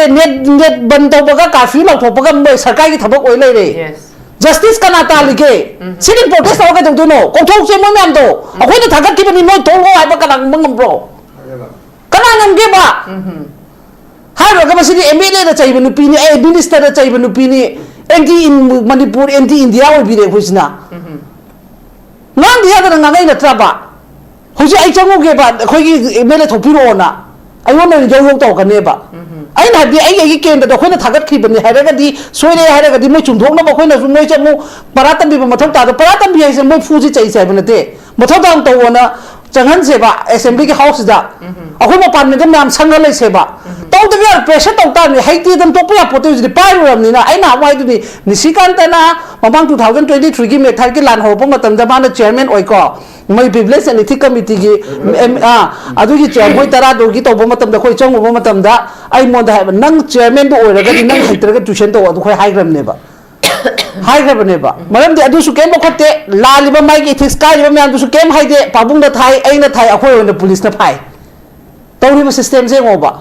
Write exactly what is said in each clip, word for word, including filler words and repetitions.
Net net ꯕꯟ ꯇꯧꯕꯒ curfew ꯂꯥꯎꯊꯣꯛꯄꯒ ꯃꯣꯏ ꯁꯔꯀꯥꯔꯒꯤ ꯊꯕꯛ ꯑꯣꯏ ꯂꯩꯔꯦ꯫ Yes. ꯖꯁꯇꯤꯁ ꯀꯅꯥ ꯇꯥꯜꯂꯤꯒꯦ? ꯁꯤꯗꯤ ꯄ꯭ꯔꯣꯇꯦꯁ ꯇꯧꯔ ꯀꯩꯗꯧꯗꯣꯏꯅꯣ? ꯀꯧꯊꯣꯛꯁꯦ ꯃꯣꯏ ꯃꯌꯥꯝꯗꯣ꯫ ꯑꯩꯈꯣꯏꯅ ꯊꯥꯒꯠꯈꯤꯕꯅꯤ, ꯅꯣꯏ ꯊꯣꯛꯂꯛꯑꯣ ꯍꯥꯏꯕ ꯀꯅꯥ ꯉꯝꯕ ꯉꯝꯕ꯭ꯔꯣ? ꯀꯅꯥ ꯉꯝꯒꯦꯕ? ꯍꯥꯏꯔꯨꯔꯒ ꯃꯁꯤꯗꯤ ꯑꯦꯝ ꯑꯦꯜ ꯑꯦꯅ ꯆꯩꯕ ꯅꯨꯄꯤꯅꯤ, ꯑꯦ ꯃꯤꯅꯤꯁꯇꯔꯅ ꯆꯩꯕ ꯅꯨꯄꯤꯅꯤ, ꯑꯦꯟꯇꯤ ꯃꯅꯤꯄꯨꯔ, ꯑꯦꯟꯇꯤ ꯏꯟꯗꯤꯌꯥ ꯑꯣꯏꯕꯤꯔꯦ ꯑꯩꯈꯣꯏꯁꯤꯅ꯫ ꯉꯥꯡꯗ ꯌꯥꯗꯅ ꯉꯥꯡꯉꯛꯏ ꯅꯠꯇ꯭ꯔꯕ? ꯍꯧꯖꯤꯛ ꯑꯩ ꯆꯪꯉꯨꯒꯦꯕ, ꯑꯩꯈꯣꯏꯒꯤ ꯑꯦꯝ ꯑꯦꯜ ꯑꯦ ꯊꯣꯛꯄꯤꯔꯛꯑꯣꯅ ꯑꯩꯉꯣꯟꯗ ꯑꯣꯏꯅ ꯌꯧ ꯌꯧ ꯇꯧꯔꯛꯀꯅꯦꯕ꯫ ꯑꯩꯅ ꯍꯥꯏꯕꯗꯤ ꯑꯩ ꯑꯩꯒꯤ ꯀꯦꯟꯗ꯭ꯔꯗ ꯑꯩꯈꯣꯏꯅ ꯊꯥꯒꯠꯈꯤꯕꯅꯤ ꯍꯥꯏꯔꯒꯗꯤ, ꯁꯣꯏꯔꯦ ꯍꯥꯏꯔꯒꯗꯤ ꯃꯣꯏ ꯆꯨꯝꯊꯣꯛꯅꯕ ꯑꯩꯈꯣꯏꯅꯁꯨ ꯃꯣꯏꯁꯦ ꯑꯃꯨꯛ ꯄꯔꯥ ꯇꯝꯕꯤꯕ ꯃꯊꯧ ꯇꯥꯗ꯫ ꯄꯔꯥ ꯇꯝꯕꯤ ꯍꯥꯏꯁꯦ ꯃꯣꯏ ꯐꯨꯁꯤ ꯆꯩꯁꯤ ꯍꯥꯏꯕ ꯅꯠꯇꯦ꯫ ꯃꯊꯧ ꯇꯥꯅ ꯇꯧꯑꯣꯅ ꯆꯪꯍꯟꯁꯦꯕ ꯑꯦꯁꯦꯝꯕ꯭ꯂꯤꯒꯤ ꯍꯥꯎꯁꯁꯤꯗ꯫ ꯑꯩꯈꯣꯏ ꯃꯄꯥꯟꯗ ꯃꯌꯥꯝ ꯁꯪꯉ ꯂꯩꯁꯦꯕ꯫ ꯇꯧꯗꯕ ꯌꯥꯔꯣꯏ, ꯄ꯭ꯔꯦꯁꯔ ꯇꯧ ꯇꯥꯕꯅꯤ꯫ ꯍꯩꯇꯦꯗꯅ ꯇꯣꯛꯄ ꯌꯥꯄꯣꯠꯇꯦ꯫ ꯍꯧꯖꯤꯛꯇꯤ ꯄꯥꯏꯔꯨꯔꯕꯅꯤꯅ꯫ ꯑꯩꯅ ꯑꯃꯨꯛ ꯍꯥꯏꯗꯨꯅꯤ, ꯅꯤꯁꯤꯀꯥꯟꯇꯅ ꯃꯃꯥꯡ ꯇꯨ ꯊꯥꯎꯖꯟ ꯇ꯭ꯋꯦꯟꯇꯤ ꯊ꯭ꯔꯤꯒꯤ ꯃꯦꯊꯥꯏꯒꯤ ꯂꯥꯟ ꯍꯧꯔꯛꯄ ꯃꯇꯝꯗ ꯃꯥꯅ ꯆꯤꯌꯔꯃꯦꯟ ꯑꯣꯏꯀꯣ, ꯃꯣꯏ ꯄ꯭ꯔꯤꯚꯤꯂꯦꯖ ꯑꯦꯟ ꯏꯊꯤꯛ ꯀꯃꯤꯇꯤꯒꯤ, ꯑꯥ, ꯑꯗꯨꯒꯤ ꯆꯤꯌꯔ ꯃꯣꯏ ꯇꯔꯥꯗꯨꯒꯤ ꯇꯧꯕ ꯃꯇꯝꯗ ꯑꯩꯈꯣꯏ ꯆꯪꯉꯨꯕ ꯃꯇꯝꯗ ꯑꯩꯉꯣꯟꯗ ꯍꯥꯏꯕ, "ꯅꯪ ꯆꯤꯌꯔꯃꯦꯟꯗꯨ ꯑꯣꯏꯔꯒꯗꯤ ꯅꯪ ꯍꯩꯇ꯭ꯔꯒ ꯇ꯭ꯋꯤꯁꯟ ꯇꯧ", ꯑꯗꯨ ꯑꯩꯈꯣꯏ ꯍꯥꯏꯈ꯭ꯔꯕꯅꯦꯕ꯫ ꯍꯥꯏꯈ꯭ꯔꯕꯅꯦꯕ꯫ ꯃꯔꯝꯗꯤ ꯑꯗꯨꯁꯨ ꯀꯩꯝ ꯂꯧꯈꯠꯇꯦ꯫ ꯂꯥꯜꯂꯤꯕ ꯃꯥꯒꯤ ꯏꯊꯤꯛꯁ ꯀꯥꯏꯔꯤꯕ ꯃꯌꯥꯝꯗꯨꯁꯨ ꯀꯩꯝ ꯍꯥꯏꯗꯦ꯫ ꯄꯥꯕꯨꯡꯅ ꯊꯥꯏ, ꯑꯩꯅ ꯊꯥꯏ, ꯑꯩꯈꯣꯏ ꯑꯣꯏꯅ ꯄꯨꯂꯤꯁꯅ ꯐꯥꯏ꯫ ꯇꯧꯔꯤꯕ ꯁꯤꯁꯇꯦꯝꯁꯦ ꯌꯦꯡꯉꯣꯕ꯫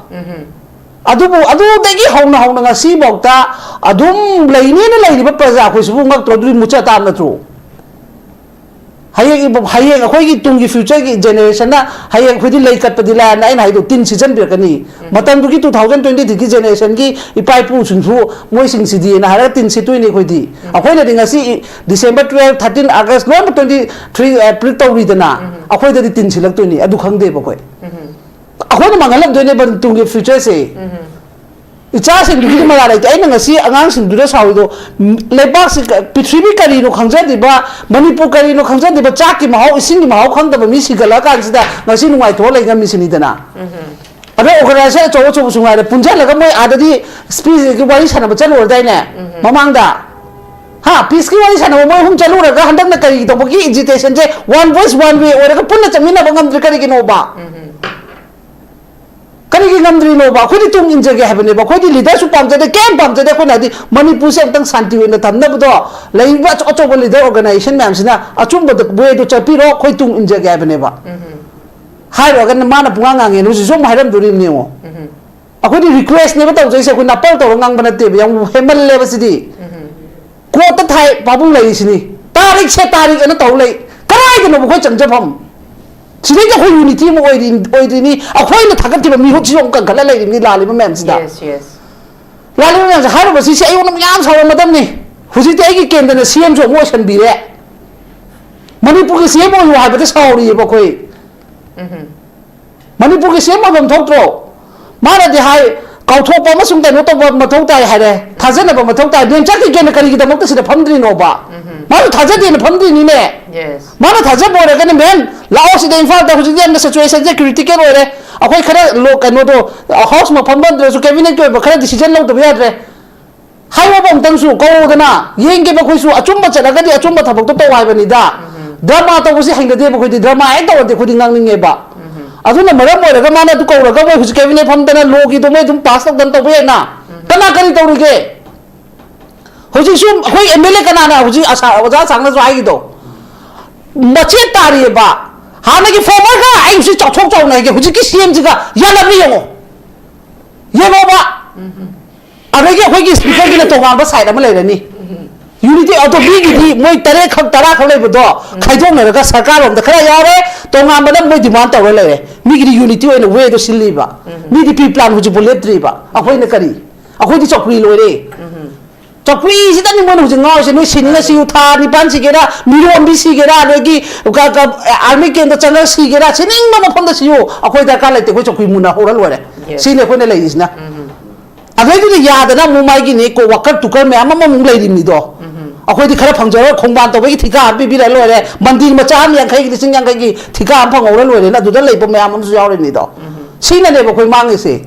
ꯑꯗꯨꯕꯨ ꯑꯗꯨꯗꯒꯤ ꯍꯧꯅ ꯍꯧꯅ ꯉꯁꯤꯐꯥꯎꯗ ꯑꯗꯨꯝ ꯂꯩꯅꯦꯅ ꯂꯩꯔꯤꯕ ꯄ꯭ꯔꯖꯥ ꯑꯩꯈꯣꯏꯁꯤꯕꯨ ꯉꯛꯇ꯭ꯔꯣ? ꯑꯗꯨꯗꯤ ꯃꯨꯠꯆ ꯇꯥꯕ ꯅꯠꯇ꯭ꯔꯣ? ꯍꯌꯦꯡ ꯏꯕ-, ꯍꯌꯦꯡ ꯑꯩꯈꯣꯏꯒꯤ ꯇꯨꯡꯒꯤ ꯐ꯭ꯌꯨꯆꯔꯒꯤ ꯖꯦꯅꯦꯔꯦꯁꯟꯅ ꯍꯌꯦꯡ ꯑꯩꯈꯣꯏꯗꯤ ꯂꯩ ꯀꯠꯄꯗꯤ ꯂꯥꯏꯔꯅ ꯑꯩꯅ ꯍꯥꯏꯗꯣ ꯇꯤꯟ ꯁꯤꯠꯆꯟꯕꯤꯔꯛꯀꯅꯤ꯫ ꯃꯇꯝꯗꯨꯒꯤ ꯇꯨ ꯊꯥꯎꯖꯟ ꯇ꯭ꯋꯦꯟꯇꯤ ꯊ꯭ꯔꯤꯒꯤ ꯖꯦꯅꯦꯔꯦꯁꯟꯒꯤ ꯏꯄꯥ ꯏꯄꯨꯁꯤꯡꯁꯨ ꯃꯣꯏꯁꯤꯡꯁꯤꯗꯤꯅ ꯍꯥꯏꯔꯒ ꯇꯤꯟ ꯁꯤꯠꯇꯣꯏꯅꯤ ꯑꯩꯈꯣꯏꯗꯤ꯫ ꯑꯩꯈꯣꯏꯅꯗꯤ ꯉꯁꯤ ꯗꯤꯁꯦꯝꯕꯔ ꯇꯨꯋꯦꯜꯐ, ꯊꯥꯔꯇꯤꯟ ꯑꯥꯒꯁ ꯂꯣꯏꯅꯃꯛ ꯇ꯭ꯋꯦꯟꯇꯤ ꯊ꯭ꯔꯤ ꯑꯦꯄ꯭ꯔꯤꯜ ꯇꯧꯔꯤꯗꯅ, ꯑꯩꯈꯣꯏꯗꯗꯤ ꯇꯤꯟ ꯁꯤꯠꯂꯛꯇꯣꯏꯅꯤ꯫ ꯑꯗꯨ ꯈꯪꯗꯦꯕ ꯑꯩꯈꯣꯏ꯫ ꯑꯩꯈꯣꯏꯅ ꯃꯥꯡꯍꯜꯂꯝꯗꯣꯏꯅꯦꯕ ꯇꯨꯡꯒꯤ ꯐ꯭ꯌꯨꯆꯔꯁꯦ꯫ ꯏꯆꯥꯁꯤꯡꯗꯨꯒꯤꯗꯤ ꯃꯔꯥ ꯂꯩꯇꯦ꯫ ꯑꯩꯅ ꯉꯁꯤ ꯑꯉꯥꯡꯁꯤꯡꯗꯨꯗ ꯁꯥꯎꯔꯤꯗꯣ, ꯎꯝ, ꯂꯩꯕꯥꯛꯁꯤ ꯀ-, ꯄ꯭ꯔꯤꯊꯤꯕꯤ ꯀꯔꯤꯅꯣ ꯈꯪꯖꯗ꯭ꯔꯤꯕ, ꯃꯅꯤꯄꯨꯔ ꯀꯔꯤꯅꯣ ꯈꯪꯖꯗ꯭ꯔꯤꯕ, ꯆꯥꯛꯀꯤ ꯃꯍꯥꯎ, ꯏꯁꯤꯡꯒꯤ ꯃꯍꯥꯎ ꯈꯪꯗꯕ ꯃꯤ ꯁꯤꯒꯠꯂꯛꯑꯀꯥꯟꯁꯤꯗ ꯉꯁꯤ ꯅꯨꯡꯉꯥꯏꯊꯣꯛꯑ ꯂꯩ ꯉꯝꯃꯤꯁꯤꯅꯤꯗꯅ꯫ ꯑꯗꯣ ꯑꯣꯔꯒꯅꯥꯏꯖꯦꯁꯟ ꯑꯆꯧ ꯑꯆꯧꯕꯁꯨ ꯉꯥꯏꯔꯦ, ꯄꯨꯟꯁꯤꯜꯂꯒ ꯃꯣꯏ ꯑꯥꯗꯗꯤ ꯁ꯭ꯄꯤꯁꯀꯤ ꯋꯥꯔꯤ ꯁꯥꯟꯅꯕ ꯆꯠꯂꯨꯔꯗꯥꯏꯅꯦ ꯃꯃꯥꯡꯗ? ꯍꯥ, ꯄꯤꯁꯀꯤ ꯋꯥꯔꯤ ꯁꯥꯟꯅꯕ ꯃꯣꯏ ꯑꯍꯨꯝ ꯆꯠꯂꯨꯔꯒ ꯍꯟꯗꯛꯅ ꯀꯔꯤ ꯇꯧꯕꯒꯤ ꯑꯦꯖꯤꯇꯦꯁꯟꯁꯦ ꯋꯥꯟ ꯚꯣꯏꯁ ꯋꯥꯟ ꯋꯦ ꯑꯣꯏꯔꯒ ꯄꯨꯟꯅ ꯆꯠꯃꯤꯟꯅꯕ ꯉꯝꯗ꯭ꯔꯤ ꯀꯔꯤꯒꯤꯅꯣꯕ? ꯀꯔꯤꯒꯤ ꯉꯝꯗ꯭ꯔꯤꯅꯣꯕ? ꯑꯩꯈꯣꯏꯗꯤ ꯇꯨꯡ ꯏꯟꯖꯒꯦ ꯍꯥꯏꯕꯅꯦꯕ꯫ ꯑꯩꯈꯣꯏꯗꯤ ꯂꯤꯗꯔꯁꯨ ꯄꯥꯝꯖꯗꯦ, ꯀꯩꯝ ꯄꯥꯝꯖꯗꯦ꯫ ꯑꯩꯈꯣꯏꯅ ꯍꯥꯏꯗꯤ ꯃꯅꯤꯄꯨꯔꯁꯦ ꯑꯝꯇꯪ ꯁꯥꯟꯇꯤ ꯑꯣꯏꯅ ꯊꯝꯅꯕꯗꯣ, ꯂꯩꯔꯤꯕ ꯑꯆꯧ ꯑꯆꯧꯕ ꯂꯤꯗꯔ ꯑꯣꯔꯒꯅꯥꯏꯖꯦꯁꯟ ꯃꯌꯥꯝꯁꯤꯅ ꯑꯆꯨꯝꯕꯗ ꯋꯦꯗꯣ ꯆꯠꯄꯤꯔꯣ, ꯑꯩꯈꯣꯏ ꯇꯨꯡ ꯏꯟꯖꯒꯦ ꯍꯥꯏꯕꯅꯦꯕ꯫ ꯍꯥꯏꯔꯨꯔꯒꯅ ꯃꯥꯅ ꯄꯨꯡꯉꯥꯡ ꯉꯥꯡꯉꯦꯅ ꯍꯧꯖꯤꯛꯁꯨ ꯑꯃꯨꯛ ꯍꯥꯏꯔꯝꯗꯣꯔꯤꯕꯅꯤ ꯌꯦꯡꯉꯣ꯫ ꯑꯩꯈꯣꯏꯗꯤ ꯔꯤꯀ꯭ꯋꯦꯁꯅꯦꯕ ꯇꯧꯖꯩꯁꯦ, ꯑꯩꯈꯣꯏ ꯅꯥꯄꯜ ꯇꯧꯔ ꯉꯥꯡꯕ ꯅꯠꯇꯦꯕ꯫ ꯌꯥꯝ ꯍꯦꯟꯃꯜꯂꯦꯕ ꯁꯤꯗꯤ꯫ ꯀꯣꯔꯠꯇ ꯊꯥꯏ, ꯄꯥꯕꯨꯡ ꯂꯩꯔꯤꯁꯤꯅꯤ꯫ ꯇꯥꯔꯤꯛꯁꯦ ꯇꯥꯔꯤꯛ ꯑꯅ ꯇꯧ ꯂꯩ꯫ ꯀꯗꯥꯏꯗꯅꯣꯕ ꯑꯩꯈꯣꯏ ꯆꯪꯖꯐꯝ? ꯁꯤꯗꯩꯗꯤ ꯑꯩꯈꯣꯏ ꯌꯨꯅꯤꯇꯤ ꯑꯃ ꯑꯣꯏꯔꯤ, ꯑꯣꯏꯗ꯭ꯔꯤꯅꯤ꯫ ꯑꯩꯈꯣꯏꯅ ꯊꯥꯒꯠꯈꯤꯕ ꯃꯤꯍꯨꯠꯁꯤꯁꯨ ꯑꯃꯨꯛ ꯀꯟꯈꯠꯂ ꯂꯩꯔꯤꯕꯅꯤ ꯂꯥꯜꯂꯤꯕ ꯃꯌꯥꯝꯁꯤꯗ꯫ Yes, yes. ꯂꯥꯜꯂꯤꯕ ꯃꯌꯥꯝꯁꯦ ꯍꯥꯏꯔꯨꯕꯁꯤ ꯁꯤ ꯑꯩꯉꯣꯟꯗ ꯌꯥꯝ ꯁꯥꯎꯔꯝꯃꯗꯕꯅꯤ꯫ ꯍꯧꯖꯤꯛꯇꯤ ꯑꯩꯒꯤ ꯀꯦꯟꯗ꯭ꯔꯅ ꯁꯤ ꯑꯦꯝꯁꯨ ꯑꯃꯨꯛ ꯑꯣꯏꯁꯟꯕꯤꯔꯦ꯫ ꯃꯅꯤꯄꯨꯔꯒꯤ ꯁꯤ ꯑꯦꯝ ꯑꯣꯏꯌꯨ ꯍꯥꯏꯕꯗ ꯁꯥꯎꯔꯤꯑꯕ ꯑꯩꯈꯣꯏ꯫ ꯃꯅꯤꯄꯨꯔꯒꯤ ꯁꯤ ꯑꯦꯝ ꯑꯣꯏꯐꯝ ꯊꯣꯛꯇ꯭ꯔꯣ? ꯃꯥꯅꯗꯤ ꯍꯥꯏ, ꯀꯥꯎꯊꯣꯛꯄ ꯑꯃꯁꯨꯡ ꯀꯩꯅꯣ ꯇꯧꯕ ꯃꯊꯧ ꯇꯥꯏ ꯍꯥꯏꯔꯦ, ꯊꯥꯖꯅꯕ ꯃꯊꯧ ꯇꯥꯏ꯫ ꯃꯦꯝ ꯆꯥꯛꯀꯤꯒꯦꯟꯅ ꯀꯔꯤꯒꯤꯗꯃꯛꯇ ꯁꯤꯗ ꯐꯝꯗ꯭ꯔꯤꯅꯣꯕ? ꯃꯥꯅ ꯊꯥꯖꯗꯦꯅ ꯐꯝꯗ꯭ꯔꯤꯅꯤꯅꯦ꯫ Yes. ꯃꯥꯅ ꯊꯥꯖꯕ ꯑꯣꯏꯔꯒꯅꯤ, ꯃꯦꯝ ꯂꯥꯛꯑꯣ ꯁꯤꯗ ꯏꯝꯐꯥꯜꯗ, ꯍꯧꯖꯤꯛꯇꯤ ꯌꯥꯝꯅ ꯁꯤꯆꯨꯋꯦꯁꯟꯁꯦ ꯀ꯭ꯔꯤꯇꯤꯀꯦꯜ ꯑꯣꯏꯔꯦ, ꯑꯩꯈꯣꯏ ꯈꯔ ꯂꯣ-, ꯀꯩꯅꯣꯗꯣ, ꯍꯥꯎꯁ ꯃꯐꯝ ꯐꯝꯗ꯭ꯔꯁꯨ ꯀꯦꯕꯤꯅꯦꯠꯀꯤ ꯑꯣꯏꯕ ꯈꯔ ꯗꯤꯁꯤꯖꯟ ꯂꯧꯗꯕ ꯌꯥꯗ꯭ꯔꯦ꯫ ꯍꯥꯏꯌꯣꯕ ꯑꯃꯨꯛꯇꯪꯁꯨ ꯀꯧꯗꯅ ꯌꯦꯡꯒꯦꯕ ꯑꯩꯈꯣꯏꯁꯨ꯫ ꯑꯆꯨꯝꯕ ꯆꯠꯂꯒꯗꯤ ꯑꯆꯨꯝꯕ ꯊꯕꯛꯇꯣ ꯇꯧ ꯍꯥꯏꯕꯅꯤꯗ꯫ ꯗ꯭ꯔꯃꯥ ꯇꯧꯕꯁꯤ ꯍꯩꯅꯗꯦꯕ ꯑꯩꯈꯣꯏꯗꯤ꯫ ꯗ꯭ꯔꯃꯥ ꯍꯦꯛ ꯇꯧꯔꯗꯤ ꯑꯩꯈꯣꯏꯗꯤ ꯉꯥꯡꯅꯤꯡꯉꯦꯕ꯫ ꯑꯗꯨꯅ ꯃꯔꯝ ꯑꯣꯏꯔꯒ ꯃꯥꯅ ꯑꯗꯨ ꯀꯧꯔꯒ ꯃꯣꯏ ꯍꯧꯖꯤꯛ ꯀꯦꯕꯤꯅꯦꯠ ꯐꯝꯗꯅ ꯂꯣꯒꯤꯗꯣ ꯃꯣꯏ ꯑꯗꯨꯝ ꯄꯥꯁ ꯇꯧꯗꯅ ꯇꯧꯕ ꯌꯥꯏꯅ꯫ ꯀꯅꯥ ꯀꯔꯤ ꯇꯧꯔꯤꯒꯦ? ꯍꯧꯖꯤꯛꯁꯨ ꯑꯩꯈꯣꯏ ꯑꯦꯝ ꯑꯦꯜ ꯑꯦ ꯀꯅꯥꯅ ꯍꯧꯖꯤꯛ ꯑꯁꯥ-, ꯑꯣꯖꯥ ꯑꯁꯥꯡꯅꯁꯨ ꯍꯥꯏꯈꯤꯗꯣ, ꯃꯆꯦꯠ ꯇꯥꯔꯤꯑꯕ꯫ ꯍꯥꯟꯅꯒꯤ ꯐꯣꯔꯃꯔꯒ ꯑꯩ ꯍꯧꯖꯤꯛ ꯆꯥꯎꯊꯣꯛ ꯆꯥꯎꯅ ꯍꯥꯏꯒꯦ, ꯍꯧꯖꯤꯛꯀꯤ ꯁꯤ ꯑꯦꯝꯁꯤꯒ ꯌꯥꯜꯂꯝꯃꯤ ꯌꯦꯡꯉꯣ꯫ ꯌꯦꯡꯉꯣꯕ꯫ ꯑꯗꯒꯤ ꯑꯩꯈꯣꯏꯒꯤ ꯁ꯭ꯄꯤꯀꯔꯒꯤꯅ ꯇꯣꯉꯥꯟꯕ ꯁꯥꯏꯠ ꯑꯃ ꯂꯩꯔꯅꯤ꯫ ꯌꯨꯅꯤꯇꯤ ꯑꯣꯇꯣ ꯃꯤꯒꯤꯗꯤ ꯃꯣꯏ ꯇꯔꯦꯠ ꯈꯛ, ꯇꯔꯥ ꯈꯛ ꯂꯩꯕꯗꯣ ꯈꯥꯏꯗꯣꯛꯅꯔꯒ ꯁꯔꯀꯥꯔ ꯂꯣꯝꯗ ꯈꯔ ꯌꯥꯎꯔꯦ, ꯇꯣꯉꯥꯟꯕꯅ ꯃꯣꯏ ꯗꯤꯃꯥꯟ ꯇꯧꯔ ꯂꯩꯔꯦ꯫ ꯃꯤꯒꯤꯗꯤ ꯌꯨꯅꯤꯇꯤ ꯑꯣꯏꯅ ꯋꯦꯗꯣ ꯁꯤꯜꯂꯤꯕ꯫ ꯃꯤꯗꯤ ꯄ꯭ꯔꯤ ꯄ꯭ꯂꯥꯟ ꯍꯧꯖꯤꯛꯐꯥꯎ ꯂꯦꯞꯇ꯭ꯔꯤꯕ꯫ ꯑꯩꯈꯣꯏꯅ ꯀꯔꯤ? ꯑꯩꯈꯣꯏꯗꯤ ꯆꯧꯀ꯭ꯔꯤ ꯂꯣꯏꯔꯦ꯫ ꯆꯧꯀ꯭ꯔꯤꯁꯤꯗꯅꯤ ꯃꯣꯏꯅ ꯍꯧꯖꯤꯛ ꯉꯥꯎꯔꯤꯁꯦ꯫ ꯅꯣꯏ ꯁꯤꯅꯤꯡꯉ ꯁꯤꯌꯨ, ꯊꯥ ꯅꯤꯄꯥꯟ ꯁꯤꯒꯦꯔꯥ, ꯃꯤꯔꯣꯟꯕꯤ ꯁꯤꯒꯦꯔꯥ, ꯅꯣꯏꯒꯤ ꯀ-, ꯀ-, ꯑꯥꯔꯃꯤ ꯀꯦꯝꯗ ꯆꯪꯉ ꯁꯤꯒꯦꯔꯥ, ꯁꯤꯅꯤꯡꯕ ꯃꯐꯝꯗ ꯁꯤꯌꯨ, ꯑꯩꯈꯣꯏ ꯗꯔꯀꯥꯔ ꯂꯩꯇꯦ꯫ ꯑꯩꯈꯣꯏ ꯆꯧꯀ꯭ꯔꯤ ꯃꯨꯟꯅ ꯍꯧꯔ ꯂꯣꯏꯔꯦ꯫ Yes. ꯁꯤꯅꯤ ꯑꯩꯈꯣꯏꯅ ꯂꯩꯔꯤꯁꯤꯅ꯫ ꯑꯗꯩꯗꯨꯗ ꯌꯥꯗꯅ ꯑꯃꯨꯛ ꯃꯥꯒꯤꯅꯦ ꯀꯣ ꯋꯥꯀꯔ ꯇꯨꯀꯔ ꯃꯌꯥꯝ ꯑꯃꯃꯨꯛ ꯂꯩꯔꯤꯕꯅꯤꯗꯣ꯫ ꯑꯩꯈꯣꯏꯗꯤ ꯈꯔ ꯐꯪꯖꯔꯒ ꯈꯣꯡꯕꯥꯟ ꯇꯧꯕꯒꯤ ꯊꯤꯀꯥ ꯑꯃ ꯄꯤꯕꯤꯔ ꯂꯣꯏꯔꯦ, ꯃꯟꯗꯤꯔ ꯃꯆꯥ ꯑꯃ ꯌꯥꯡꯈꯩꯒꯤ, ꯂꯤꯁꯤꯡ ꯌꯥꯡꯈꯩꯒꯤ ꯊꯤꯀꯥ ꯑꯃ ꯐꯪꯍꯧꯔ ꯂꯣꯏꯔꯦꯅ ꯑꯗꯨꯗ ꯂꯩꯕ ꯃꯌꯥꯝ ꯑꯃꯁꯨ ꯌꯥꯎꯔꯤꯕꯅꯤꯗꯣ꯫ ꯁꯤꯅꯅꯦꯕ ꯑꯩꯈꯣꯏ ꯃꯥꯡꯉꯤꯁꯦ꯫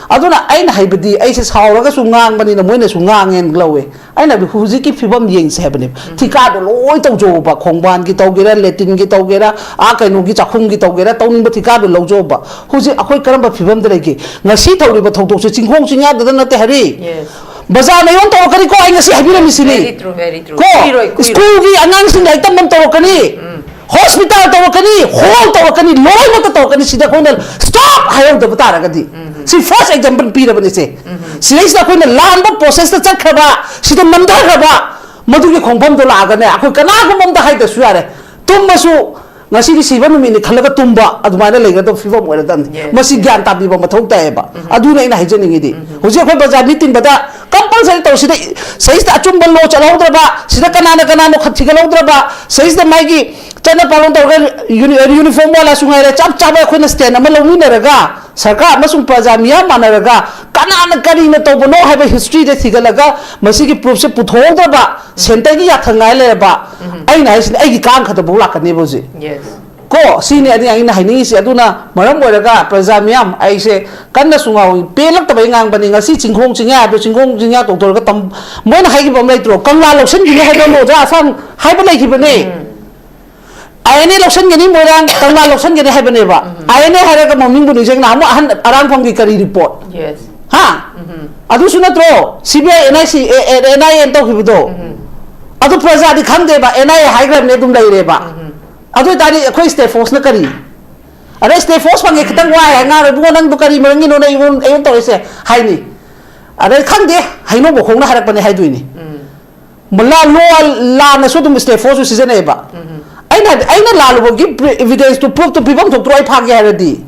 ꯑꯗꯨꯅ ꯑꯩꯅ ꯍꯥꯏꯕꯗꯤ ꯑꯩꯁꯦ ꯁꯥꯎꯔꯒꯁꯨ ꯉꯥꯡꯕꯅꯤꯅ ꯃꯣꯏꯅꯁꯨ ꯉꯥꯡꯉꯦꯅ ꯂꯧꯋꯦ꯫ ꯑꯩꯅ ꯍꯥꯏꯕꯗꯤ ꯍꯧꯖꯤꯛꯀꯤ ꯐꯤꯕꯝ ꯌꯦꯡꯁꯦ ꯍꯥꯏꯕꯅꯦꯕ꯫ ꯊꯤꯀꯥꯗꯣ ꯂꯣꯏ ꯇꯧꯖꯧꯕ, ꯈꯣꯡꯕꯥꯟꯒꯤ ꯇꯧꯒꯦꯔꯥ, ꯂꯦꯇꯤꯟꯒꯤ ꯇꯧꯒꯦꯔꯥ, ꯑꯥ ꯀꯩꯅꯣꯒꯤ ꯆꯥꯛꯈꯨꯝꯒꯤ ꯇꯧꯒꯦꯔꯥ, ꯇꯧꯅꯤꯡꯕ ꯊꯤꯀꯥꯗꯣ ꯂꯧꯖꯧꯕ꯫ ꯍꯧꯖꯤꯛ ꯑꯩꯈꯣꯏ ꯀꯔꯝꯕ ꯐꯤꯕꯝꯗ ꯂꯩꯒꯦ? ꯉꯁꯤ ꯇꯧꯔꯤꯕ ꯊꯧꯗꯣꯛꯁꯦ ꯆꯤꯡꯈꯣꯡ ꯆꯤꯡꯌꯥꯗꯗ ꯅꯠꯇꯦ ꯍꯥꯏꯔꯤ꯫ Yes. ꯕꯖꯥꯔ ꯃꯌꯣꯟ ꯇꯧꯔꯛꯀꯅꯤꯀꯣ ꯑꯩ ꯉꯁꯤ ꯍꯥꯏꯕꯤꯔꯝꯃꯤꯁꯤꯅꯤ꯫ Very true, very true. ꯀꯣ? ꯀꯨꯏꯔꯣꯏ, ꯀꯨꯏꯔꯣꯏ꯫ ꯁ꯭ꯀꯨꯜꯒꯤ ꯑꯉꯥꯡꯁꯤꯡ ꯂꯥꯏꯔꯤꯛ ꯇꯝꯐꯝ ꯇꯧꯔꯛꯀꯅꯤ꯫ ꯍꯣꯁꯄꯤꯇꯥꯜ ꯇꯧꯔꯛꯀꯅꯤ, ꯍꯣꯜ ꯇꯧꯔꯛꯀꯅꯤ, ꯂꯣꯏꯅꯃꯛꯇ ꯇꯧꯔꯛꯀꯅꯤ꯫ ꯁꯤꯗ ꯑꯩꯈꯣꯏꯅ ꯁ꯭ꯇꯣꯞ ꯍꯥꯏꯍꯧꯗꯕ ꯇꯥꯔꯒꯗꯤ, ꯁꯤ ꯐꯥꯔꯁ ꯑꯦꯛꯖꯥꯝꯄꯜ ꯄꯤꯔꯕꯅꯤꯁꯦ꯫ ꯁꯤꯗꯩꯁꯤꯗ ꯑꯩꯈꯣꯏꯅ ꯂꯥꯟꯕ ꯄ꯭ꯔꯣꯁꯦꯁꯇ ꯆꯠꯈ꯭ꯔꯕ, ꯁꯤꯗ ꯅꯝꯊꯈ꯭ꯔꯕ, ꯃꯗꯨꯒꯤ ꯈꯣꯡꯐꯝꯗꯣ ꯂꯥꯛꯑꯒꯅꯦ, ꯑꯩꯈꯣꯏ ꯀꯅꯥꯒꯨꯝꯕ ꯑꯝꯇ ꯍꯥꯏꯗ꯭ꯔꯁꯨ ꯌꯥꯔꯦ, ꯇꯨꯝꯃꯁꯨ ꯉꯁꯤꯗꯤ ꯁꯤꯕ ꯅꯨꯃꯤꯠꯅꯤ ꯈꯜꯂꯒ ꯇꯨꯝꯕ ꯑꯗꯨꯃꯥꯏꯅ ꯂꯩꯒꯗꯕ ꯐꯤꯕꯝ ꯑꯣꯏꯔꯗꯕꯅꯤ꯫ Yes, ꯃꯁꯤ yes. ꯒ꯭ꯌꯥꯟ ꯇꯥꯕꯤꯕ ꯃꯊꯧ ꯇꯥꯏꯌꯦꯕ꯫ ꯑꯗꯨꯅ ꯑꯩꯅ ꯍꯥꯏꯖꯅꯤꯡꯉꯤꯗꯤ, ꯍꯧꯖꯤꯛ ꯑꯩꯈꯣꯏ ꯄ꯭ꯔꯖꯥ ꯃꯤ ꯇꯤꯟꯕꯗ ꯀꯝꯄꯜꯁꯔꯤ ꯇꯧꯁꯤꯗ, ꯁꯤꯗꯩꯁꯤꯗ ꯑꯆꯨꯝꯕ ꯂꯣ ꯆꯠꯍꯧꯗ꯭ꯔꯕ, ꯁꯤꯗ ꯀꯅꯥꯅ ꯀꯅꯥꯅꯣ ꯈ-, ꯊꯤꯒꯠꯍꯧꯗ꯭ꯔꯕ, ꯁꯤꯗꯩꯁꯤꯗ ꯃꯥꯒꯤ ꯆꯠꯅ ꯄꯥꯂꯣꯟ ꯇꯧꯔꯒ ꯌꯨꯅꯤ-, ꯌꯨꯅꯤꯐꯣꯔꯝ ꯋꯥꯂꯥꯁꯨ ꯉꯥꯏꯔꯦ, ꯆꯞ ꯆꯥꯕ ꯑꯩꯈꯣꯏꯅ ꯁ꯭ꯇꯦꯟ ꯑꯃ ꯂꯧꯃꯤꯟꯅꯔꯒ, ꯁꯔꯀꯥꯔ ꯑꯃꯁꯨꯡ ꯄ꯭ꯔꯖꯥ ꯃꯤꯌꯥꯝ ꯃꯥꯟꯅꯔꯒ ꯀꯅꯥꯅ ꯀꯔꯤꯅ ꯇꯧꯕꯅꯣ ꯍꯥꯏꯕ ꯍꯤꯁꯇ꯭ꯔꯤꯗ ꯊꯤꯒꯠꯂꯒ ꯃꯁꯤꯒꯤ ꯄ꯭ꯔꯨꯐꯁꯦ ꯄꯨꯊꯣꯛꯍꯧꯗ꯭ꯔꯕ, ꯁꯦꯟꯇꯔꯒꯤ ꯌꯥꯊꯪ ꯉꯥꯏ ꯂꯩꯔꯕ, ꯑꯩꯅ ꯍꯥꯏꯁꯤꯅ ꯑꯩꯒꯤ ꯀꯥꯡ ꯈꯛꯇꯐꯥꯎ ꯂꯥꯛꯀꯅꯦꯕ ꯍꯧꯖꯤꯛ꯫ Yes. ꯀꯣ, ꯁꯤꯅꯤ ꯑꯩꯅ, ꯑꯩꯅ ꯍꯥꯏꯅꯤꯡꯉꯤꯁꯤ꯫ ꯑꯗꯨꯅ ꯃꯔꯝ ꯑꯣꯏꯔꯒ ꯄ꯭ꯔꯖꯥ ꯃꯤꯌꯥꯝ, ꯑꯩꯁꯦ ꯀꯟꯅꯁꯨ ꯉꯥꯎꯏ, ꯄꯦꯜꯂꯛꯇꯕꯩ ꯉꯥꯡꯕꯅꯤ꯫ ꯉꯁꯤ ꯆꯤꯡꯈꯣꯡ ꯆꯤꯡꯌꯥ ꯍꯥꯏꯕꯗꯣ, ꯆꯤꯡꯈꯣꯡ ꯆꯤꯡꯌꯥ ꯇꯧꯊꯣꯔꯒ ꯇꯝ-, ꯃꯣꯏꯅ ꯍꯥꯏꯈꯤꯕ ꯑꯃ ꯂꯩꯇ꯭ꯔꯣ? ꯀꯪꯂꯥ ꯂꯧꯁꯤꯟꯈꯤꯅꯤ ꯍꯥꯏꯕ ꯑꯃ ꯑꯣꯖꯥ ꯑꯁꯥꯡ ꯍꯥꯏꯕ ꯂꯩꯈꯤꯕꯅꯦ꯫ ꯑꯥꯏ ꯑꯦꯟ ꯑꯦ ꯂꯧꯁꯤꯟꯒꯅꯤ, ꯃꯣꯏꯔꯥꯡ ꯀꯪꯂꯥ ꯂꯧꯁꯤꯟꯒꯅꯤ ꯍꯥꯏꯕꯅꯦꯕ꯫ ꯑꯥꯏ ꯑꯦꯟ ꯑꯦ ꯍꯥꯏꯔꯒ ꯃꯃꯤꯡꯕꯨ ꯅꯤꯡꯁꯤꯡꯅ ꯑꯃꯨꯛ ꯑꯍꯟ ꯑꯔꯥꯡꯐꯝꯒꯤ ꯀꯔꯤ ꯔꯤꯄꯣꯔꯠ? Yes. ꯍꯥ? ꯑꯗꯨꯁꯨ ꯅꯠꯇ꯭ꯔꯣ? C B I, and I C, A-, A-, and I A ꯇꯧꯈꯤꯕꯗꯣ? ꯑꯗꯨ ꯄ꯭ꯔꯖꯥꯗꯤ ꯈꯪꯗꯦꯕ, ꯑꯦꯟ ꯑꯥꯏ ꯑꯦ ꯍꯥꯏꯈ꯭ꯔꯕꯅꯦ, ꯑꯗꯨꯝ ꯂꯩꯔꯦꯕ꯫ ꯑꯗꯨ ꯑꯣꯏꯇꯥꯔꯗꯤ ꯑꯩꯈꯣꯏ ꯁ꯭ꯇꯦꯠ ꯐꯣꯔꯁꯅ ꯀꯔꯤ? ꯑꯗꯩ ꯁ꯭ꯇꯦꯠ ꯐꯣꯔꯁ ꯐꯪꯉꯦ ꯈꯤꯇꯪ ꯋꯥꯏ ꯍꯥꯏ ꯉꯥꯡꯔꯦ, "ꯏꯕꯨꯡꯉꯣ, ꯅꯪꯗꯣ ꯀꯔꯤ ꯃꯔꯝꯒꯤꯅꯣ ꯅꯪ ꯑꯩꯉꯣꯟ, ꯑꯩꯉꯣꯟ ꯇꯧꯔꯤꯁꯦ?" ꯍꯥꯏꯅꯤ꯫ ꯑꯗꯩ ꯈꯪꯗꯦ, ꯍꯩꯅꯧ ꯃꯈꯣꯡꯅ ꯍꯥꯏꯔꯛꯄꯅꯦ ꯍꯥꯏꯗꯣꯏꯅꯤ꯫ ꯃ-, ꯂꯥ-, ꯂꯣ ꯂꯥꯟꯅꯁꯨ ꯑꯗꯨꯝ ꯁ꯭ꯇꯦꯠ ꯐꯣꯔꯁꯁꯨ ꯁꯤꯖꯤꯟꯅꯩꯌꯦꯕ꯫ ꯑꯩꯅ ꯍꯥꯏꯗꯤ, ꯑꯩꯅ ꯂꯥꯜꯂꯨꯕꯒꯤ ꯄ꯭ꯔꯤ-, ꯏꯚꯤꯗꯦꯟꯁꯇꯨ, ꯄ꯭ꯔꯨꯐꯇꯨ ꯄꯤꯐꯝ ꯊꯣꯛꯇ꯭ꯔꯣ ꯑꯩ ꯐꯥꯒꯦ ꯍꯥꯏꯔꯗꯤ?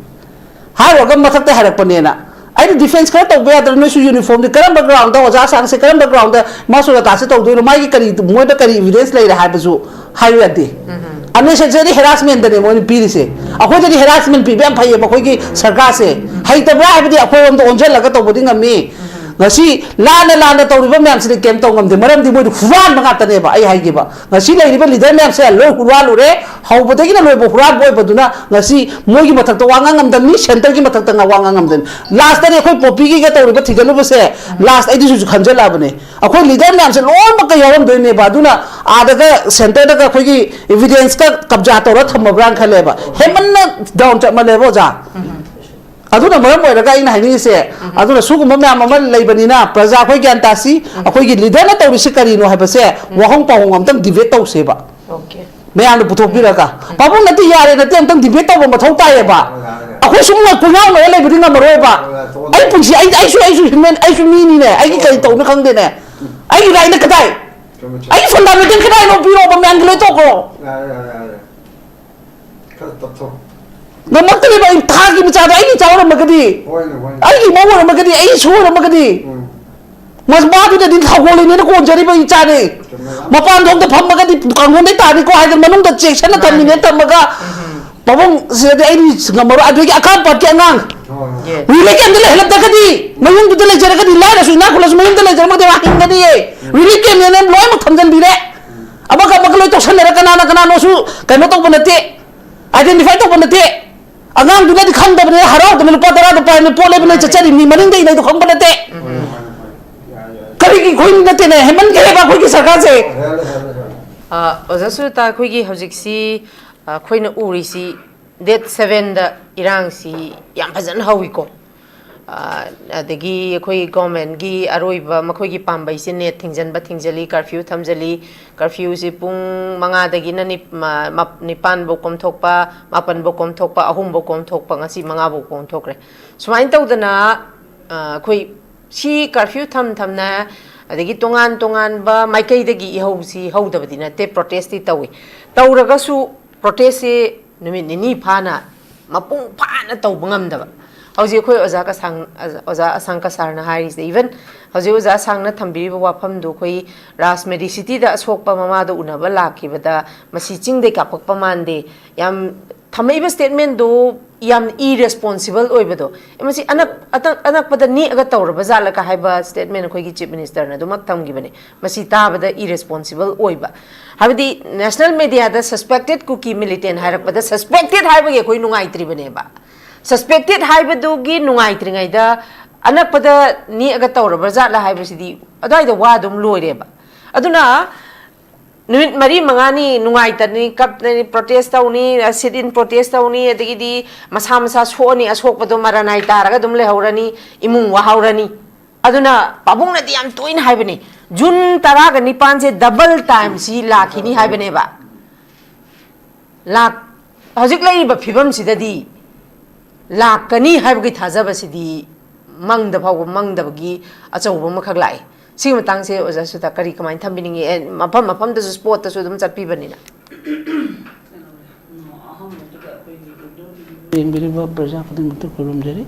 ꯍꯥꯏꯔꯨꯔꯒ ꯃꯊꯛꯇ ꯍꯥꯏꯔꯛꯄꯅꯦꯅ꯫ ꯑꯩꯅ ꯗꯤꯐꯦꯟꯁ ꯈꯔ ꯇꯧꯕ ꯌꯥꯗ꯭ꯔꯥ? ꯅꯣꯏꯁꯨ ꯌꯨꯅꯤꯐꯣꯔꯝꯗꯤ ꯀꯔꯝꯕ ꯒ꯭ꯔꯥꯎꯟꯗ ꯑꯣꯖꯥ ꯁꯥꯡꯁꯦ, ꯀꯔꯝꯕ ꯒ꯭ꯔꯥꯎꯟꯗ ꯃꯥ ꯁꯣꯔꯣꯇꯥꯁꯦ ꯇꯧꯗꯣꯏꯅꯣ? ꯃꯥꯒꯤ ꯀꯔꯤ, ꯃꯣꯏꯗ ꯀꯔꯤ ꯏꯚꯤꯗꯦꯟꯁ ꯂꯩꯔꯦ ꯍꯥꯏꯕꯁꯨ ꯍꯥꯏꯌꯨ ꯌꯥꯗꯦ꯫ Unnecessary harassmentꯗꯅꯦ ꯃꯣꯏꯅ ꯄꯤꯔꯤꯁꯦ꯫ ꯑꯩꯈꯣꯏꯗꯗꯤ ꯍꯦꯔꯥꯁꯃꯦꯟ ꯄꯤꯕ ꯌꯥꯝ ꯐꯩꯌꯦꯕ ꯑꯩꯈꯣꯏꯒꯤ ꯁꯔꯀꯥꯔꯁꯦ꯫ ꯍꯩꯇꯕ꯭ꯔꯥ ꯍꯥꯏꯕꯗꯤ ꯑꯩꯈꯣꯏꯔꯣꯝꯗ ꯑꯣꯟꯁꯤꯜꯂꯒ ꯇꯧꯕꯗꯤ ꯉꯝꯃꯤ꯫ ꯉꯁꯤ ꯂꯥꯟꯅ ꯂꯥꯟꯅ ꯇꯧꯔꯤꯕ ꯃꯌꯥꯝꯁꯤꯗꯤ ꯀꯩꯝ ꯇꯧ ꯉꯝꯗꯦ, ꯃꯔꯝꯗꯤ ꯃꯣꯏꯗꯤ ꯍꯨꯔꯥꯟꯕ ꯉꯥꯛꯇꯅꯦꯕ꯫ ꯑꯩ ꯍꯥꯏꯒꯦꯕ, ꯉꯁꯤ ꯂꯩꯔꯤꯕ ꯂꯤꯗꯔ ꯃꯌꯥꯝꯁꯦ ꯂꯣꯏ ꯍꯨꯔꯥꯜꯂꯨꯔꯦ꯫ ꯍꯧꯕꯗꯒꯤꯅ ꯂꯣꯏꯕ ꯍꯨꯔꯥꯟꯕ ꯑꯣꯏꯕꯗꯨꯅ ꯉꯁꯤ ꯃꯣꯏꯒꯤ ꯃꯊꯛꯇ ꯋꯥ ꯉꯥꯡ ꯉꯝꯗꯕꯅꯤ, ꯁꯦꯟꯇꯔꯒꯤ ꯃꯊꯛꯇ ꯉ-, ꯋꯥ ꯉꯥꯡ ꯉꯝꯗꯕꯅꯤ꯫ ꯂꯥꯁꯇꯗꯤ ꯑꯩꯈꯣꯏ ꯄꯣꯄꯤꯒꯤꯒ ꯇꯧꯔꯤꯕ ꯊꯤꯒꯠꯂꯨꯕꯁꯦ, ꯂꯥꯁ ꯑꯩꯗꯤ ꯍꯧꯖꯤꯛ ꯈꯟꯖꯜꯂꯛꯑꯕꯅꯦ꯫ ꯑꯩꯈꯣꯏ ꯂꯤꯗꯔ ꯃꯌꯥꯝꯁꯦ ꯂꯣꯏꯅꯃꯛꯀ ꯌꯥꯎꯔꯝꯗꯣꯏꯅꯦꯕ꯫ ꯑꯗꯨꯅ ꯑꯥꯗꯒ ꯁꯦꯟꯇꯔꯗꯒ ꯑꯩꯈꯣꯏꯒꯤ ꯏꯚꯤꯗꯦꯟꯁꯀ ꯀꯕꯖꯥ ꯇꯧꯔ ꯊꯝꯃꯕ꯭ꯔꯥꯅ ꯈꯜꯂꯦꯕ꯫ ꯍꯦꯟꯃꯟꯅ ꯗꯥꯎꯟ ꯆꯠꯃꯜꯂꯦꯕ ꯑꯣꯖꯥ꯫ ꯑꯗꯨꯅ ꯃꯔꯝ ꯑꯣꯏꯔꯒ ꯑꯩꯅ ꯍꯥꯏꯅꯤꯡꯉꯤꯁꯦ, ꯑꯗꯨꯅ ꯁꯤꯒꯨꯝꯕ ꯃꯌꯥꯝ ꯑꯃ ꯂꯩꯕꯅꯤꯅ ꯄ꯭ꯔꯖꯥ ꯑꯩꯈꯣꯏ ꯒ꯭ꯌꯥꯟ ꯇꯥꯁꯤ, ꯑꯩꯈꯣꯏꯒꯤ ꯂꯤꯗꯔꯅ ꯇꯧꯔꯤꯁꯤ ꯀꯔꯤꯅꯣ ꯍꯥꯏꯕꯁꯦ ꯋꯥꯍꯪ ꯄꯥꯎꯍꯪ ꯑꯝꯇꯪ ꯗꯤꯕꯦꯠ ꯇꯧꯁꯦꯕ꯫ Okay. ꯃꯌꯥꯝꯅ ꯄꯨꯊꯣꯛꯄꯤꯔꯒ꯫ ꯄꯥꯕꯨꯡ ꯅꯠꯇꯦ, ꯌꯥꯔꯦ, ꯅꯠꯇꯦ, ꯑꯝꯇꯪ debate ꯇꯧꯕ ꯃꯊꯧ ꯇꯥꯏꯌꯦꯕ꯫ ꯑꯩꯈꯣꯏ ꯁꯨꯝ ꯀꯣꯏꯉꯥꯎꯅꯔ ꯂꯩꯕꯗꯤ ꯉꯝꯃꯔꯣꯏꯕ꯫ ꯑꯩ ꯄꯨꯟꯁꯤ, ꯑꯩ, ꯑꯩꯁꯨ, ꯑꯩꯁꯨ human, ꯑꯩꯁꯨ ꯃꯤꯅꯤꯅꯦ, ꯑꯩꯒꯤ ꯀꯔꯤ ꯇꯧꯅꯤ ꯈꯪꯗꯦꯅꯦ꯫ ꯑꯩꯒꯤ rightꯅ ꯀꯗꯥꯏ? ꯑꯩꯒꯤ fundamental ꯀꯗꯥꯏꯅꯣ ꯄꯤꯔꯛꯑꯣꯕ, ꯃꯌꯥꯝꯒꯤ ꯂꯣꯏ ꯇꯣꯛꯈ꯭ꯔꯣ꯫ ꯉꯝꯃꯛꯇ꯭ꯔꯦꯕ, ꯑꯩ ꯊꯥꯒꯤ ꯃꯆꯥꯗꯣ ꯑꯩꯒꯤ ꯏꯆꯥ ꯑꯣꯏꯔꯝꯃꯒꯗꯤ, ꯑꯩꯒꯤ ꯏꯃꯧ ꯑꯣꯏꯔꯝꯃꯒꯗꯤ, ꯑꯩꯒꯤ ꯏꯁꯨ ꯑꯣꯏꯔꯝꯃꯒꯗꯤ, ꯃꯥꯗꯨꯗꯗꯤ ꯊꯧꯒꯣꯜ ꯏꯅꯦꯅ ꯀꯣꯟꯖꯔꯤꯕ ꯏꯆꯥꯅꯤ꯫ ꯃꯄꯥꯟ ꯊꯣꯛꯇ ꯐꯝꯃꯒꯗꯤ ꯀꯥꯡꯊꯣꯟꯗꯩ ꯇꯥꯅꯤꯀꯣ ꯍꯥꯏꯗꯅ ꯃꯅꯨꯡꯗ ꯆꯦꯛꯁꯤꯟꯅ ꯊꯝꯃꯤꯅꯦꯅ ꯊꯝꯃꯒ, ꯄꯥꯕꯨꯡ ꯁꯤꯗꯗꯤ ꯑꯩꯗꯤ ꯉꯝꯃꯔꯣꯏ꯫ ꯑꯗꯨꯗꯒꯤ ꯑꯀꯥꯝꯄꯥꯠꯀꯤ ꯑꯉꯥꯡ relief campꯇ ꯂꯩꯍꯜꯂꯝꯗ꯭ꯔꯒꯗꯤ, ꯃꯌꯨꯝꯗꯨꯗ ꯂꯩꯖꯔꯒꯗꯤ, ꯂꯥꯏꯔꯁꯨ ꯏꯅꯥꯛ ꯈꯨꯜꯂꯁꯨ ꯃꯌꯨꯝꯗ ꯂꯩꯖꯔꯝꯃꯒꯗꯤ ꯃꯥ ꯍꯤꯡꯒꯅꯤꯌꯦ꯫ Relief campꯅꯦꯅ ꯂꯣꯏꯅꯃꯛ ꯊꯝꯖꯤꯟꯕꯤꯔꯦ꯫ ꯑꯃꯒ ꯑꯃꯒ ꯂꯣꯏ ꯇꯧꯁꯟꯅꯔ ꯀꯅꯥꯅ ꯀꯅꯥꯅꯣꯁꯨ ꯀꯩꯅꯣ ꯇꯧꯕ ꯅꯠꯇꯦ, identify ꯇꯧꯕ ꯅꯠꯇꯦ꯫ ꯑꯉꯥꯡꯗꯨꯅꯗꯤ ꯈꯪꯗꯕꯅꯤꯅ ꯍꯔꯥꯎꯗꯅ ꯂꯨꯄꯥ ꯇꯔꯥꯗꯣ ꯄꯥꯏꯅ ꯄꯣꯠ ꯂꯩꯕꯅꯦ ꯆꯠꯆꯔꯤꯕꯅꯤ, ꯃꯅꯤꯡꯗ ꯏꯅꯩꯗꯣ ꯈꯪꯕ ꯅꯠꯇꯦ꯫ ꯀꯔꯤꯒꯤ ꯑꯩꯈꯣꯏ ꯅꯠꯇꯦꯅꯦ, ꯍꯦꯟꯃꯟꯈ꯭ꯔꯦꯕ ꯑꯩꯈꯣꯏꯒꯤ ꯁꯔꯀꯥꯔꯁꯦ꯫ ꯑ, ꯑꯣꯖꯥ ꯁꯨꯅꯤꯇꯥ, ꯑꯩꯈꯣꯏꯒꯤ ꯍꯧꯖꯤꯛꯁꯤ, ꯑ, ꯑꯩꯈꯣꯏꯅ ꯎꯔꯤꯁꯤ date sevenꯗ ꯏꯔꯥꯡꯁꯤ ꯌꯥꯝ ꯐꯖꯅ ꯍꯧꯋꯤꯀꯣ꯫ ꯑ, ꯑꯗꯒꯤ ꯑꯩꯈꯣꯏ governmentꯀꯤ ꯑꯔꯣꯏꯕ ꯃꯈꯣꯏꯒꯤ ꯄꯥꯝꯕꯩꯁꯦ ꯅꯦꯠ ꯊꯤꯡꯖꯤꯟꯕ ꯊꯤꯡꯖꯤꯜꯂꯤ, curfew ꯊꯝꯖꯤꯜꯂꯤ꯫ Curfewꯁꯤ ꯄꯨꯡ ꯃꯉꯥꯗꯒꯤꯅ ꯅꯤꯞ-, ꯃ-, ꯃꯞ-, ꯅꯤꯄꯥꯟꯐꯧ ꯀꯣꯝꯊꯣꯛꯄ, ꯃꯥꯄꯟꯐꯧ ꯀꯣꯝꯊꯣꯛꯄ, ꯑꯍꯨꯝꯐꯧ ꯀꯣꯝꯊꯣꯛꯄ, ꯉꯁꯤ ꯃꯉꯥꯐꯧ ꯀꯣꯝꯊꯣꯛꯈ꯭ꯔꯦ꯫ ꯁꯨꯃꯥꯏꯅ ꯇꯧꯗꯅ, ꯑ, ꯑꯩꯈꯣꯏ ꯁꯤ curfew ꯊꯝ ꯊꯝꯅ, ꯑꯗꯒꯤ ꯇꯣꯉꯥꯟ ꯇꯣꯉꯥꯟꯕ ꯃꯥꯏꯀꯩꯗꯒꯤ ꯏꯍꯧꯁꯤ ꯍꯧꯗꯕꯗꯤ ꯅꯠꯇꯦ, protestꯇꯤ ꯇꯧꯏ꯫ ꯇꯧꯔꯒꯁꯨ protestꯁꯤ ꯅꯨꯃꯤꯠ ꯅꯤꯅꯤ ꯐꯥꯅ, ꯃꯄꯨꯡ ꯐꯥꯅ ꯇꯧꯕ ꯉꯝꯗꯕ꯫ ꯍꯧꯖꯤꯛ ꯑꯩꯈꯣꯏ ꯑꯣꯖꯥ ꯀꯁꯥꯡ-, ꯑꯣꯖꯥ ꯑꯁꯥꯡꯀ ꯁꯥꯔꯅ ꯍꯥꯏꯔꯤꯁꯦ, even ꯍꯧꯖꯤꯛ ꯑꯣꯖꯥ ꯑꯁꯥꯡꯅ ꯊꯝꯕꯤꯔꯤꯕ ꯋꯥꯐꯝꯗꯨ, ꯑꯩꯈꯣꯏ ꯔꯥꯖ ꯃꯦꯗꯤꯁꯤꯇꯤꯗ ꯑꯁꯣꯛꯄ ꯃꯃꯥꯗ ꯎꯅꯕ ꯂꯥꯛꯈꯤꯕꯗ ꯃꯁꯤ ꯆꯤꯡꯗꯩ ꯀꯥꯞꯄꯛꯄ ꯃꯥꯟꯗꯦ, ꯌꯥꯝ ꯊꯝꯃꯛꯏꯕ statementꯗꯨ ꯌꯥꯝ irresponsible ꯑꯣꯏꯕꯗꯣ, ꯑꯦ, ꯃꯁꯤ ꯑꯅꯛ-, ꯑꯇꯛ-, ꯑꯅꯛꯄꯗ ꯅꯦꯛꯑꯒ ꯇꯧꯔꯕ ꯖꯥꯠꯂ ꯀ ꯍꯥꯏꯕ statement ꯑꯩꯈꯣꯏꯒꯤ Chief Ministerꯅ ꯑꯗꯨꯃꯛ ꯊꯝꯈꯤꯕꯅꯦ꯫ ꯃꯁꯤ ꯇꯥꯕꯗ irresponsible ꯑꯣꯏꯕ, ꯍꯥꯏꯕꯗꯤ national mediaꯗ suspected Kuki militant ꯍꯥꯏꯔꯛꯄꯗ suspected ꯍꯥꯏꯕꯒꯤ ꯑꯩꯈꯣꯏ ꯅꯨꯡꯉꯥꯏꯇ꯭ꯔꯤꯕꯅꯦꯕ꯫ Suspected ꯍꯥꯏꯕꯗꯨꯒꯤ ꯅꯨꯡꯉꯥꯏꯇ꯭ꯔꯤꯉꯩꯗ ꯑꯅꯛꯄꯗ ꯅꯦꯛꯑꯒ ꯇꯧꯔꯕ ꯖꯥꯠꯂ ꯍꯥꯏꯕꯁꯤꯗꯤ ꯑꯗꯨꯋꯥꯏꯗ ꯋꯥ ꯑꯗꯨꯝ ꯂꯣꯏꯔꯦꯕ꯫ ꯑꯗꯨꯅ ꯅꯨꯃꯤꯠ ꯃꯔꯤ ꯃꯉꯥꯅꯤ ꯅꯨꯡꯉꯥꯏꯇꯅꯤ, ꯀꯞꯇꯅꯤ, protest ꯇꯧꯅꯤ, sit in protest ꯇꯧꯅꯤ, ꯑꯗꯒꯤꯗꯤ ꯃꯁꯥ ꯃꯁꯥ ꯁꯣꯛꯑꯅꯤ, ꯑꯁꯣꯛꯄꯗꯣ ꯃꯔꯅꯥꯏ ꯇꯥꯔꯒ ꯑꯗꯨꯝ ꯂꯩꯍꯧꯔꯅꯤ, ꯏꯃꯨꯡ ꯋꯥꯍꯧꯔꯅꯤ꯫ ꯑꯗꯨꯅ ꯄꯥꯕꯨꯡꯅꯗꯤ ꯌꯥꯝ ꯇꯣꯏꯅ ꯍꯥꯏꯕꯅꯦ, ꯖꯨꯟ ꯇꯔꯥꯒ ꯅꯤꯄꯥꯟꯁꯦ double time ꯁꯤ ꯂꯥꯛꯈꯤꯅꯤ ꯍꯥꯏꯕꯅꯦꯕ꯫ ꯂꯥꯛ ꯍꯧꯖꯤꯛ ꯂꯩꯔꯤꯕ ꯐꯤꯕꯝꯁꯤꯗꯗꯤ ꯂꯥꯛꯀꯅꯤ ꯍꯥꯏꯕꯒꯤ ꯊꯥꯖꯕꯁꯤꯗꯤ ꯃꯪꯗ ꯐꯥꯎꯕ ꯃꯪꯗꯕꯒꯤ ꯑꯆꯧꯕ ꯑꯃꯈꯛ ꯂꯥꯛꯑꯦ꯫ ꯁꯤꯒꯤ ꯃꯇꯥꯡꯁꯦ ꯑꯣꯖꯥ ꯁꯨꯇꯥ ꯀꯔꯤ ꯀꯃꯥꯏꯅ ꯊꯝꯕꯤꯅꯤꯡꯉꯤ? ꯑꯦ, ꯃꯐꯝ ꯃꯐꯝꯗꯁꯨ ꯁ꯭ꯄꯣꯔꯠꯇꯁꯨ ꯑꯗꯨꯝ ꯆꯠꯄꯤꯕꯅꯤꯅ꯫ ꯌꯦꯡꯕꯤꯔꯤꯕ ꯄ꯭ꯔꯖꯥ ꯈꯨꯗꯤꯡꯃꯛꯇ ꯈꯨꯔꯨꯝꯖꯔꯤ꯫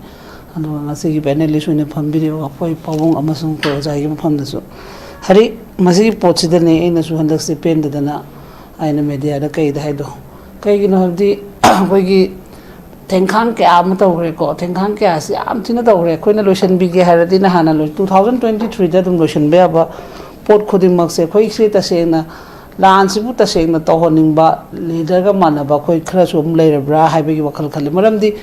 ꯑꯗꯨꯒ ꯉꯁꯤꯒꯤ ꯄꯦꯅꯦꯂꯤꯁ ꯑꯣꯏꯅ ꯐꯝꯕꯤꯔꯤꯕ ꯑꯩꯈꯣꯏ ꯄꯥꯕꯨꯡ ꯑꯃꯁꯨꯡ ꯑꯩꯈꯣꯏ ꯑꯣꯖꯥꯒꯤ ꯃꯐꯝꯗꯁꯨ ꯍꯥꯏꯗꯤ ꯃꯁꯤꯒꯤ ꯄꯣꯠꯁꯤꯗꯅꯦ ꯑꯩꯅꯁꯨ ꯍꯟꯗꯛꯁꯦ ꯄꯦꯟꯗꯗꯅ ꯑꯩꯅ ꯃꯦꯗꯤꯌꯥꯗ ꯀꯩꯗ ꯍꯥꯏꯗꯣ ꯀꯩꯒꯤꯅꯣ ꯍꯥꯏꯕꯗꯤ ꯑꯩꯈꯣꯏꯒꯤ ꯊꯦꯡꯈꯥꯡ ꯀꯌꯥ ꯑꯃ ꯇꯧꯈ꯭ꯔꯦꯀꯣ꯫ ꯊꯦꯡꯈꯥꯡ ꯀꯌꯥꯁꯤ ꯌꯥꯝ ꯊꯤꯅ ꯇꯧꯈ꯭ꯔꯦ꯫ ꯑꯩꯈꯣꯏꯅ ꯂꯣꯏꯁꯤꯟꯕꯤꯒꯦ ꯍꯥꯏꯔꯗꯤ ꯅꯍꯥꯟꯅ ꯂꯣꯏ two thousand twenty threeꯗ ꯑꯗꯨꯝ ꯂꯣꯏꯁꯤꯟꯕ ꯌꯥꯕ ꯄꯣꯠ ꯈꯨꯗꯤꯡꯃꯛꯁꯦ ꯑꯩꯈꯣꯏꯁꯦ ꯇꯁꯦꯡꯅ ꯂꯥꯟꯁꯤꯕꯨ ꯇꯁꯦꯡꯅ ꯇꯧꯍꯟꯅꯤꯡꯕ ꯂꯤꯗꯔꯒ ꯃꯥꯟꯅꯕ ꯑꯩꯈꯣꯏ ꯈꯔꯁꯨ ꯑꯗꯨꯝ ꯂꯩꯔꯕ꯭ꯔꯥ ꯍꯥꯏꯕꯒꯤ ꯋꯥꯈꯜ ꯈꯜꯂꯤ꯫ ꯃꯔꯝꯗꯤ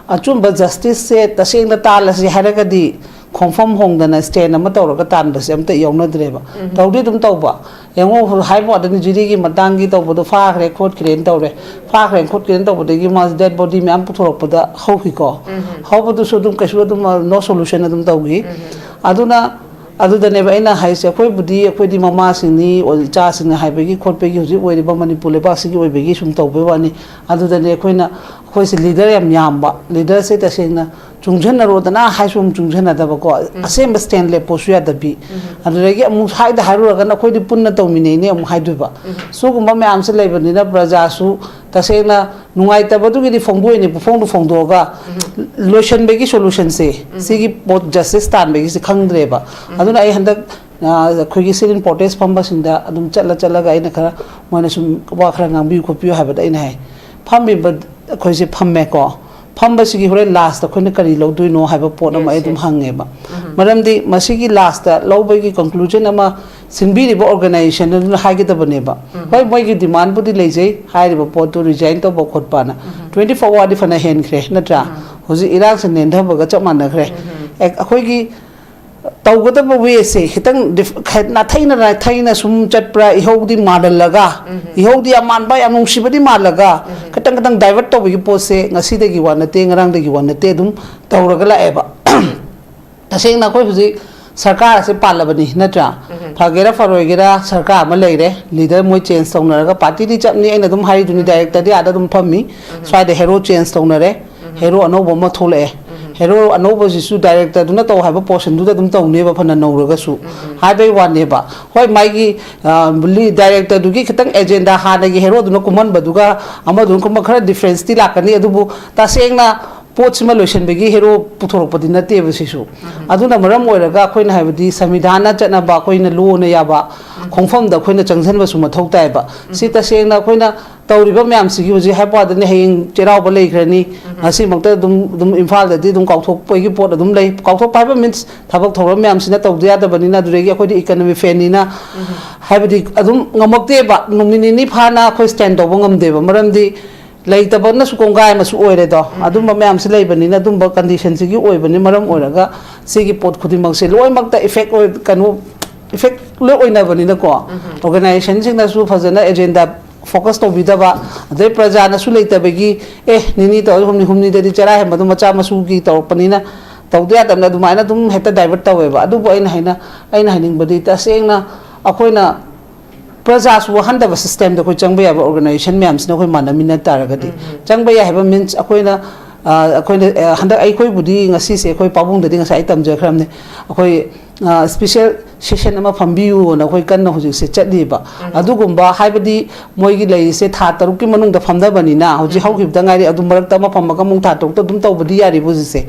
ꯑꯆꯨꯝꯕ ꯖꯁꯇꯤꯁꯁꯦ ꯇꯁꯦꯡꯅ ꯇꯥꯜꯂꯁꯤ ꯍꯥꯏꯔꯒꯗꯤ ꯈꯣꯡꯐꯝ ꯍꯣꯡꯗꯅ ꯁ꯭ꯇꯦꯟ ꯑꯃ ꯇꯧꯔꯒ ꯇꯥꯟꯕꯁꯦ ꯑꯝꯇ ꯌꯥꯎꯅꯗ꯭ꯔꯦꯕ꯫ ꯇꯧꯗꯤ ꯑꯗꯨꯝ ꯇꯧꯕ꯫ ꯌꯦꯡꯉꯣ, ꯍꯥꯏꯕ ꯋꯥꯗꯅꯤ, ꯖꯨꯔꯤꯒꯤ ꯃꯇꯥꯡꯒꯤ ꯇꯧꯕꯗꯣ ꯐꯥꯈ꯭ꯔꯦ ꯈꯣꯠꯈ꯭ꯔꯦꯅ ꯇꯧꯔꯦ꯫ ꯐꯥꯈ꯭ꯔꯦ ꯈꯣꯠꯈ꯭ꯔꯦꯅ ꯇꯧꯕꯗꯒꯤ ꯃꯥꯁꯦ ꯗꯦꯗ ꯕꯣꯗꯤ ꯃꯌꯥꯝ ꯄꯨꯊꯣꯔꯛꯄꯗ ꯍꯧꯈꯤꯀꯣ꯫ ꯍꯧꯕꯗꯨꯁꯨ ꯑꯗꯨꯝ ꯀꯩꯁꯨ ꯑꯗꯨꯝ ꯅꯣ ꯁꯣꯂꯨꯁꯟ ꯑꯗꯨꯝ ꯇꯧꯈꯤ꯫ ꯑꯗꯨꯅ ꯑꯗꯨꯗꯅꯦꯕ ꯑꯩꯅ ꯍꯥꯏꯁꯦ, ꯑꯩꯈꯣꯏꯕꯨꯗꯤ ꯑꯩꯈꯣꯏꯗꯤ ꯃꯃꯥꯁꯤꯡꯅꯤ, ꯏꯆꯥꯁꯤꯡꯅ ꯍꯥꯏꯕꯒꯤ ꯈꯣꯠꯄꯒꯤ ꯍꯧꯖꯤꯛ ꯑꯣꯏꯔꯤꯕ ꯃꯅꯤꯄꯨꯔ ꯂꯩꯕꯥꯛꯁꯤꯒꯤ ꯑꯣꯏꯕꯒꯤ ꯁꯨꯝ ꯇꯧꯕꯩ ꯋꯥꯅꯤ꯫ ꯑꯗꯨꯗꯅꯦ ꯑꯩꯈꯣꯏꯅ, ꯑꯩꯈꯣꯏꯁꯦ ꯂꯤꯗꯔ ꯌꯥꯝ ꯌꯥꯝꯕ, ꯂꯤꯗꯔꯁꯦ ꯇꯁꯦꯡꯅ ꯆꯨꯡꯁꯤꯟꯅꯔꯣꯗꯅ ꯍꯥꯏꯁꯨ ꯑꯃꯨꯛ ꯆꯨꯡꯁꯤꯟꯅꯗꯕꯀꯣ, ꯑꯁꯦꯡꯕ ꯁ꯭ꯇꯦꯟ ꯂꯦꯞꯄꯣꯁꯨ ꯌꯥꯗꯕꯤ꯫ ꯑꯗꯨꯗꯒꯤ ꯑꯃꯨꯛ ꯍꯥꯏꯗ ꯍꯥꯏꯔꯨꯔꯒꯅ ꯑꯩꯈꯣꯏꯗꯤ ꯄꯨꯟꯅ ꯇꯧꯃꯤꯟꯅꯩꯅꯦ ꯑꯃꯨꯛ ꯍꯥꯏꯗꯣꯏꯕ꯫ ꯁꯤꯒꯨꯝꯕ ꯃꯌꯥꯝꯁꯦ ꯂꯩꯕꯅꯤꯅ ꯄ꯭ꯔꯖꯥꯁꯨ ꯇꯁꯦꯡꯅ ꯅꯨꯡꯉꯥꯏꯇꯕꯗꯨꯒꯤꯗꯤ ꯐꯣꯡꯗꯣꯛꯏꯅꯦ, ꯄꯨꯐꯣꯡꯗꯣ ꯐꯣꯡꯗꯣꯛꯑꯒ ꯂꯣꯏꯁꯟꯕꯒꯤ ꯁꯣꯂꯨꯁꯟꯁꯦ, ꯁꯤꯒꯤ ꯄꯣꯠ ꯖꯁꯇꯤꯁ ꯇꯥꯟꯕꯒꯤꯁꯦ ꯈꯪꯗ꯭ꯔꯦꯕ꯫ ꯑꯗꯨꯅ ꯑꯩ ꯍꯟꯗꯛ, ꯑ, ꯑꯩꯈꯣꯏꯒꯤ ꯁꯤꯠ ꯏꯟ ꯄ꯭ꯔꯣꯇꯦꯁ ꯐꯝꯕꯁꯤꯡꯗ ꯑꯗꯨꯝ ꯆꯠꯂ ꯆꯠꯂꯒ ꯑꯩꯅ ꯈꯔ, ꯃꯣꯏꯅ ꯁꯨꯝ ꯋꯥ ꯈꯔ ꯉꯥꯡꯕꯤꯌꯨ ꯈꯣꯠꯄꯤꯌꯨ ꯍꯥꯏꯕꯗ ꯑꯩꯅ ꯍꯥꯏ, ꯐꯝꯃꯤꯕ ꯑꯩꯈꯣꯏꯁꯦ ꯐꯝꯃꯦꯀꯣ, ꯐꯝꯕꯁꯤꯒꯤ ꯍꯣꯔꯦꯟ ꯂꯥꯁꯇ ꯑꯩꯈꯣꯏꯅ ꯀꯔꯤ ꯂꯧꯗꯣꯏꯅꯣ ꯍꯥꯏꯕ ꯄꯣꯠ ꯑꯃ ꯑꯩ ꯑꯗꯨꯝ ꯍꯪꯉꯦꯕ꯫ ꯃꯔꯝꯗꯤ ꯃꯁꯤꯒꯤ ꯂꯥꯁꯇ ꯂꯧꯕꯒꯤ ꯀꯟꯀ꯭ꯂꯨꯖꯟ ꯑꯃ ꯁꯤꯟꯕꯤꯔꯤꯕ ꯑꯣꯔꯒꯅꯥꯏꯖꯦꯁꯟ ꯑꯗꯨꯅ ꯍꯥꯏꯒꯗꯕꯅꯦꯕ꯫ ꯍꯣꯏ, ꯃꯣꯏꯒꯤ ꯗꯤꯃꯥꯟꯕꯨꯗꯤ ꯂꯩꯖꯩ, ꯍꯥꯏꯔꯤꯕ ꯄꯣꯠꯇꯨ ꯔꯤꯖꯥꯏꯟ ꯇꯧꯕ ꯈꯣꯠꯄꯅ꯫ Twenty four hourꯗꯤ ꯐꯅ ꯍꯦꯟꯈ꯭ꯔꯦ ꯅꯠꯇ꯭ꯔꯥ? ꯍꯧꯖꯤꯛ ꯏꯔꯥꯡꯁꯦ ꯅꯦꯟꯊꯕꯒ ꯆꯞ ꯃꯥꯟꯅꯈ꯭ꯔꯦ꯫ ꯑꯦ, ꯑꯩꯈꯣꯏꯒꯤ ꯇꯧꯒꯗꯕ ꯋꯦꯁꯦ ꯈꯤꯇꯪ ꯗꯤꯐ-, ꯈ-, ꯅꯥꯊꯩꯅ ꯅꯥꯊꯩꯅ ꯁꯨꯝ ꯆꯠꯄ꯭ꯔꯥ, ꯏꯍꯧꯗꯤ ꯃꯥꯜꯍꯜꯂꯒ, ꯏꯍꯧꯗꯤ ꯌꯥꯝ ꯃꯥꯟꯕ, ꯌꯥꯝ ꯅꯨꯡꯁꯤꯕꯗꯤ ꯃꯥꯜꯂꯒ, ꯈꯤꯇꯪ ꯈꯤꯇꯪ ꯗꯥꯏꯚꯔꯠ ꯇꯧꯕꯒꯤ ꯄꯣꯠꯁꯦ ꯉꯁꯤꯗꯒꯤ ꯋꯥ ꯅꯠꯇꯦ, ꯉꯔꯥꯡꯗꯒꯤ ꯋꯥ ꯅꯠꯇꯦ, ꯑꯗꯨꯝ ꯇꯧꯔꯒ ꯂꯥꯛꯑꯦꯕ꯫ ꯇꯁꯦꯡꯅ ꯑꯩꯈꯣꯏ ꯍꯧꯖꯤꯛ ꯁꯔꯀꯥꯔ ꯑꯁꯤ ꯄꯥꯜꯂꯕꯅꯤ ꯅꯠꯇ꯭ꯔꯥ? ꯐꯒꯦꯔꯥ ꯐꯔꯣꯏꯒꯦꯔꯥ ꯁꯔꯀꯥꯔ ꯑꯃ ꯂꯩꯔꯦ, ꯂꯤꯗꯔ ꯃꯣꯏ ꯆꯦꯟꯖ ꯇꯧꯅꯔꯒ, ꯄꯥꯔꯇꯤꯗꯤ ꯆꯞꯅꯤ, ꯑꯩꯅ ꯑꯗꯨꯝ ꯍꯥꯏꯔꯤꯗꯨꯅꯤ, ꯗꯥꯏꯔꯦꯛꯇꯔꯗꯤ ꯑꯥꯗ ꯑꯗꯨꯝ ꯐꯝꯃꯤ꯫ ꯁ꯭ꯋꯥꯏꯗ ꯍꯦꯔꯣ ꯆꯦꯟꯖ ꯇꯧꯅꯔꯦ, ꯍꯦꯔꯣ ꯑꯅꯧꯕ ꯑꯃ ꯊꯣꯛꯂꯛꯑꯦ꯫ ꯍꯦꯔꯣ ꯑꯅꯧꯕꯁꯤꯁꯨ ꯗꯥꯏꯔꯦꯛꯇꯔꯗꯨꯅ ꯇꯧ ꯍꯥꯏꯕ ꯄꯣꯔꯁꯟꯗꯨꯗ ꯑꯗꯨꯝ ꯇꯧꯅꯦꯕ, ꯐꯅ ꯅꯧꯔꯒꯁꯨ꯫ ꯍꯥꯏꯕꯩ ꯋꯥꯅꯦꯕ꯫ ꯍꯣꯏ, ꯃꯥꯒꯤ ꯗꯥꯏꯔꯦꯛꯇꯔꯗꯨꯒꯤ ꯈꯤꯇꯪ ꯑꯦꯖꯦꯟꯗꯥ, ꯍꯥꯟꯅꯒꯤ ꯍꯦꯔꯣꯗꯨꯅ ꯀꯨꯝꯍꯟꯕꯗꯨꯒ ꯑꯃꯗꯨꯅ ꯀꯨꯝꯕ ꯈꯔ ꯗꯤꯐ꯭ꯔꯦꯟꯁꯇꯤ ꯂꯥꯛꯀꯅꯤ, ꯑꯗꯨꯕꯨ ꯇꯁꯦꯡꯅ ꯄꯣꯠꯁꯤꯃ ꯂꯣꯏꯁꯤꯟꯕꯒꯤ ꯍꯦꯔꯣ ꯄꯨꯊꯣꯔꯛꯄꯗꯤ ꯅꯠꯇꯦꯕ ꯁꯤꯁꯨ꯫ ꯑꯗꯨꯅ ꯃꯔꯝ ꯑꯣꯏꯔꯒ ꯑꯩꯈꯣꯏꯅ ꯍꯥꯏꯕꯗꯤ ꯁꯪꯕꯤꯙꯥꯟꯅ ꯆꯠꯅꯕ, ꯑꯩꯈꯣꯏꯅ ꯂꯣꯅ ꯌꯥꯕ ꯈꯣꯡꯐꯝꯗ ꯑꯩꯈꯣꯏꯅ ꯆꯪꯁꯤꯟꯕꯁꯨ ꯃꯊꯧ ꯇꯥꯏꯕ꯫ ꯁꯤ ꯇꯁꯦꯡꯅ ꯑꯩꯈꯣꯏꯅ ꯇꯧꯔꯤꯕ ꯃꯌꯥꯝꯁꯤꯒꯤ ꯍꯧꯖꯤꯛ ꯍꯥꯏꯕ ꯋꯥꯗꯅꯤ, ꯍꯌꯦꯡ ꯆꯩꯔꯥꯎꯕ ꯂꯩꯈ꯭ꯔꯅꯤ, ꯉꯁꯤꯃꯛꯇ ꯑꯗꯨꯝ ꯑꯗꯨꯝ ꯏꯝꯐꯥꯜꯗꯗꯤ ꯑꯗꯨꯝ ꯀꯥꯎꯊꯣꯛꯄꯒꯤ ꯄꯣꯠ ꯑꯗꯨꯝ ꯂꯩ꯫ ꯀꯥꯎꯊꯣꯛꯄ ꯍꯥꯏꯕ ꯃꯤꯟꯁ ꯊꯕꯛ ꯊꯧꯔꯝ ꯃꯌꯥꯝꯁꯤꯅ ꯇꯧꯗ ꯌꯥꯗꯕꯅꯤꯅ, ꯑꯗꯨꯗꯒꯤ ꯑꯩꯈꯣꯏꯗꯤ ꯏꯀꯅꯃꯤ ꯐꯦꯟꯅꯤꯅ ꯍꯥꯏꯕꯗꯤ ꯑꯗꯨꯝ ꯉꯝꯃꯛꯇꯦꯕ, ꯅꯨꯃꯤꯠ ꯅꯤꯅꯤ ꯐꯥꯅ ꯑꯩꯈꯣꯏ ꯁ꯭ꯇꯦꯟ ꯇꯧꯕ ꯉꯝꯗꯦꯕ꯫ ꯃꯔꯝꯗꯤ ꯂꯩꯇꯕꯅꯁꯨ ꯀꯣꯡꯒꯥꯏ ꯑꯃꯁꯨ ꯑꯣꯏꯔꯦꯗꯣ꯫ ꯑꯗꯨꯝꯕ ꯃꯌꯥꯝꯁꯤ ꯂꯩꯕꯅꯤꯅ, ꯑꯗꯨꯝꯕ ꯀꯟꯗꯤꯁꯟꯁꯤꯒꯤ ꯑꯣꯏꯕꯅꯤ꯫ ꯃꯔꯝ ꯑꯣꯏꯔꯒ ꯁꯤꯒꯤ ꯄꯣꯠ ꯈꯨꯗꯤꯡꯃꯛꯁꯦ ꯂꯣꯏꯅꯃꯛꯇ ꯏꯐꯦꯛ ꯑꯣꯏ, ꯀꯩꯅꯣ, ꯏꯐꯦꯛ ꯂꯣꯏ ꯑꯣꯏꯅꯕꯅꯤꯅꯀꯣ, ꯑꯣꯔꯒꯅꯥꯏꯖꯦꯁꯟꯁꯤꯡꯅꯁꯨ ꯐꯖꯅ ꯑꯦꯖꯦꯟꯗꯥ ꯐꯣꯀꯁ ꯇꯧꯕꯤꯗꯕ, ꯑꯗꯩ ꯄ꯭ꯔꯖꯥꯅꯁꯨ ꯂꯩꯇꯕꯒꯤ, "ꯑꯦ, ꯅꯤꯅꯤ ꯇꯧꯔꯗꯤ ꯍꯨꯝꯅꯤ, ꯍꯨꯝꯅꯤꯗꯗꯤ ꯆꯔꯥ ꯍꯦꯟꯕꯗꯣ ꯃꯆꯥ ꯃꯁꯨꯒꯤ ꯇꯧꯔꯛꯄꯅꯤꯅ ꯇꯧꯗ ꯌꯥꯗꯕꯅ", ꯑꯗꯨꯃꯥꯏꯅ ꯑꯗꯨꯝ ꯍꯦꯛꯇ ꯗꯥꯏꯚꯔꯠ ꯇꯧꯋꯦꯕ꯫ ꯑꯗꯨꯕꯨ ꯑꯩꯅ ꯍꯥꯏꯅ-, ꯑꯩꯅ ꯍꯥꯏꯅꯤꯡꯕꯗꯤ, ꯇꯁꯦꯡꯅ ꯑꯩꯈꯣꯏꯅ ꯄ꯭ꯔꯖꯥꯁꯨ ꯋꯥꯍꯟꯗꯕ ꯁꯤꯁꯇꯦꯝꯗ ꯑꯩꯈꯣꯏ ꯆꯪꯕ ꯌꯥꯕ ꯑꯣꯔꯒꯅꯥꯏꯖꯦꯁꯟ ꯃꯌꯥꯝꯁꯤꯅ ꯑꯩꯈꯣꯏ ꯃꯥꯟꯅꯃꯤꯟꯅ ꯇꯥꯔꯒꯗꯤ, ꯆꯪꯕ ꯌꯥꯏ ꯍꯥꯏꯕ ꯃꯤꯟꯁ ꯑꯩꯈꯣꯏꯅ, ꯑ, ꯑꯩꯈꯣꯏꯅ, ꯑ, ꯍꯟꯗꯛ ꯑꯩꯈꯣꯏꯕꯨꯗꯤ ꯉꯁꯤꯁꯦ ꯑꯩꯈꯣꯏ ꯄꯥꯕꯨꯡꯗꯗꯤ ꯉꯁꯥꯏ ꯑꯩ ꯇꯝꯖꯈ꯭ꯔꯕꯅꯦ꯫ ꯑꯩꯈꯣꯏ, ꯑ, ꯁ꯭ꯄꯤꯁꯦꯜ ꯁꯦꯁꯟ ꯑꯃ ꯐꯝꯕꯤꯌꯨꯅ ꯑꯩꯈꯣꯏ ꯀꯟꯅ ꯍꯧꯖꯤꯛꯁꯦ ꯆꯠꯂꯤꯕ꯫ ꯑꯗꯨꯒꯨꯝꯕ ꯍꯥꯏꯕꯗꯤ ꯃꯣꯏꯒꯤ ꯂꯩꯔꯤꯁꯦ ꯊꯥ ꯇꯔꯨꯛꯀꯤ ꯃꯅꯨꯡꯗ ꯐꯝꯊꯕꯅꯤꯅ, ꯍꯧꯖꯤꯛ ꯍꯧꯈꯤꯕꯗ ꯉꯥꯏꯔꯤ, ꯑꯗꯨ ꯃꯔꯛꯇ ꯑꯃ ꯐꯝꯃꯒ ꯑꯃꯨꯛ ꯊꯥ ꯇꯔꯨꯛꯇ ꯑꯗꯨꯝ ꯇꯧꯕꯗꯤ ꯌꯥꯔꯤꯕ ꯍꯧꯖꯤꯛꯁꯦ꯫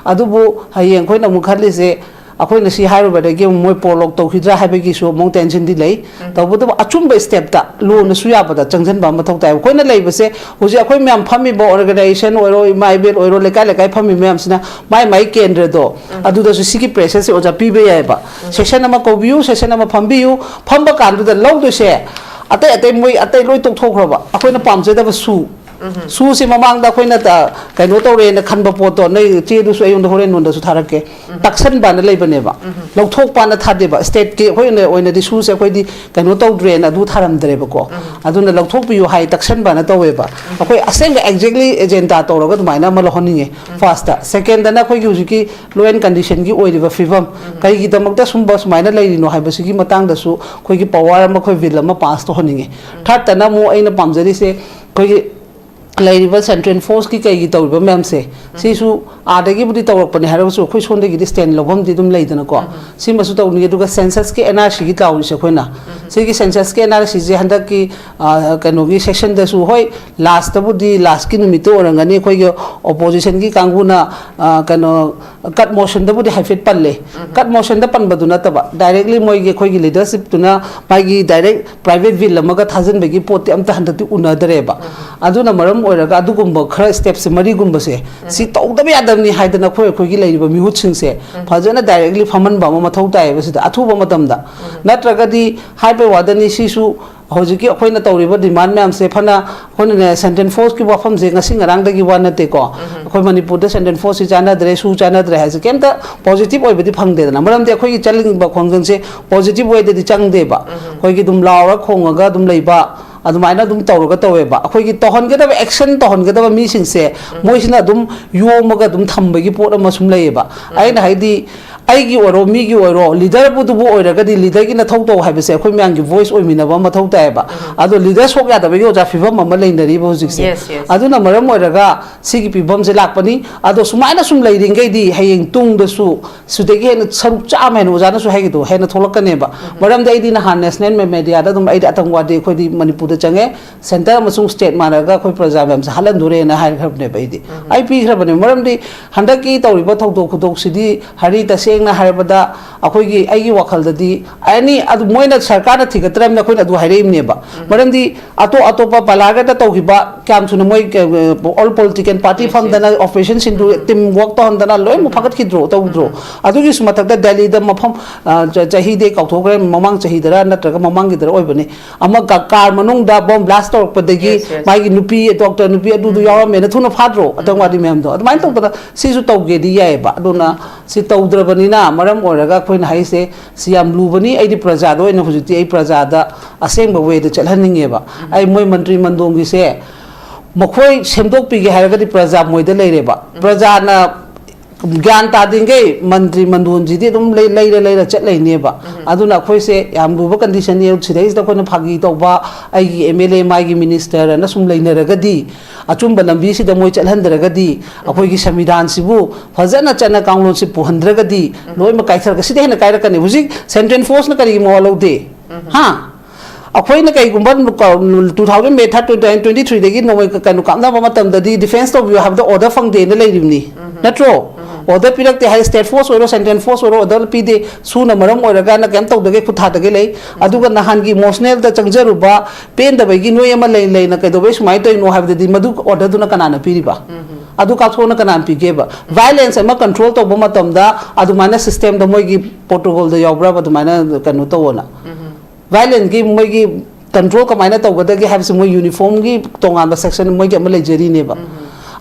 ꯑꯗꯨꯕꯨ ꯍꯌꯦꯡ ꯑꯩꯈꯣꯏꯅ ꯑꯃꯨꯛ ꯈꯜꯂꯤꯁꯦ, ꯑꯩꯈꯣꯏꯅ ꯁꯤ ꯍꯥꯏꯔꯨꯕꯗꯒꯤ ꯑꯃꯨꯛ ꯃꯣꯏ ꯄ꯭ꯔꯣꯂꯣꯛ ꯇꯧꯈꯤꯗ꯭ꯔꯥ ꯍꯥꯏꯕꯒꯤꯁꯨ ꯑꯃꯨꯛ ꯇꯦꯟꯁꯟꯗꯤ ꯂꯩ꯫ ꯇꯧꯕꯇꯕꯨ ꯑꯆꯨꯝꯕ ꯁ꯭ꯇꯦꯞꯇ ꯂꯣꯅꯁꯨ ꯌꯥꯕꯗ ꯆꯪꯁꯤꯟꯕ ꯑꯃ ꯃꯊꯧ ꯇꯥꯏ꯫ ꯑꯩꯈꯣꯏꯅ ꯂꯩꯕꯁꯦ ꯍꯧꯖꯤꯛ ꯑꯩꯈꯣꯏ ꯃꯌꯥꯝ ꯐꯝꯃꯤꯕ ꯑꯣꯔꯒꯅꯥꯏꯖꯦꯁꯟ ꯑꯣꯏꯔꯣ, ꯏꯃꯥ ꯏꯕꯦꯜ ꯑꯣꯏꯔꯣ, ꯂꯩꯀꯥꯏ ꯂꯩꯀꯥꯏ ꯐꯝꯃꯤꯕ ꯃꯌꯥꯝꯁꯤꯅ ꯃꯥꯏ ꯃꯥꯏ ꯀꯦꯟꯗ꯭ꯔꯗꯣ ꯑꯗꯨꯗꯁꯨ ꯁꯤꯒꯤ ꯄ꯭ꯔꯦꯁꯔꯁꯦ ꯑꯣꯖꯥ ꯄꯤꯕ ꯌꯥꯏꯑꯕ꯫ ꯁꯦꯁꯟ ꯑꯃ ꯀꯧꯕꯤꯌꯨ, ꯁꯦꯁꯟ ꯑꯃ ꯐꯝꯕꯤꯌꯨ, ꯐꯝꯕ ꯀꯥꯟꯗꯨꯗ ꯂꯧꯗꯣꯏꯁꯦ ꯑꯇꯩ ꯑꯇꯩ ꯃꯣꯏ ꯑꯇꯩ ꯂꯣꯏ ꯇꯣꯛꯊꯣꯛꯈ꯭ꯔꯕ, ꯑꯩꯈꯣꯏꯅ ꯄꯥꯝꯖꯗꯕ ꯁꯨ ꯁꯨꯁꯦ ꯃꯃꯥꯡꯗ ꯑꯩꯈꯣꯏꯅ ꯀꯩꯅꯣ ꯇꯧꯔꯦꯅ ꯈꯟꯕ ꯄꯣꯠꯇꯣ, ꯅꯣꯏ ꯆꯦꯗꯨꯁꯨ ꯑꯩꯉꯣꯟꯗ ꯍꯣꯔꯦꯟ ꯅꯣꯟꯗꯁꯨ ꯊꯥꯔꯛꯀꯦ꯫ ꯇꯛꯁꯟꯕꯅ ꯂꯩꯕꯅꯦꯕ꯫ ꯂꯧꯊꯣꯛꯄꯅ ꯊꯥꯗꯦꯕ꯫ ꯁ꯭ꯇꯦꯠꯀꯤ ꯑꯩꯈꯣꯏ ꯑꯣꯏꯅꯗꯤ ꯁꯨꯁꯦ ꯑꯩꯈꯣꯏꯗꯤ ꯀꯩꯅꯣ ꯇꯧꯗ꯭ꯔꯦꯅ ꯑꯗꯨ ꯊꯥꯔꯝꯗ꯭ꯔꯦꯕꯀꯣ꯫ ꯑꯗꯨꯅ ꯂꯧꯊꯣꯛꯄꯤꯌꯨ ꯍꯥꯏ, ꯇꯛꯁꯟꯕꯅ ꯇꯧꯋꯦꯕ꯫ ꯑꯩꯈꯣꯏ ꯑꯁꯦꯡꯕ exactly agenda ꯇꯧꯔꯒ ꯑꯗꯨꯃꯥꯏꯅ ꯑꯃ ꯂꯧꯍꯟꯅꯤꯡꯉꯦ꯫ ꯐꯥꯔꯁꯇ꯫ ꯁꯦꯀꯦꯟꯗꯅ ꯑꯩꯈꯣꯏꯒꯤ ꯍꯧꯖꯤꯛꯀꯤ law and conditionꯒꯤ ꯑꯣꯏꯔꯤꯕ ꯐꯤꯕꯝ, ꯀꯩꯒꯤꯗꯃꯛꯇ ꯁꯨꯝꯕ ꯁꯨꯃꯥꯏꯅ ꯂꯩꯔꯤꯅꯣ ꯍꯥꯏꯕꯁꯤꯒꯤ ꯃꯇꯥꯡꯗꯁꯨ ꯑꯩꯈꯣꯏꯒꯤ power ꯑꯃ, ꯑꯩꯈꯣꯏ ꯕꯤꯜ ꯑꯃ ꯄꯥꯁ ꯇꯧꯍꯟꯅꯤꯡꯉꯦ꯫ ꯊꯥꯔꯠꯇꯅ ꯑꯃꯨꯛ ꯑꯩꯅ ꯄꯥꯝꯖꯔꯤꯁꯦ ꯑꯩꯈꯣꯏꯒꯤ ꯂꯩꯔꯤꯕ ꯁꯦꯟꯇ꯭ꯔꯦꯜ ꯐꯣꯔꯁꯀꯤ ꯀꯩꯒꯤ ꯇꯧꯔꯤꯕ ꯃꯌꯥꯝꯁꯦ, ꯁꯤꯁꯨ ꯑꯥꯗꯒꯤꯕꯨꯗꯤ ꯇꯧꯔꯛꯄꯅꯦ ꯍꯥꯏꯔꯒꯁꯨ ꯑꯩꯈꯣꯏ ꯁꯣꯝꯗꯒꯤꯗꯤ stand ꯂꯧꯐꯝꯗꯤ ꯑꯗꯨꯝ ꯂꯩꯗꯅꯀꯣ꯫ ꯁꯤꯃꯁꯨ ꯇꯧꯅꯤꯡꯉꯤ꯫ ꯑꯗꯨꯒ censusꯀꯤ NRCꯒꯤ ꯇꯧꯔꯤꯁꯦ ꯑꯩꯈꯣꯏꯅ, ꯁꯤꯒꯤ censusꯀꯤ NRCꯁꯦ ꯍꯟꯗꯛꯀꯤ, ꯑ, ꯀꯩꯅꯣꯒꯤ sessionꯗꯁꯨ, ꯍꯣꯏ, lastꯇꯕꯨꯗꯤ, lastꯀꯤ ꯅꯨꯃꯤꯠꯇ ꯑꯣꯏꯔꯝꯒꯅꯤ, ꯑꯩꯈꯣꯏꯒꯤ oppositionꯒꯤ ꯀꯥꯡꯕꯨꯅ, ꯑ, ꯀꯩꯅꯣ, cut motionꯗꯕꯨꯗꯤ ꯍꯥꯏꯐꯦꯠ ꯄꯜꯂꯦ꯫ Cut motionꯗ ꯄꯟꯕꯗꯨ ꯅꯠꯇꯕ, directly ꯃꯣꯏꯒꯤ, ꯑꯩꯈꯣꯏꯒꯤ leadershipꯇꯨꯅ ꯃꯥꯒꯤ direct private will ꯑꯃꯒ ꯊꯥꯖꯤꯟꯕꯒꯤ ꯄꯣꯠꯇꯤ ꯑꯝꯇ ꯍꯟꯗꯛꯇꯤ ꯎꯅꯗꯔꯦꯕ꯫ ꯑꯗꯨꯅ ꯃꯔꯝ ꯑꯣꯏꯔꯒ ꯑꯗꯨꯒꯨꯝꯕ ꯈꯔ stepꯁꯦ ꯃꯔꯤꯒꯨꯝꯕꯁꯦ, ꯁꯤ ꯇꯧꯗꯕ ꯌꯥꯗꯕꯅꯤ ꯍꯥꯏꯗꯅ ꯑꯩꯈꯣꯏ, ꯑꯩꯈꯣꯏꯒꯤ ꯂꯩꯔꯤꯕ ꯃꯤꯍꯨꯠꯁꯤꯡꯁꯦ ꯐꯖꯅ directly ꯐꯝꯍꯟꯕ ꯑꯃ ꯃꯊꯧ ꯇꯥꯏꯌꯦꯕ ꯁꯤꯗ, ꯑꯊꯨꯕ ꯃꯇꯝꯗ꯫ ꯅꯠꯇ꯭ꯔꯒꯗꯤ ꯍꯥꯏꯕꯩ ꯋꯥꯗꯅꯤ, ꯁꯤꯁꯨ ꯍꯧꯖꯤꯛꯀꯤ ꯑꯩꯈꯣꯏꯅ ꯇꯧꯔꯤꯕ demand ꯃꯌꯥꯝꯁꯦ ꯐꯅ, ꯑꯩꯈꯣꯏꯅꯅꯦ, ꯁꯦꯟꯇ꯭ꯔꯦꯜ ꯐꯣꯔꯁꯀꯤ ꯋꯥꯐꯝꯁꯦ ꯉꯁꯤ ꯉꯔꯥꯡꯗꯒꯤ ꯋꯥ ꯅꯠꯇꯦꯀꯣ꯫ ꯑꯩꯈꯣꯏ ꯃꯅꯤꯄꯨꯔꯗ ꯁꯦꯟꯇ꯭ꯔꯦꯜ ꯐꯣꯔꯁꯁꯤ ꯆꯥꯟꯅꯗ꯭ꯔꯦ, ꯁꯨ ꯆꯥꯟꯅꯗ꯭ꯔꯦ ꯍꯥꯏꯁꯦ ꯀꯩꯝꯇ positive ꯑꯣꯏꯕꯗꯤ ꯐꯪꯗꯦꯗꯅ꯫ ꯃꯔꯝꯗꯤ ꯑꯩꯈꯣꯏꯒꯤ ꯆꯠꯅꯤꯡꯕ ꯈꯣꯡꯖꯪꯁꯦ positive wayꯗꯗꯤ ꯆꯪꯗꯦꯕ꯫ ꯑꯩꯈꯣꯏꯒꯤ ꯑꯗꯨꯝ ꯂꯥꯎꯔ ꯈꯣꯡꯉꯒ ꯑꯗꯨꯝ ꯂꯩꯕ, ꯑꯗꯨꯃꯥꯏꯅ ꯑꯗꯨꯝ ꯇꯧꯔꯒ ꯇꯧꯋꯦꯕ꯫ ꯑꯩꯈꯣꯏꯒꯤ ꯇꯧꯍꯟꯒꯗꯕ, action ꯇꯧꯍꯟꯒꯗꯕ ꯃꯤꯁꯤꯡꯁꯦ ꯃꯣꯏꯁꯤꯅ ꯑꯗꯨꯝ ꯌꯣꯝꯃꯒ ꯑꯗꯨꯝ ꯊꯝꯕꯒꯤ ꯄꯣꯠ ꯑꯃ ꯁꯨꯝ ꯂꯩꯌꯦꯕ꯫ ꯑꯩꯅ ꯍꯥꯏꯗꯤ, ꯑꯩꯒꯤ ꯑꯣꯏꯔꯣ, ꯃꯤꯒꯤ ꯑꯣꯏꯔꯣ, leaderꯕꯨꯗꯨꯕꯨ ꯑꯣꯏꯔꯒꯗꯤ leaderꯒꯤ ꯅꯊꯧ ꯇꯧ ꯍꯥꯏꯕꯁꯦ ꯑꯩꯈꯣꯏ ꯃꯌꯥꯝꯒꯤ voice ꯑꯣꯏꯃꯤꯟꯅꯕ ꯑꯃ ꯃꯊꯧ ꯇꯥꯏꯌꯦꯕ꯫ ꯑꯗꯣ leader ꯁꯣꯛ ꯌꯥꯗꯕꯒꯤ, ꯑꯣꯖꯥ, ꯐꯤꯕꯝ ꯑꯃ ꯂꯩꯅꯔꯤꯕ ꯍꯧꯖꯤꯛꯁꯦ꯫ Yes, yes. ꯑꯗꯨꯅ ꯃꯔꯝ ꯑꯣꯏꯔꯒ ꯁꯤꯒꯤ ꯐꯤꯕꯝꯁꯦ ꯂꯥꯛꯄꯅꯤ꯫ ꯑꯗꯣ ꯁꯨꯃꯥꯏꯅ ꯁꯨꯝ ꯂꯩꯔꯤꯉꯩꯗꯤ ꯍꯌꯦꯡ ꯇꯨꯡꯗꯁꯨ ꯁꯤꯗꯒꯤ ꯍꯦꯟꯅ ꯁꯔꯨꯛ ꯆꯥꯝꯃ ꯍꯦꯟꯅ, ꯑꯣꯖꯥꯅꯁꯨ ꯍꯥꯏꯒꯗꯣ, ꯍꯦꯟꯅ ꯊꯣꯛꯂꯛꯀꯅꯦꯕ꯫ ꯃꯔꯝꯗꯤ ꯑꯩꯗꯤ ꯅꯍꯥꯟ national mediaꯗ ꯑꯗꯨꯝ, ꯑꯩꯗꯤ ꯑꯇꯪꯋꯥꯗꯤ ꯑꯩꯈꯣꯏꯗꯤ ꯃꯅꯤꯄꯨꯔꯗ ꯆꯪꯉꯦ, center ꯑꯃꯁꯨꯡ state ꯃꯥꯟꯅꯔꯒ ꯑꯩꯈꯣꯏ ꯄ꯭ꯔꯖꯥ ꯃꯌꯥꯝꯁꯦ ꯍꯥꯠꯍꯟꯗꯣꯔꯦꯅ ꯍꯥꯏꯈ꯭ꯔꯕꯅꯦꯕ ꯑꯩꯗꯤ꯫ ꯑꯩ ꯄꯤꯈ꯭ꯔꯕꯅꯦ꯫ ꯃꯔꯝꯗꯤ ꯍꯟꯗꯛꯀꯤ ꯇꯧꯔꯤꯕ ꯊꯧꯗꯣꯛ ꯈꯨꯗꯣꯛꯁꯤꯗꯤ ꯍꯔꯤ ꯇꯁꯦꯡ ꯁꯦꯡꯅ ꯍꯥꯏꯔꯕꯗ, ꯑꯩꯈꯣꯏꯒꯤ, ꯑꯩꯒꯤ ꯋꯥꯈꯜꯗꯗꯤ ꯑꯦꯅꯤ, ꯑꯗꯨ ꯃꯣꯏꯅ, ꯁꯔꯀꯥꯔꯅ ꯊꯤꯒꯠꯇ꯭ꯔꯕꯅꯤꯅ ꯑꯩꯈꯣꯏꯅ ꯑꯗꯨ ꯍꯥꯏꯔꯛꯏꯕꯅꯦꯕ꯫ ꯃꯔꯝꯗꯤ ꯑꯇꯣꯞ ꯑꯇꯣꯞꯄ ꯄꯂꯥꯒꯗ ꯇꯧꯈꯤꯕ ꯀꯌꯥꯝ ꯊꯨꯅ ꯃꯣꯏ, ꯑ, all political party ꯐꯝꯗꯅ, operation ꯁꯤꯟꯗꯨ, team work ꯇꯧꯍꯟꯗꯅ ꯂꯣꯏꯅꯃꯛ ꯐꯒꯠꯈꯤꯗ꯭ꯔꯣ, ꯇꯧꯗ꯭ꯔꯣ? ꯑꯗꯨꯒꯤꯁꯨ ꯃꯊꯛꯇ ꯗꯦꯜꯂꯤꯗ ꯃꯐꯝ, ꯑ, ꯆ-, ꯆꯍꯤꯗꯤ ꯀꯥꯎꯊꯣꯛꯈ꯭ꯔꯦ, ꯃꯃꯥꯡ ꯆꯍꯤꯗꯔ ꯅꯠꯇ꯭ꯔꯒ ꯃꯃꯥꯡꯒꯤꯗꯔ ꯑꯣꯏꯕꯅꯤ, ꯑꯃ ꯀ-, ꯀꯥꯔ ꯃꯅꯨꯡꯗ ꯕꯣꯝ ꯕ꯭ꯂꯥꯁ ꯇꯧꯔꯛꯄꯗꯒꯤ ꯃꯥꯒꯤ ꯅꯨꯄꯤ, ꯗꯣꯛꯇꯔ ꯅꯨꯄꯤ ꯑꯗꯨꯗꯨ ꯌꯥꯎꯔꯝꯃꯦꯅ ꯊꯨꯅ ꯐꯥꯗ꯭ꯔꯣ, ꯑꯇꯪꯋꯥꯗꯤ ꯃꯌꯥꯝꯗꯣ? ꯑꯗꯨꯃꯥꯏꯅ ꯇꯧꯗꯅ ꯁꯤꯁꯨ ꯇꯧꯒꯦꯗꯤ ꯌꯥꯏꯑꯕ꯫ ꯑꯗꯨꯅ ꯁꯤ ꯇꯧꯗ꯭ꯔꯕꯅꯤꯅ ꯃꯔꯝ ꯑꯣꯏꯔꯒ ꯑꯩꯈꯣꯏꯅ ꯍꯥꯏꯁꯦ, ꯁꯤ ꯌꯥꯝ ꯂꯨꯕꯅꯤ꯫ ꯑꯩꯗꯤ ꯄ꯭ꯔꯖꯥꯗ ꯑꯣꯏꯅ ꯍꯧꯖꯤꯛꯇꯤ ꯑꯩ ꯄ꯭ꯔꯖꯥꯗ ꯑꯁꯦꯡꯕ ꯋꯦꯗ ꯆꯠꯍꯟꯅꯤꯡꯉꯦꯕ꯫ ꯑꯩ ꯃꯣꯏ ꯃꯟꯇ꯭ꯔꯤ ꯃꯟꯗꯣꯟꯒꯤꯁꯦ ꯃꯈꯣꯏ ꯁꯦꯝꯗꯣꯛꯄꯤꯒꯦ ꯍꯥꯏꯔꯒꯗꯤ ꯄ꯭ꯔꯖꯥ ꯃꯣꯏꯗ ꯂꯩꯔꯦꯕ꯫ ꯄ꯭ꯔꯖꯥꯅ ꯒ꯭ꯌꯥꯟ ꯇꯥꯗ꯭ꯔꯤꯉꯩ ꯃꯟꯇ꯭ꯔꯤ ꯃꯟꯗꯣꯟꯁꯤꯗꯤ ꯑꯗꯨꯝ ꯂꯩ-, ꯂꯩꯔ ꯂꯩꯔ ꯆꯠ ꯂꯩꯅꯦꯕ꯫ ꯑꯗꯨꯅ ꯑꯩꯈꯣꯏꯁꯦ ꯌꯥꯝ ꯂꯨꯕ condition ꯅꯤ꯫ ꯁꯤꯗꯩꯁꯤꯗ ꯑꯩꯈꯣꯏꯅ ꯐꯥꯒꯤ ꯇꯧꯕ, ꯑꯩꯒꯤ M L A, ꯃꯥꯒꯤ minister ꯑꯅ ꯁꯨꯝ ꯂꯩꯅꯔꯒꯗꯤ, ꯑꯆꯨꯝꯕ ꯂꯝꯕꯤꯁꯤꯗ ꯃꯣꯏ ꯆꯠꯍꯟꯗ꯭ꯔꯒꯗꯤ, ꯑꯩꯈꯣꯏꯒꯤ ꯁꯪꯕꯤꯙꯥꯟꯁꯤꯕꯨ ꯐꯖꯅ ꯆꯠꯅ ꯀꯥꯡꯂꯣꯟꯁꯤ ꯄꯨꯍꯟꯗ꯭ꯔꯒꯗꯤ, ꯂꯣꯏꯅꯃꯛ ꯀꯥꯏꯊꯔꯒ ꯁꯤꯗ ꯍꯦꯟꯅ ꯀꯥꯏꯔꯛꯀꯅꯤ꯫ ꯍꯧꯖꯤꯛ central force ꯅ ꯀꯔꯤꯒꯤ ꯃꯋꯥ ꯂꯧꯗꯦ? ꯍꯥ? ꯑꯩꯈꯣꯏꯅ ꯀꯩꯒꯨꯝꯕ two thousand May third, twenty twenty three ꯗꯒꯤ ꯅꯣꯡꯃꯩ ꯀꯩꯅꯣ ꯀꯥꯞꯅꯕ ꯃꯇꯝꯗꯗꯤ defence ꯇꯧꯕꯤꯌꯨ ꯍꯥꯏꯕꯗ order ꯐꯪꯗꯦꯅ ꯂꯩꯔꯤꯕꯅꯤ, ꯅꯠꯇ꯭ꯔꯣ? Order ꯄꯤꯔꯛꯇꯦ ꯍꯥꯏ, state force ꯑꯣꯏꯔꯣ, central force ꯑꯣꯏꯔꯣ, order ꯄꯤꯗꯦ, ꯁꯨꯅ ꯃꯔꯝ ꯑꯣꯏꯔꯒꯅ ꯀꯩꯝ ꯇꯧꯗꯒꯦ ꯈꯨꯠ ꯊꯥꯗꯒꯦ ꯂꯩ꯫ ꯑꯗꯨꯒ ꯅꯍꯥꯟꯒꯤ emotional ꯗ ꯆꯪꯖꯔꯨꯕ ꯄꯦꯟꯗꯕꯒꯤ ꯅꯣꯏ ꯑꯃ ꯂꯩ ꯂꯩꯅ ꯀꯩꯗꯧꯕꯩ ꯁꯨꯃꯥꯏꯅ ꯇꯧꯔꯤꯅꯣ ꯍꯥꯏꯕꯗꯗꯤ ꯃꯗꯨ order ꯗꯨꯅ ꯀꯅꯥꯅ ꯄꯤꯔꯤꯕ? ꯑꯗꯨ ꯀꯥꯊꯣꯛꯅ ꯀꯅꯥꯅ ꯄꯤꯒꯦꯕ? Violence ꯑꯃ control ꯇꯧꯕ ꯃꯇꯝꯗ ꯑꯗꯨꯃꯥꯏꯅ system ꯗ ꯃꯣꯏꯒꯤ protocol ꯗ ꯌꯥꯎꯕ꯭ꯔꯕ ꯑꯗꯨꯃꯥꯏꯅ ꯀꯩꯅꯣ ꯇꯧꯑꯣꯅ? Violence ꯀꯤ ꯃꯣꯏꯒꯤ control ꯀꯃꯥꯏꯅ ꯇꯧꯒꯗꯒꯦ ꯍꯥꯏꯕꯁꯤ ꯃꯣꯏ uniform ꯒꯤ ꯇꯣꯉꯥꯟꯕ section ꯃꯣꯏꯒꯤ ꯑꯃ ꯂꯩꯖꯔꯤꯅꯦꯕ꯫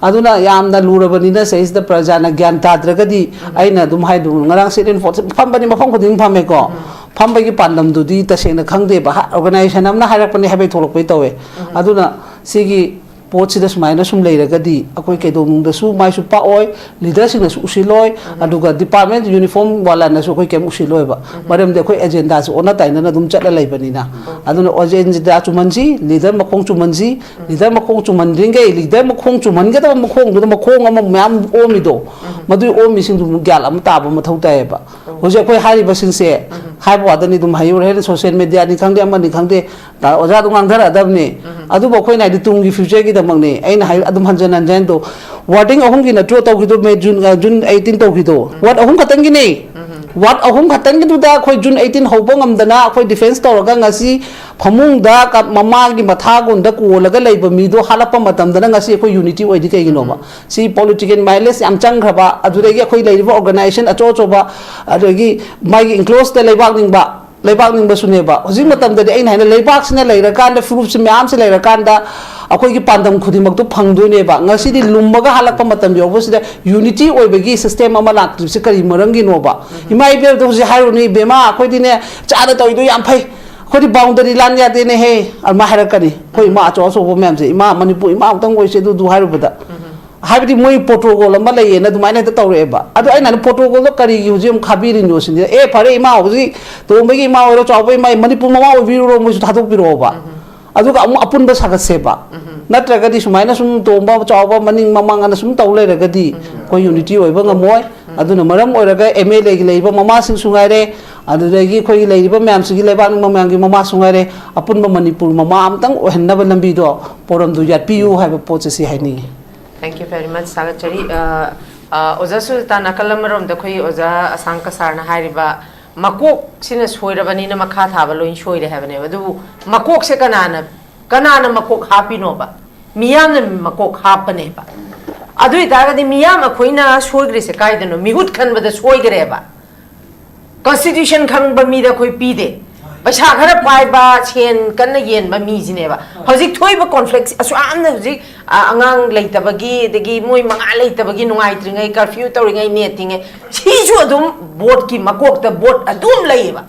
ꯑꯗꯨꯅ ꯌꯥꯝꯅ ꯂꯨꯔꯕꯅꯤꯅ ꯁꯤꯗꯩꯁꯤꯗ ꯄ꯭ꯔꯖꯥꯅ ꯒ꯭ꯌꯥꯟ ꯇꯥꯗ꯭ꯔꯒꯗꯤ, ꯑꯩꯅ ꯑꯗꯨꯝ ꯍꯥꯏꯗꯣ, ꯉꯔꯥꯡ sit in force ꯐꯝꯕꯅꯤ, ꯃꯐꯝ ꯈꯨꯗꯤꯡ ꯐꯝꯃꯦꯀꯣ꯫ ꯐꯝꯕꯒꯤ ꯄꯥꯟꯗꯝꯗꯨꯗꯤ ꯇꯁꯦꯡꯅ ꯈꯪꯗꯦꯕ꯫ ꯍꯥ-, organization ꯑꯃꯅ ꯍꯥꯏꯔꯛꯄꯅꯤ ꯍꯥꯏꯕꯩ ꯊꯣꯛꯂꯛꯄꯩ ꯇꯧꯋꯦ꯫ ꯑꯗꯨꯅ ꯁꯤꯒꯤ ꯄꯣꯠꯁꯤꯗ ꯁꯨꯃꯥꯏꯅ ꯁꯨꯝ ꯂꯩꯔꯒꯗꯤ ꯑꯩꯈꯣꯏ ꯀꯩꯗꯧꯅꯨꯡꯗꯁꯨ ꯃꯥꯏꯁꯨ ꯄꯥꯛꯑꯣꯏ, leader ꯁꯤꯡꯅꯁꯨ ꯎꯁꯤꯜꯂꯣꯏ, ꯑꯗꯨꯒ department uniform ꯋꯥꯂꯥꯅꯁꯨ ꯑꯩꯈꯣꯏ ꯀꯩꯝ ꯎꯁꯤꯜꯂꯣꯏꯕ꯫ ꯃꯔꯝꯗꯤ ꯑꯩꯈꯣꯏ agenda ꯁꯤ ꯑꯣꯟꯅ ꯇꯥꯏꯅꯅ ꯑꯗꯨꯝ ꯆꯠꯂ ꯂꯩꯕꯅꯤꯅ꯫ ꯑꯗꯨꯅ agenda ꯆꯨꯝꯍꯟꯁꯤ, leader ꯃꯈꯣꯡ ꯆꯨꯝꯍꯟꯁꯤ, leader ꯃꯈꯣꯡ ꯆꯨꯝꯍꯟꯗ꯭ꯔꯤꯉꯩ, leader ꯃꯈꯣꯡ ꯆꯨꯝꯍꯟꯒꯗꯕ ꯃꯈꯣꯡꯗꯨꯗ ꯃꯈꯣꯡ ꯑꯃ ꯃꯌꯥꯝ ꯑꯣꯝꯃꯤꯗꯣ, ꯃꯗꯨꯒꯤ ꯑꯣꯝꯃꯤꯁꯤꯡꯗꯨ ꯑꯃꯨꯛ ꯒ꯭ꯌꯥꯟ ꯑꯃ ꯇꯥꯕ ꯃꯊꯧ ꯇꯥꯏꯌꯦꯕ꯫ ꯍꯧꯖꯤꯛ ꯑꯩꯈꯣꯏ ꯍꯥꯏꯔꯤꯕꯁꯤꯡꯁꯦ, ꯍꯥꯏꯕ ꯋꯥꯗꯅꯤ, ꯑꯗꯨꯝ ꯍꯥꯏꯌꯨ, ꯍꯣꯔꯦꯟ social media ꯅꯤ ꯈꯪꯗꯦ, ꯑꯃꯅꯤ ꯈꯪꯗꯦ, ꯇꯥ-, ꯑꯣꯖꯥ ꯑꯗꯨꯝ ꯉꯥꯡꯊꯔꯛꯑꯗꯕꯅꯤ꯫ ꯑꯗꯨꯕꯨ ꯑꯩꯈꯣꯏꯅ ꯍꯥꯏꯗꯤ ꯇꯨꯡꯒꯤ future ꯒꯤꯗꯃꯛꯅꯤ꯫ ꯑꯩꯅ ꯍꯥꯏ ꯑꯗꯨꯝ ꯍꯟꯖꯟ ꯍꯟꯖꯟ ꯇꯧ-, Warding ꯑꯍꯨꯝꯒꯤ ꯅꯠꯇ꯭ꯔꯣ ꯇꯧꯈꯤꯗꯣ, ꯃꯦ, ꯖꯨꯟ, ꯑ, ꯖꯨꯟ ꯑꯩꯠꯇꯤꯟ ꯇꯧꯈꯤꯗꯣ? ꯋꯥꯔꯗ ꯑꯍꯨꯝ ꯈꯛꯇꯪꯒꯤꯅꯦ꯫ ꯋꯥꯔꯗ ꯑꯍꯨꯝ ꯈꯛꯇꯪꯒꯤꯗꯨꯗ ꯑꯩꯈꯣꯏ ꯖꯨꯟ ꯑꯩꯠꯇꯤꯟ ꯍꯧꯕ ꯉꯝꯗꯅ ꯑꯩꯈꯣꯏ ꯗꯤꯐꯦꯟꯁ ꯇꯧꯔꯒ ꯉꯁꯤ ꯐꯃꯨꯡꯗ ꯀ-, ꯃꯃꯥꯒꯤ ꯃꯊꯥꯒꯣꯟꯗ ꯀꯣꯜꯂꯒ ꯂꯩꯕ ꯃꯤꯗꯣ ꯍꯥꯠꯂꯛꯄ ꯃꯇꯝꯗꯅ ꯉꯁꯤ ꯑꯩꯈꯣꯏ ꯌꯨꯅꯤꯇꯤ ꯑꯣꯏꯗꯤ ꯀꯩꯒꯤꯅꯣꯕ? ꯁꯤ ꯄꯣꯂꯤꯇꯤꯀꯦꯜ ꯃꯥꯏꯂꯦꯖ ꯌꯥꯝ ꯆꯪꯈ꯭ꯔꯕ, ꯑꯗꯨꯗꯒꯤ ꯑꯩꯈꯣꯏ ꯂꯩꯔꯤꯕ ꯑꯣꯔꯒꯅꯥꯏꯖꯦꯁꯟ ꯑꯆꯧ ꯑꯆꯧꯕ, ꯑꯗꯒꯤ ꯃꯥꯒꯤ ꯏꯟꯀ꯭ꯂꯣꯁꯇ ꯂꯩꯕꯥꯛ ꯅꯤꯡꯕ, ꯂꯩꯕꯥꯛ ꯅꯤꯡꯕꯁꯨꯅꯦꯕ꯫ ꯍꯧꯖꯤꯛ ꯃꯇꯝꯗꯗꯤ ꯑꯩꯅ ꯍꯥꯏꯅ ꯂꯩꯕꯥꯛꯁꯤꯅ ꯂꯩꯔꯀꯥꯟꯗ, ꯐꯨꯔꯨꯞꯁꯤ ꯃꯌꯥꯝꯁꯤ ꯂꯩꯔꯀꯥꯟꯗ ꯑꯩꯈꯣꯏꯒꯤ ꯄꯥꯟꯗꯝ ꯈꯨꯗꯤꯡꯃꯛꯇꯣ ꯐꯪꯗꯣꯏꯅꯦꯕ꯫ ꯉꯁꯤꯗꯤ ꯂꯨꯝꯃꯒ ꯍꯜꯂꯛꯄ ꯃꯇꯝ ꯌꯧꯕꯁꯤꯗ ꯌꯨꯅꯤꯇꯤ ꯑꯣꯏꯕꯒꯤ ꯁꯤꯁꯇꯦꯝ ꯑꯃ ꯂꯥꯛꯇ꯭ꯔꯤꯕꯁꯤ ꯀꯔꯤ ꯃꯔꯝꯒꯤꯅꯣꯕ? ꯏꯃꯥ ꯏꯕꯦꯜꯗ ꯍꯧꯖꯤꯛ ꯍꯥꯏꯔꯨꯅꯦ, "ꯏꯕꯦꯝꯃ, ꯑꯩꯈꯣꯏꯗꯤꯅꯦ ꯆꯥꯗ ꯇꯧꯔꯤꯗꯣ ꯌꯥꯝ ꯐꯩ, ꯑꯩꯈꯣꯏꯗꯤ ꯕꯥꯎꯟꯗꯔꯤ ꯂꯥꯟ ꯌꯥꯗꯦꯅꯦꯍꯦ", ꯑꯗꯨꯃꯥꯏꯅ ꯍꯥꯏꯔꯛꯀꯅꯤ꯫ ꯑꯩꯈꯣꯏ ꯏꯃꯥ ꯑꯆꯧ ꯑꯆꯧꯕ ꯃꯌꯥꯝꯁꯦ, "ꯏꯃꯥ, ꯃꯅꯤꯄꯨꯔ ꯏꯃꯥ ꯑꯃꯇꯪ ꯑꯣꯏꯁꯦ", ꯑꯗꯨ ꯑꯗꯨ ꯍꯥꯏꯔꯨꯕꯗ꯫ ꯍꯥꯏꯕꯗꯤ ꯃꯣꯏ ꯄ꯭ꯔꯣꯇꯣꯀꯣꯜ ꯑꯃ ꯂꯩꯌꯦꯅ ꯑꯗꯨꯃꯥꯏꯅ ꯍꯦꯛꯇ ꯇꯧꯔꯛꯑꯦꯕ꯫ ꯑꯗꯣ ꯑꯩꯅ ꯍꯥꯏꯅ, ꯄ꯭ꯔꯣꯇꯣꯀꯣꯜꯗꯣ ꯀꯔꯤꯒꯤ ꯍꯧꯖꯤꯛ ꯑꯃꯨꯛ ꯈꯥꯕꯤꯔꯤꯅꯣ ꯁꯤꯅꯤ꯫ ꯑꯦ, ꯐꯔꯦ, ꯏꯃꯥ ꯍꯧꯖꯤꯛ ꯇꯣꯝꯕꯒꯤ ꯏꯃꯥ ꯑꯣꯏꯔꯣ, ꯆꯥꯎꯕ ꯏꯃꯥ, ꯃꯅꯤꯄꯨꯔ ꯃꯃꯥ ꯑꯣꯏꯕꯤꯔꯨꯔꯣ, ꯃꯣꯏꯁꯨ ꯊꯥꯗꯣꯛꯄꯤꯔꯛꯑꯣꯕ꯫ ꯑꯗꯨꯒ ꯑꯃꯨꯛ ꯑꯄꯨꯟꯕ ꯁꯥꯒꯠꯁꯦꯕ꯫ ꯅꯠꯇ꯭ꯔꯒꯗꯤ ꯁꯨꯃꯥꯏꯅ ꯁꯨꯝ ꯇꯣꯝꯕ, ꯆꯥꯎꯕ, ꯃꯅꯤꯡ ꯃꯃꯥꯡ ꯑꯅ ꯁꯨꯝ ꯇꯧ ꯂꯩꯔꯒꯗꯤ ꯑꯩꯈꯣꯏ ꯌꯨꯅꯤꯇꯤ ꯑꯣꯏꯕ ꯉꯝꯃꯣꯏ꯫ ꯑꯗꯨꯅ ꯃꯔꯝ ꯑꯣꯏꯔꯒ ꯑꯦꯝ ꯑꯦꯜ ꯑꯦꯒꯤ ꯂꯩꯔꯤꯕ ꯃꯃꯥꯁꯤꯡꯁꯨ ꯉꯥꯏꯔꯦ, ꯑꯗꯨꯗꯒꯤ ꯑꯩꯈꯣꯏꯒꯤ ꯂꯩꯔꯤꯕ ꯃꯌꯥꯝꯁꯤꯒꯤ ꯂꯩꯕꯥꯛ ꯅꯤꯡꯕ ꯃꯌꯥꯝꯒꯤ ꯃꯃꯥꯁꯨ ꯉꯥꯏꯔꯦ, ꯑꯄꯨꯟꯕ ꯃꯅꯤꯄꯨꯔ ꯃꯃꯥ ꯑꯃꯇꯪ ꯑꯣꯏꯍꯟꯅꯕ ꯂꯝꯕꯤꯗꯣ, ꯄꯣꯔꯝꯗꯣ ꯌꯥꯠꯄꯤꯌꯨ ꯍꯥꯏꯕ ꯄꯣꯠꯁꯦ ꯁꯤ ꯍꯥꯏꯅꯤꯡꯉꯤ꯫ Thank you very much, ꯊꯥꯒꯠꯆꯔꯤ꯫ ꯑ, ꯑ, ꯑꯣꯖꯥ ꯁꯨꯜꯇꯥꯟ, ꯅꯥꯀꯜ ꯑꯃꯔꯣꯝꯗ ꯑꯩꯈꯣꯏ ꯑꯣꯖꯥ ꯑꯁꯥꯡꯀ ꯁꯥꯔꯅ ꯍꯥꯏꯔꯤꯕ, ꯃꯀꯣꯛꯁꯤꯅ ꯁꯣꯏꯔꯕꯅꯤꯅ ꯃꯈꯥ ꯊꯥꯕ ꯂꯣꯏ ꯁꯣꯏꯔꯦ ꯍꯥꯏꯕꯅꯦꯕ꯫ ꯑꯗꯨꯕꯨ ꯃꯀꯣꯛꯁꯦ ꯀꯅꯥꯅ, ꯀꯅꯥꯅ ꯃꯀꯣꯛ ꯍꯥꯞꯄꯤꯅꯣꯕ? ꯃꯤꯌꯥꯝꯅ ꯃꯀꯣꯛ ꯍꯥꯞꯄꯅꯦꯕ꯫ ꯑꯗꯨ ꯑꯣꯏꯇꯥꯔꯒꯗꯤ ꯃꯤꯌꯥꯝ ꯑꯩꯈꯣꯏꯅ ꯁꯣꯏꯈ꯭ꯔꯤꯁꯦ ꯀꯥꯏꯗꯅꯣ? ꯃꯤꯍꯨꯠ ꯈꯟꯕꯗ ꯁꯣꯏꯈ꯭ꯔꯦꯕ꯫ ꯀꯟꯁꯇꯤꯇ꯭ꯌꯨꯁꯟ ꯈꯪꯕ ꯃꯤꯗ ꯑꯩꯈꯣꯏ ꯄꯤꯗꯦ꯫ ꯄꯩꯁꯥ ꯈꯔ ꯄꯥꯏꯕ, ꯁꯦꯟ ꯀꯟꯅ ꯌꯦꯟꯕ ꯃꯤꯁꯤꯅꯦꯕ꯫ ꯍꯧꯖꯤꯛ ꯊꯣꯛꯏꯕ ꯀꯣꯟꯐ꯭ꯂꯤꯛꯁ ꯑꯁꯨꯛ ꯌꯥꯝꯅ ꯍꯧꯖꯤꯛ, ꯑ, ꯑꯉꯥꯡ ꯂꯩꯇꯕꯒꯤ, ꯑꯗꯒꯤ ꯃꯣꯏ ꯃꯉꯥ ꯂꯩꯇꯕꯒꯤ ꯅꯨꯡꯉꯥꯏꯇ꯭ꯔꯤꯉꯩ, ꯀꯔꯐ꯭ꯌꯨ ꯇꯧꯔꯤꯉꯩ, ꯅꯦꯠꯇꯤꯉꯩ, ꯁꯤꯁꯨ ꯑꯗꯨꯝ ꯕꯣꯠꯀꯤ ꯃꯀꯣꯛꯇ ꯕꯣꯠ ꯑꯗꯨꯝ ꯂꯩꯌꯦꯕ꯫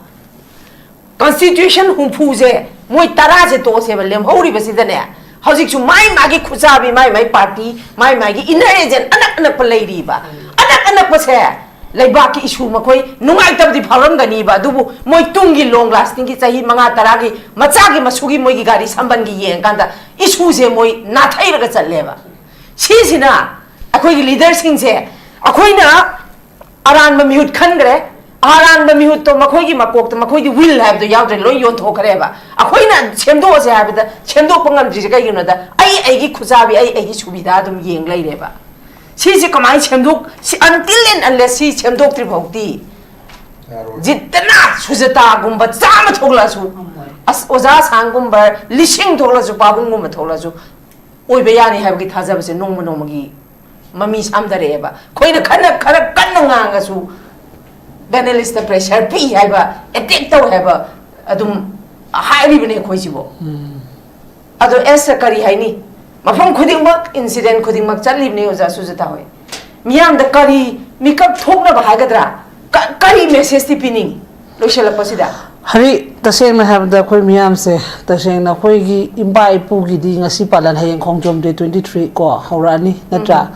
ꯀꯟꯁꯇꯤꯇ꯭ꯌꯨꯁꯟ ꯍꯨꯝꯐꯨꯁꯦ, ꯃꯣꯏ ꯇꯔꯥꯁꯦ ꯇꯣꯛꯑꯁꯦꯕ, ꯂꯦꯝꯍꯧꯔꯤꯕꯁꯤꯗꯅꯦ, ꯍꯧꯖꯤꯛꯁꯨ ꯃꯥꯏ ꯃꯥꯒꯤ ꯈꯨꯠꯆꯥꯕꯤ, ꯃꯥꯏ ꯃꯥꯏ ꯄꯥꯔꯇꯤ, ꯃꯥꯏ ꯃꯥꯒꯤ ꯏꯟꯅꯔ ꯑꯦꯖꯦꯟ ꯑꯅꯛ ꯑꯅꯛꯄ ꯂꯩꯔꯤꯕ꯫ ꯑꯅꯛ ꯑꯅꯛꯄꯁꯦ ꯂꯩꯕꯥꯛꯀꯤ ꯏꯁꯨ ꯃꯈꯣꯏ ꯅꯨꯡꯉꯥꯏꯇꯕꯗꯤ ꯐꯥꯎꯔꯝꯒꯅꯤꯕ, ꯑꯗꯨꯕꯨ ꯃꯣꯏ ꯇꯨꯡꯒꯤ ꯂꯣꯡ ꯂꯥꯁꯇꯤꯡꯒꯤ ꯆꯍꯤ ꯃꯉꯥ ꯇꯔꯥꯒꯤ ꯃꯆꯥꯒꯤ ꯃꯁꯨꯒꯤ ꯃꯣꯏꯒꯤ ꯒꯥꯔꯤ ꯁꯝꯕꯟꯒꯤ ꯌꯦꯡꯉꯀꯥꯟꯗ ꯏꯁꯨꯁꯦ ꯃꯣꯏ ꯅꯥꯊꯩꯔꯒ ꯆꯠꯂꯦꯕ꯫ ꯁꯤꯁꯤꯅ ꯑꯩꯈꯣꯏꯒꯤ ꯂꯤꯗꯔꯁꯤꯡꯁꯦ, ꯑꯩꯈꯣꯏꯅ ꯑꯔꯥꯟꯕ ꯃꯤꯍꯨꯠ ꯈꯟꯈ꯭ꯔꯦ꯫ ꯑꯔꯥꯟꯕ ꯃꯤꯍꯨꯠꯇꯣ ꯃꯈꯣꯏꯒꯤ ꯃꯀꯣꯛꯇ ꯃꯈꯣꯏꯒꯤ ꯋꯤꯜ ꯍꯥꯏꯕꯗꯣ ꯌꯥꯎꯗ꯭ꯔꯦ, ꯂꯣꯏ ꯌꯣꯟꯊꯣꯛꯈ꯭ꯔꯦꯕ꯫ ꯑꯩꯈꯣꯏꯅ ꯁꯦꯝꯗꯣꯛꯑꯁꯦ ꯍꯥꯏꯕꯗ ꯁꯦꯝꯗꯣꯛꯄ ꯉꯝꯗ꯭ꯔꯤꯁꯦ ꯀꯩꯒꯤꯅꯣꯗ, ꯑꯩ ꯑꯩꯒꯤ ꯈꯨꯆꯥꯕꯤ, ꯑꯩ ꯑꯩꯒꯤ ꯁꯨꯕꯤꯗ ꯑꯗꯨꯝ ꯌꯦꯡ ꯂꯩꯔꯦꯕ꯫ ꯁꯤꯁꯤ ꯀꯃꯥꯏꯅ ꯁꯦꯝꯗꯣꯛ, ꯁꯤ until and unless ꯁꯤ ꯁꯦꯝꯗꯣꯛꯇ꯭ꯔꯤ ꯐꯥꯎꯗꯤ, ꯖꯤꯠꯇꯅ ꯁꯨꯖꯇꯥꯒꯨꯝꯕ ꯆꯥꯝꯃ ꯊꯣꯛꯂꯛꯑꯁꯨ, ꯑꯁ, ꯑꯣꯖꯥ ꯁꯥꯡꯒꯨꯝꯕ ꯂꯤꯁꯤꯡ ꯊꯣꯛꯂꯁꯨ, ꯄꯥꯕꯨꯡꯒꯨꯝꯕ ꯊꯣꯛꯂꯁꯨ, ꯑꯣꯏꯕ ꯌꯥꯅꯤ ꯍꯥꯏꯕꯒꯤ ꯊꯥꯖꯕꯁꯦ ꯅꯣꯡꯃ ꯅꯣꯡꯃꯒꯤ ꯃꯃꯤ ꯁꯥꯝꯊꯔꯛꯑꯦꯕ꯫ ꯑꯩꯈꯣꯏꯅ ꯈꯟꯅ, ꯈꯔ ꯀꯟꯅ ꯉꯥꯡꯉꯁꯨ, ꯄꯦꯅꯦꯂꯤꯁꯇ ꯄ꯭ꯔꯦꯁꯔ ꯄꯤ ꯍꯥꯏꯕ, ꯑꯦꯇꯦꯛ ꯇꯧ ꯍꯥꯏꯕ ꯑꯗꯨꯝ ꯍꯥꯏꯔꯤꯕꯅꯦ ꯑꯩꯈꯣꯏꯁꯤꯕꯣ꯫ ꯑꯗꯣ ꯑꯦꯁ ꯀꯔꯤ ꯍꯥꯏꯅꯤ? ꯃꯐꯝ ꯈꯨꯗꯤꯡꯃꯛ, ꯏꯟꯁꯤꯗꯦꯟ ꯈꯨꯗꯤꯡꯃꯛ ꯆꯠꯂꯤꯕꯅꯤ ꯑꯣꯖꯥ ꯁꯨꯖꯇꯥ ꯍꯣꯏ꯫ ꯃꯤꯌꯥꯝꯗ ꯀꯔꯤ ꯃꯤꯀꯞ ꯊꯣꯛꯅꯕ ꯍꯥꯏꯒꯗ꯭ꯔꯥ? ꯀ-, ꯀꯔꯤ ꯃꯦꯁꯦꯖꯇꯤ ꯄꯤꯅꯤꯡꯉꯤ ꯂꯣꯏꯁꯤꯜꯂꯛꯄꯁꯤꯗ? ꯍꯔꯤ, ꯇꯁꯦꯡꯅ ꯍꯥꯏꯕꯗ ꯑꯩꯈꯣꯏ ꯃꯤꯌꯥꯝꯁꯦ, ꯇꯁꯦꯡꯅ ꯑꯩꯈꯣꯏꯒꯤ ꯏꯄꯥ ꯏꯄꯨꯒꯤꯗꯤ ꯉꯁꯤ ꯄꯥꯂꯟ, ꯍꯌꯦꯡ ꯈꯣꯡꯖꯣꯝ ꯗꯦ ꯇ꯭ꯋꯦꯟꯇꯤ ꯊ꯭ꯔꯤ ꯀꯣ ꯍꯧꯔꯛꯑꯅꯤ ꯅꯠꯇ꯭ꯔꯥ?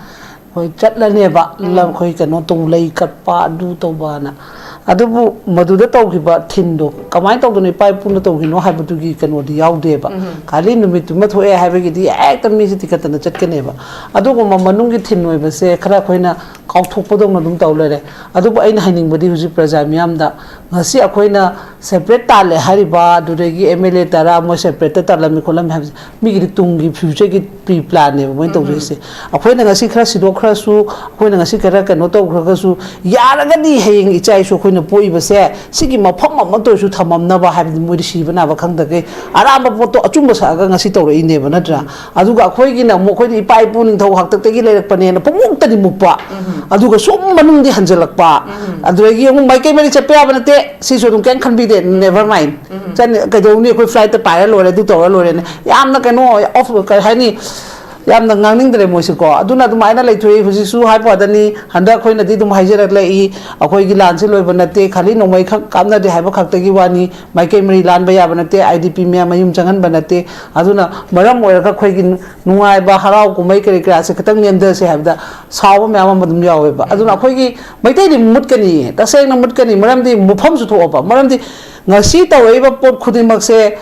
ꯑꯩꯈꯣꯏ ꯆꯠꯂꯅꯦꯕ, ꯂꯝ ꯑꯩꯈꯣꯏ ꯀꯩꯅꯣ ꯇꯧ, ꯂꯩ ꯀꯠꯄ ꯑꯗꯨ ꯇꯧꯕꯅ꯫ ꯑꯗꯨꯕꯨ ꯃꯗꯨꯗ ꯇꯧꯈꯤꯕ ꯊꯤꯝꯗꯣ ꯀꯃꯥꯏꯅ ꯇꯧꯗꯅ ꯏꯄꯥ ꯏꯄꯨꯅ ꯇꯧꯈꯤꯅꯣ ꯍꯥꯏꯕꯗꯨꯒꯤ ꯀꯩꯅꯣꯗꯤ ꯌꯥꯎꯗꯦꯕ꯫ ꯈꯥꯂꯤ ꯅꯨꯃꯤꯠꯇꯨꯃ ꯊꯣꯛꯑꯦ ꯍꯥꯏꯕꯒꯤꯗꯤ ꯍꯦꯛꯇ ꯃꯤꯁꯦ ꯇꯤꯀꯠꯇꯅ ꯆꯠꯀꯅꯦꯕ꯫ ꯑꯗꯨꯒꯨꯝꯕ ꯃꯅꯨꯡꯒꯤ ꯊꯤꯝ ꯑꯣꯏꯕꯁꯦ ꯈꯔ ꯑꯩꯈꯣꯏꯅ ꯀꯥꯎꯊꯣꯛꯄꯗꯧꯅ ꯑꯗꯨꯝ ꯇꯧ ꯂꯩꯔꯦ꯫ ꯑꯗꯨꯕꯨ ꯑꯩꯅ ꯍꯥꯏꯅꯤꯡꯕꯗꯤ ꯍꯧꯖꯤꯛ ꯄ꯭ꯔꯖꯥ ꯃꯤꯌꯥꯝꯗ ꯉꯁꯤ ꯑꯩꯈꯣꯏꯅ ꯁꯦꯄꯔꯦꯠ ꯇꯥꯜꯂꯦ ꯍꯥꯏꯔꯤꯕ, ꯑꯗꯨꯗꯒꯤ ꯑꯦꯝ ꯑꯦꯜ ꯑꯦ ꯇꯔꯥ ꯃꯣꯏ ꯁꯦꯄꯔꯦꯠꯇ ꯇꯥꯜꯂꯝꯃꯤ ꯈꯣꯠꯂꯝꯃꯤ ꯍꯥꯏꯕꯁꯦ ꯃꯤꯒꯤꯗꯤ ꯇꯨꯡꯒꯤ ꯐ꯭ꯌꯨꯆꯔꯒꯤ ꯄ꯭ꯔꯤ ꯄ꯭ꯂꯥꯟꯅꯦꯕ ꯃꯣꯏꯅ ꯇꯧꯖꯔꯤꯁꯦ꯫ ꯑꯩꯈꯣꯏꯅ ꯉꯁꯤ ꯈꯔ ꯁꯤꯗꯣꯛꯈ꯭ꯔꯁꯨ, ꯑꯩꯈꯣꯏꯅ ꯉꯁꯤ ꯈꯔ ꯀꯩꯅꯣ ꯇꯧꯈ꯭ꯔꯒꯁꯨ, ꯌꯥꯔꯒꯗꯤ ꯍꯌꯦꯡ ꯏꯆꯥ ꯏꯁꯨ ꯑꯩꯈꯣꯏꯅ ꯄꯣꯛꯏꯕꯁꯦ ꯁꯤꯒꯤ ꯃꯐꯝ ꯑꯃꯠꯇ ꯑꯣꯏꯔꯁꯨ ꯊꯝꯃꯝꯅꯕ ꯍꯥꯏꯕꯗꯤ ꯃꯣꯏꯗꯤ ꯁꯤꯕ ꯅꯥꯕ ꯈꯪꯗꯈꯩ ꯑꯔꯥꯟꯕ ꯄꯣꯠꯇꯣ ꯑꯆꯨꯝꯕ ꯁꯥꯔꯒ ꯉꯁꯤ ꯇꯧꯔꯛꯏꯅꯦꯕ, ꯅꯠꯇ꯭ꯔꯥ? ꯑꯗꯨꯒ ꯑꯩꯈꯣꯏꯒꯤꯅ ꯑꯃꯨꯛ ꯑꯩꯈꯣꯏꯗꯤ ꯏꯄꯥ ꯏꯄꯨ ꯅꯤꯡꯊꯧ ꯍꯥꯛꯇꯛꯇꯒꯤ ꯂꯩꯔꯛꯄꯅꯦꯅ ꯄꯨꯡꯃꯨꯛꯇꯗꯤ ꯃꯨꯛꯄ, ꯑꯗꯨꯒ ꯁꯨꯝ ꯃꯅꯨꯡꯗꯤ ꯍꯟꯖꯜꯂꯛꯄ, ꯑꯗꯨꯗꯒꯤ ꯑꯃꯨꯛ ꯃꯥꯏꯀꯩ ꯃꯔꯤ ꯆꯠꯄ ꯌꯥꯕ ꯅꯠꯇꯦ, ꯁꯤꯁꯨ ꯑꯗꯨꯝ ꯀꯩꯝ ꯈꯟꯕꯤꯗꯦ, never mind꯫ ꯆꯠꯅꯤ, ꯀꯩꯗꯧꯅꯤ, ꯑꯩꯈꯣꯏ ꯐ꯭ꯂꯥꯏꯠꯇ ꯄꯥꯏꯔ ꯂꯣꯏꯔꯦ, ꯑꯗꯨ ꯇꯧꯔ ꯂꯣꯏꯔꯦꯅ ꯌꯥꯝꯅ ꯀꯩꯅꯣ ꯑꯣꯐ, ꯀꯩ ꯍꯥꯏꯅꯤ, ꯌꯥꯝꯅ ꯉꯥꯡꯅꯤꯡꯗ꯭ꯔꯦ ꯃꯣꯏꯁꯦꯀꯣ꯫ ꯑꯗꯨꯅ ꯑꯗꯨꯃꯥꯏꯅ ꯂꯩꯊꯣꯛꯏ꯫ ꯍꯧꯖꯤꯛꯁꯨ ꯍꯥꯏꯕ ꯋꯥꯗꯅꯤ, ꯍꯟꯗꯛ ꯑꯩꯈꯣꯏꯅꯗꯤ ꯑꯗꯨꯝ ꯍꯥꯏꯖꯔꯛꯂꯛꯏ, ꯑꯩꯈꯣꯏꯒꯤ ꯂꯥꯟꯁꯦ ꯂꯣꯏꯕ ꯅꯠꯇꯦ, ꯈꯥꯂꯤ ꯅꯣꯡꯃꯩ ꯈꯛ ꯀꯥꯞꯅꯗꯦ ꯍꯥꯏꯕ ꯈꯛꯇꯒꯤ ꯋꯥꯅꯤ, ꯃꯥꯏꯀꯩ ꯃꯔꯤ ꯂꯥꯟꯕ ꯌꯥꯕ ꯅꯠꯇꯦ, ꯑꯥꯏ ꯗꯤ ꯄꯤ ꯃꯌꯥꯝ ꯃꯌꯨꯝ ꯆꯪꯍꯟꯕ ꯅꯠꯇꯦ꯫ ꯑꯗꯨꯅ ꯃꯔꯝ ꯑꯣꯏꯔꯒ ꯑꯩꯈꯣꯏꯒꯤ ꯅꯨꯡꯉꯥꯏꯕ ꯍꯔꯥꯎ ꯀꯨꯝꯍꯩ ꯀꯔꯤ ꯀꯔꯥꯁꯦ ꯈꯤꯇꯪ ꯅꯦꯝꯊꯁꯦ ꯍꯥꯏꯕꯗ ꯁꯥꯎꯕ ꯃꯌꯥꯝ ꯑꯃ ꯑꯗꯨꯝ ꯌꯥꯎꯋꯦꯕ꯫ ꯑꯗꯨꯅ ꯑꯩꯈꯣꯏꯒꯤ ꯃꯩꯇꯩꯗꯤ ꯃꯨꯠꯀꯅꯤꯌꯦ, ꯇꯁꯦꯡꯅ ꯃꯨꯠꯀꯅꯤ꯫ ꯃꯔꯝꯗꯤ ꯃꯐꯝꯁꯨ ꯊꯣꯛꯑꯕ꯫ ꯃꯔꯝꯗꯤ ꯉꯁꯤ ꯇꯧꯔꯛꯏꯕ ꯄꯣꯠ ꯈꯨꯗꯤꯡꯃꯛꯁꯦ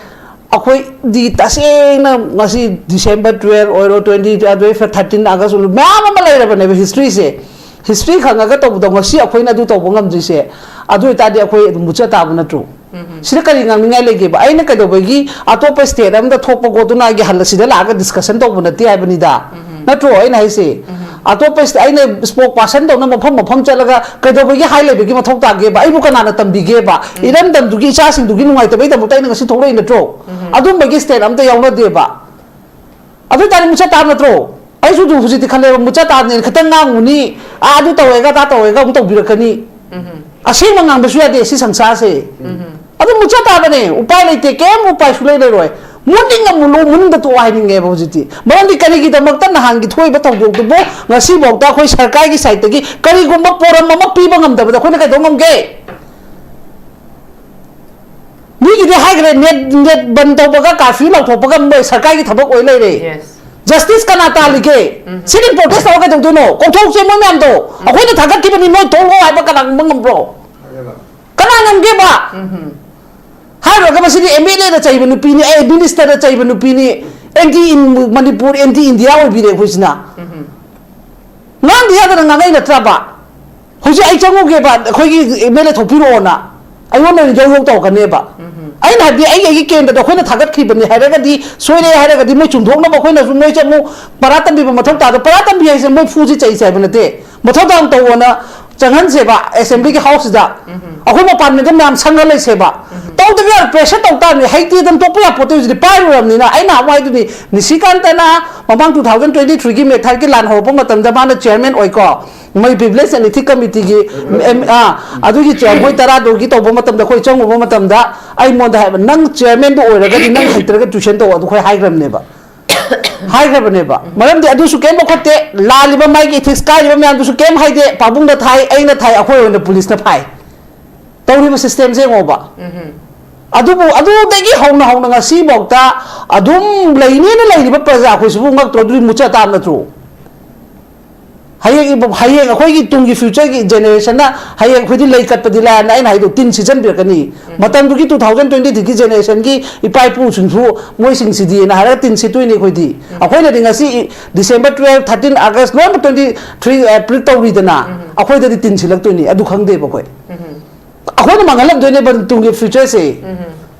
ꯑꯩꯈꯣꯏꯗꯤ ꯇꯁꯦꯡꯅ ꯉꯁꯤ December twelve ꯑꯣꯏꯔꯣ, twenty, ꯑꯗꯨꯗꯩ thirteen August ꯑꯣꯏꯔꯣ, ꯃꯌꯥꯝ ꯑꯃ ꯂꯩꯔꯕꯅꯦꯕ ꯍꯤꯁꯇ꯭ꯔꯤꯁꯦ꯫ ꯍꯤꯁꯇ꯭ꯔꯤ ꯈꯪꯉꯒ ꯇꯧꯕꯗꯣ ꯉꯁꯤ ꯑꯩꯈꯣꯏꯅ ꯑꯗꯨ ꯇꯧꯕ ꯉꯝꯗ꯭ꯔꯤꯁꯦ, ꯑꯗꯨ ꯑꯣꯏꯇꯥꯔꯗꯤ ꯑꯩꯈꯣꯏ ꯑꯗꯨꯝ ꯃꯨꯠꯆ ꯇꯥꯕ ꯅꯠꯇ꯭ꯔꯣ? ꯁꯤꯗ ꯀꯔꯤ ꯉꯥꯡꯅꯤꯡꯉꯥꯏ ꯂꯩꯒꯦꯕ? ꯑꯩꯅ ꯀꯩꯗꯧꯕꯒꯤ ꯑꯇꯣꯞꯄ ꯁ꯭ꯇꯦꯠ ꯑꯃꯗ ꯊꯣꯛꯄ ꯒꯣꯗꯨꯅꯥꯒꯤ ꯍꯜꯂ ꯁꯤꯗ ꯂꯥꯛꯑꯒ ꯗꯤꯁꯀꯁꯟ ꯇꯧꯕ ꯅꯠꯇꯦ ꯍꯥꯏꯕꯅꯤꯗ, ꯅꯠꯇ꯭ꯔꯣ ꯑꯩꯅ ꯍꯥꯏꯁꯦ? ꯑꯇꯣꯞꯄ ꯁꯤꯗ ꯑꯩꯅ ꯁ꯭ꯄꯣꯛ ꯄꯥꯔꯁꯟ ꯇꯧꯅ ꯃꯐꯝ ꯃꯐꯝ ꯆꯠꯂꯒ ꯀꯩꯗꯧꯕꯒꯤ ꯍꯥꯏ ꯂꯩꯕꯒꯤ ꯃꯊꯧ ꯇꯥꯒꯦꯕ? ꯑꯩꯕꯨ ꯀꯅꯥꯅ ꯇꯝꯕꯤꯒꯦꯕ? ꯏꯔꯝꯗꯝꯗꯨꯒꯤ ꯏꯆꯥꯁꯤꯡꯗꯨꯒꯤ ꯅꯨꯡꯉꯥꯏꯇꯕꯩꯗꯃꯛꯇ ꯑꯩꯅ ꯉꯁꯤ ꯊꯣꯛꯂꯛꯏ ꯅꯠꯇ꯭ꯔꯣ? ꯑꯗꯨꯝꯕꯒꯤ ꯁ꯭ꯇꯦꯠ ꯑꯝꯇ ꯌꯥꯎꯅꯗꯦꯕ꯫ ꯑꯗꯨ ꯑꯣꯏꯇꯥꯔꯗꯤ ꯃꯨꯆꯠ ꯇꯥꯕ ꯅꯠꯇ꯭ꯔꯣ? ꯑꯩꯁꯨ ꯑꯗꯨꯝ ꯍꯧꯖꯤꯛꯇꯤ ꯈꯜꯂꯦꯕ, ꯃꯨꯆꯠ ꯇꯥꯕꯅꯦꯅ ꯈꯤꯇꯪ ꯉꯥꯡꯉꯨꯅꯤ, ꯑꯥ, ꯑꯗꯨ ꯇꯧꯋꯦꯒ ꯑꯗꯥ ꯇꯧꯋꯦꯒ ꯑꯃꯨꯛ ꯇꯧꯕꯤꯔꯛꯀꯅꯤ꯫ ꯑꯁꯦꯡꯕ ꯉꯥꯡꯕꯁꯨ ꯌꯥꯗꯦ ꯁꯤ ꯁꯪꯁꯥꯔꯁꯦ꯫ ꯑꯗꯨꯝ ꯃꯨꯠꯆ ꯇꯥꯕꯅꯦ, ꯎꯄꯥꯏ ꯂꯩꯇꯦ, ꯀꯩꯝ ꯎꯄꯥꯏꯁꯨ ꯂꯩ ꯂꯩꯔꯣꯏ꯫ ꯃꯨꯠꯅꯤꯡꯉ ꯃꯨꯠꯂꯣ, ꯃꯨꯠꯅꯤꯡꯗ ꯇꯣꯛꯑꯣ ꯍꯥꯏꯅꯤꯡꯉꯦꯕ ꯍꯧꯖꯤꯛꯇꯤ꯫ ꯃꯔꯝꯗꯤ ꯀꯔꯤꯒꯤꯗꯃꯛꯇ ꯅꯍꯥꯟꯒꯤ ꯊꯣꯛꯏꯕ ꯊꯧꯗꯣꯛꯇꯨꯕꯨ ꯉꯁꯤꯐꯥꯎꯗ ꯑꯩꯈꯣꯏ ꯁꯔꯀꯥꯔꯒꯤ ꯁꯥꯏꯠꯇꯒꯤ ꯀꯔꯤꯒꯨꯝꯕ ꯄꯣꯔꯝ ꯑꯃ ꯄꯤꯕ ꯉꯝꯗꯕꯗ ꯑꯩꯈꯣꯏꯅ ꯀꯩꯗꯧ ꯉꯝꯒꯦ? ꯃꯤꯒꯤꯗꯤ ꯍꯥꯏꯈ꯭ꯔꯦ, ꯅꯦꯠ, ꯅꯦꯠ ꯕꯟ ꯇꯧꯕꯒ ꯀꯥꯔꯐ꯭ꯌꯨ ꯂꯥꯎꯊꯣꯛꯄꯒ ꯃꯣꯏ ꯁꯔꯀꯥꯔꯒꯤ ꯊꯕꯛ ꯑꯣꯏ ꯂꯩꯔꯦ꯫ Yes. ꯖꯁꯇꯤꯁ ꯀꯅꯥ ꯇꯥꯜꯂꯤꯒꯦ? ꯁꯤꯗꯤ ꯄ꯭ꯔꯣꯇꯦꯁ ꯇꯧꯔ ꯀꯩꯗꯧꯗꯣꯏꯅꯣ? ꯀꯧꯊꯣꯛꯁꯦ ꯃꯣꯏ ꯃꯌꯥꯝꯗꯣ꯫ ꯑꯩꯈꯣꯏꯅ ꯊꯥꯒꯠꯈꯤꯕꯅꯤ, ꯅꯣꯏ ꯊꯣꯛꯂꯛꯑꯣ ꯍꯥꯏꯕ ꯀꯅꯥ ꯉꯝꯕ ꯉꯝꯕ꯭ꯔꯣ? ꯀꯅꯥ ꯉꯝꯒꯦꯕ? ꯍꯥꯏꯔꯨꯔꯒ ꯃꯁꯤꯗꯤ ꯑꯦꯝ ꯑꯦꯜ ꯑꯦꯅ ꯆꯩꯕ ꯅꯨꯄꯤꯅꯤ, ꯑꯦ, ꯃꯤꯅꯤꯁꯇꯔꯅ ꯆꯩꯕ ꯅꯨꯄꯤꯅꯤ, ꯑꯦꯟꯇꯤ ꯏꯟ ꯃꯅꯤꯄꯨꯔ, ꯑꯦꯟꯇꯤ ꯏꯟꯗꯤꯌꯥ ꯑꯣꯏꯕꯤꯔꯦ ꯑꯩꯈꯣꯏꯁꯤꯅ꯫ ꯉꯥꯡꯗꯤ ꯌꯥꯗꯅ ꯉꯥꯡꯉꯛꯏ ꯅꯠꯇ꯭ꯔꯕ? ꯍꯧꯖꯤꯛ ꯑꯩ ꯆꯪꯉꯨꯒꯦꯕ, ꯑꯩꯈꯣꯏꯒꯤ ꯑꯦꯝ ꯑꯦꯜ ꯑꯦ ꯊꯣꯛꯄꯤꯔꯛꯑꯣꯅ ꯑꯩꯉꯣꯟꯗ ꯑꯣꯏꯅ ꯌꯧ ꯌꯧ ꯇꯧꯔꯛꯀꯅꯦꯕ꯫ ꯑꯩꯅ ꯍꯥꯏꯕꯗꯤ ꯑꯩ ꯑꯩꯒꯤ ꯀꯦꯟꯗ꯭ꯔꯗ ꯑꯩꯈꯣꯏꯅ ꯊꯥꯒꯠꯈꯤꯕꯅꯤ ꯍꯥꯏꯔꯒꯗꯤ, ꯁꯣꯏꯔꯦ ꯍꯥꯏꯔꯒꯗꯤ ꯃꯣꯏ ꯆꯨꯝꯊꯣꯛꯅꯕ ꯑꯩꯈꯣꯏꯅꯁꯨ ꯃꯣꯏꯁꯦ ꯑꯃꯨꯛ ꯄꯔꯥ ꯇꯝꯕꯤꯕ ꯃꯊꯧ ꯇꯥꯗꯣ꯫ ꯄꯔꯥ ꯇꯝꯕꯤ ꯍꯥꯏꯁꯦ ꯃꯣꯏ ꯐꯨꯁꯤ ꯆꯩꯁꯤ ꯍꯥꯏꯕ ꯅꯠꯇꯦ, ꯃꯊꯧ ꯇꯥꯅ ꯇꯧꯑꯣꯅ ꯆꯪꯍꯟꯁꯦꯕ ꯑꯦꯁꯦꯝꯕ꯭ꯂꯤꯒꯤ ꯍꯥꯎꯁꯁꯤꯗ꯫ ꯑꯩꯈꯣꯏ ꯃꯄꯥꯟꯗ ꯃꯌꯥꯝ ꯁꯪꯉ ꯂꯩꯁꯦꯕ꯫ ꯇꯧꯗꯕ ꯌꯥꯔꯣꯏ, ꯄ꯭ꯔꯦꯁꯔ ꯇꯧ ꯇꯥꯕꯅꯤ꯫ ꯍꯩꯇꯦꯗꯅ ꯇꯣꯛꯄ ꯌꯥꯄꯣꯠꯇꯦ, ꯍꯧꯖꯤꯛꯇꯤ ꯄꯥꯏꯔꯨꯔꯕꯅꯤꯅ꯫ ꯑꯩꯅ ꯍꯥꯏꯕ ꯍꯥꯏꯗꯨꯅꯤ, ꯅꯤꯁꯤꯀꯥꯟꯇꯅ ꯃꯃꯥꯡ ꯇꯨ ꯊꯥꯎꯖꯟ ꯇ꯭ꯋꯦꯟꯇꯤ ꯊ꯭ꯔꯤꯒꯤ ꯃꯦ ꯊꯥꯔꯠꯀꯤ ꯂꯥꯟ ꯍꯧꯔꯛꯄ ꯃꯇꯝꯗ ꯃꯥꯅ ꯆꯤꯌꯔꯃꯦꯟ ꯑꯣꯏꯀꯣ, ꯃꯣꯏ ꯄ꯭ꯔꯤꯚꯤꯂꯦꯖ ꯑꯦꯟ ꯏꯊꯤꯛ ꯀꯃꯤꯇꯤꯒꯤ, ꯑꯦꯝ, ꯑꯥ, ꯑꯗꯨꯒꯤ ꯆꯤꯌꯔ ꯃꯣꯏ ꯇꯔꯥꯗꯨꯒꯤ ꯇꯧꯕ ꯃꯇꯝꯗ ꯑꯩꯈꯣꯏ ꯆꯪꯉꯨꯕ ꯃꯇꯝꯗ ꯑꯩꯉꯣꯟꯗ ꯍꯥꯏꯕ, "ꯅꯪ ꯆꯤꯌꯔꯃꯦꯟꯗꯨ ꯑꯣꯏꯔꯒꯗꯤ ꯅꯪ ꯍꯩꯇ꯭ꯔꯒ ꯇ꯭ꯌꯨꯁꯟ ꯇꯧ", ꯑꯗꯨ ꯑꯩꯈꯣꯏ ꯍꯥꯏꯈ꯭ꯔꯕꯅꯦꯕ꯫ ꯍꯥꯏꯈ꯭ꯔꯕꯅꯦꯕ꯫ ꯃꯔꯝꯗꯤ ꯑꯗꯨꯁꯨ ꯀꯩꯝ ꯂꯧꯈꯠꯇꯦ, ꯂꯥꯜꯂꯤꯕ ꯃꯥꯒꯤ ꯏꯊꯤꯛꯁ ꯀꯥꯏꯔꯤꯕ ꯃꯌꯥꯝꯗꯨꯁꯨ ꯀꯩꯝ ꯍꯥꯏꯗꯦ, ꯄꯥꯕꯨꯡꯅ ꯊꯥꯏ, ꯑꯩꯅ ꯊꯥꯏ, ꯑꯩꯈꯣꯏ ꯑꯣꯏꯅ ꯄꯨꯂꯤꯁꯅ ꯐꯥꯏ꯫ ꯇꯧꯔꯤꯕ ꯁꯤꯁꯇꯦꯝꯁꯦ ꯌꯦꯡꯉꯣꯕ꯫ ꯑꯗꯨꯕꯨ ꯑꯗꯨꯗꯒꯤ ꯍꯧꯅ ꯍꯧꯅ ꯉꯁꯤꯐꯥꯎꯗ ꯑꯗꯨꯝ ꯂꯩꯅꯦꯅ ꯂꯩꯔꯤꯕ ꯄ꯭ꯔꯖꯥ ꯑꯩꯈꯣꯏꯁꯤꯕꯨ ꯉꯛꯇ꯭ꯔꯣ? ꯑꯗꯨꯗꯤ ꯃꯨꯠꯆ ꯇꯥꯕ ꯅꯠꯇ꯭ꯔꯣ? ꯍꯌꯦꯡ ꯏꯕ-, ꯍꯌꯦꯡ ꯑꯩꯈꯣꯏꯒꯤ ꯇꯨꯡꯒꯤ ꯐ꯭ꯌꯨꯆꯔꯒꯤ ꯖꯦꯅꯦꯔꯦꯁꯟꯅ ꯍꯌꯦꯡ ꯑꯩꯈꯣꯏꯗꯤ ꯂꯩ ꯀꯠꯄꯗꯤ ꯂꯥꯏꯔꯅ ꯑꯩꯅ ꯍꯥꯏꯗꯣ ꯇꯤꯟ ꯁꯤꯠꯆꯟꯕꯤꯔꯛꯀꯅꯤ꯫ ꯃꯇꯝꯗꯨꯒꯤ ꯇꯨ ꯊꯥꯎꯖꯟ ꯇ꯭ꯋꯦꯟꯇꯤ ꯊ꯭ꯔꯤꯒꯤ ꯖꯦꯅꯦꯔꯦꯁꯟꯒꯤ ꯏꯄꯥ ꯏꯄꯨꯁꯤꯡꯁꯨ ꯃꯣꯏꯁꯤꯡꯁꯤꯗꯤꯅ ꯍꯥꯏꯔꯒ ꯇꯤꯟ ꯁꯤꯠꯇꯣꯏꯅꯤ ꯑꯩꯈꯣꯏꯗꯤ꯫ ꯑꯩꯈꯣꯏꯅꯗꯤ ꯉꯁꯤ ꯗꯤꯁꯦꯝꯕꯔ ꯇꯨꯋꯦꯜꯐ, ꯊꯥꯔꯇꯤꯟ ꯑꯥꯒꯁ ꯂꯣꯏꯅꯃꯛ ꯇ꯭ꯋꯦꯟꯇꯤ ꯊ꯭ꯔꯤ, ꯑꯦ, ꯄ꯭ꯔꯤꯠ ꯇꯧꯔꯤꯗꯅ, ꯑꯩꯈꯣꯏꯗꯗꯤ ꯇꯤꯟ ꯁꯤꯠꯂꯛꯇꯣꯏꯅꯤ, ꯑꯗꯨ ꯈꯪꯗꯦꯕ ꯑꯩꯈꯣꯏ꯫ ꯑꯩꯈꯣꯏꯅ ꯃꯥꯡꯍꯜꯂꯝꯗꯣꯏꯅꯦꯕ ꯇꯨꯡꯒꯤ ꯐ꯭ꯌꯨꯆꯔꯁꯦ꯫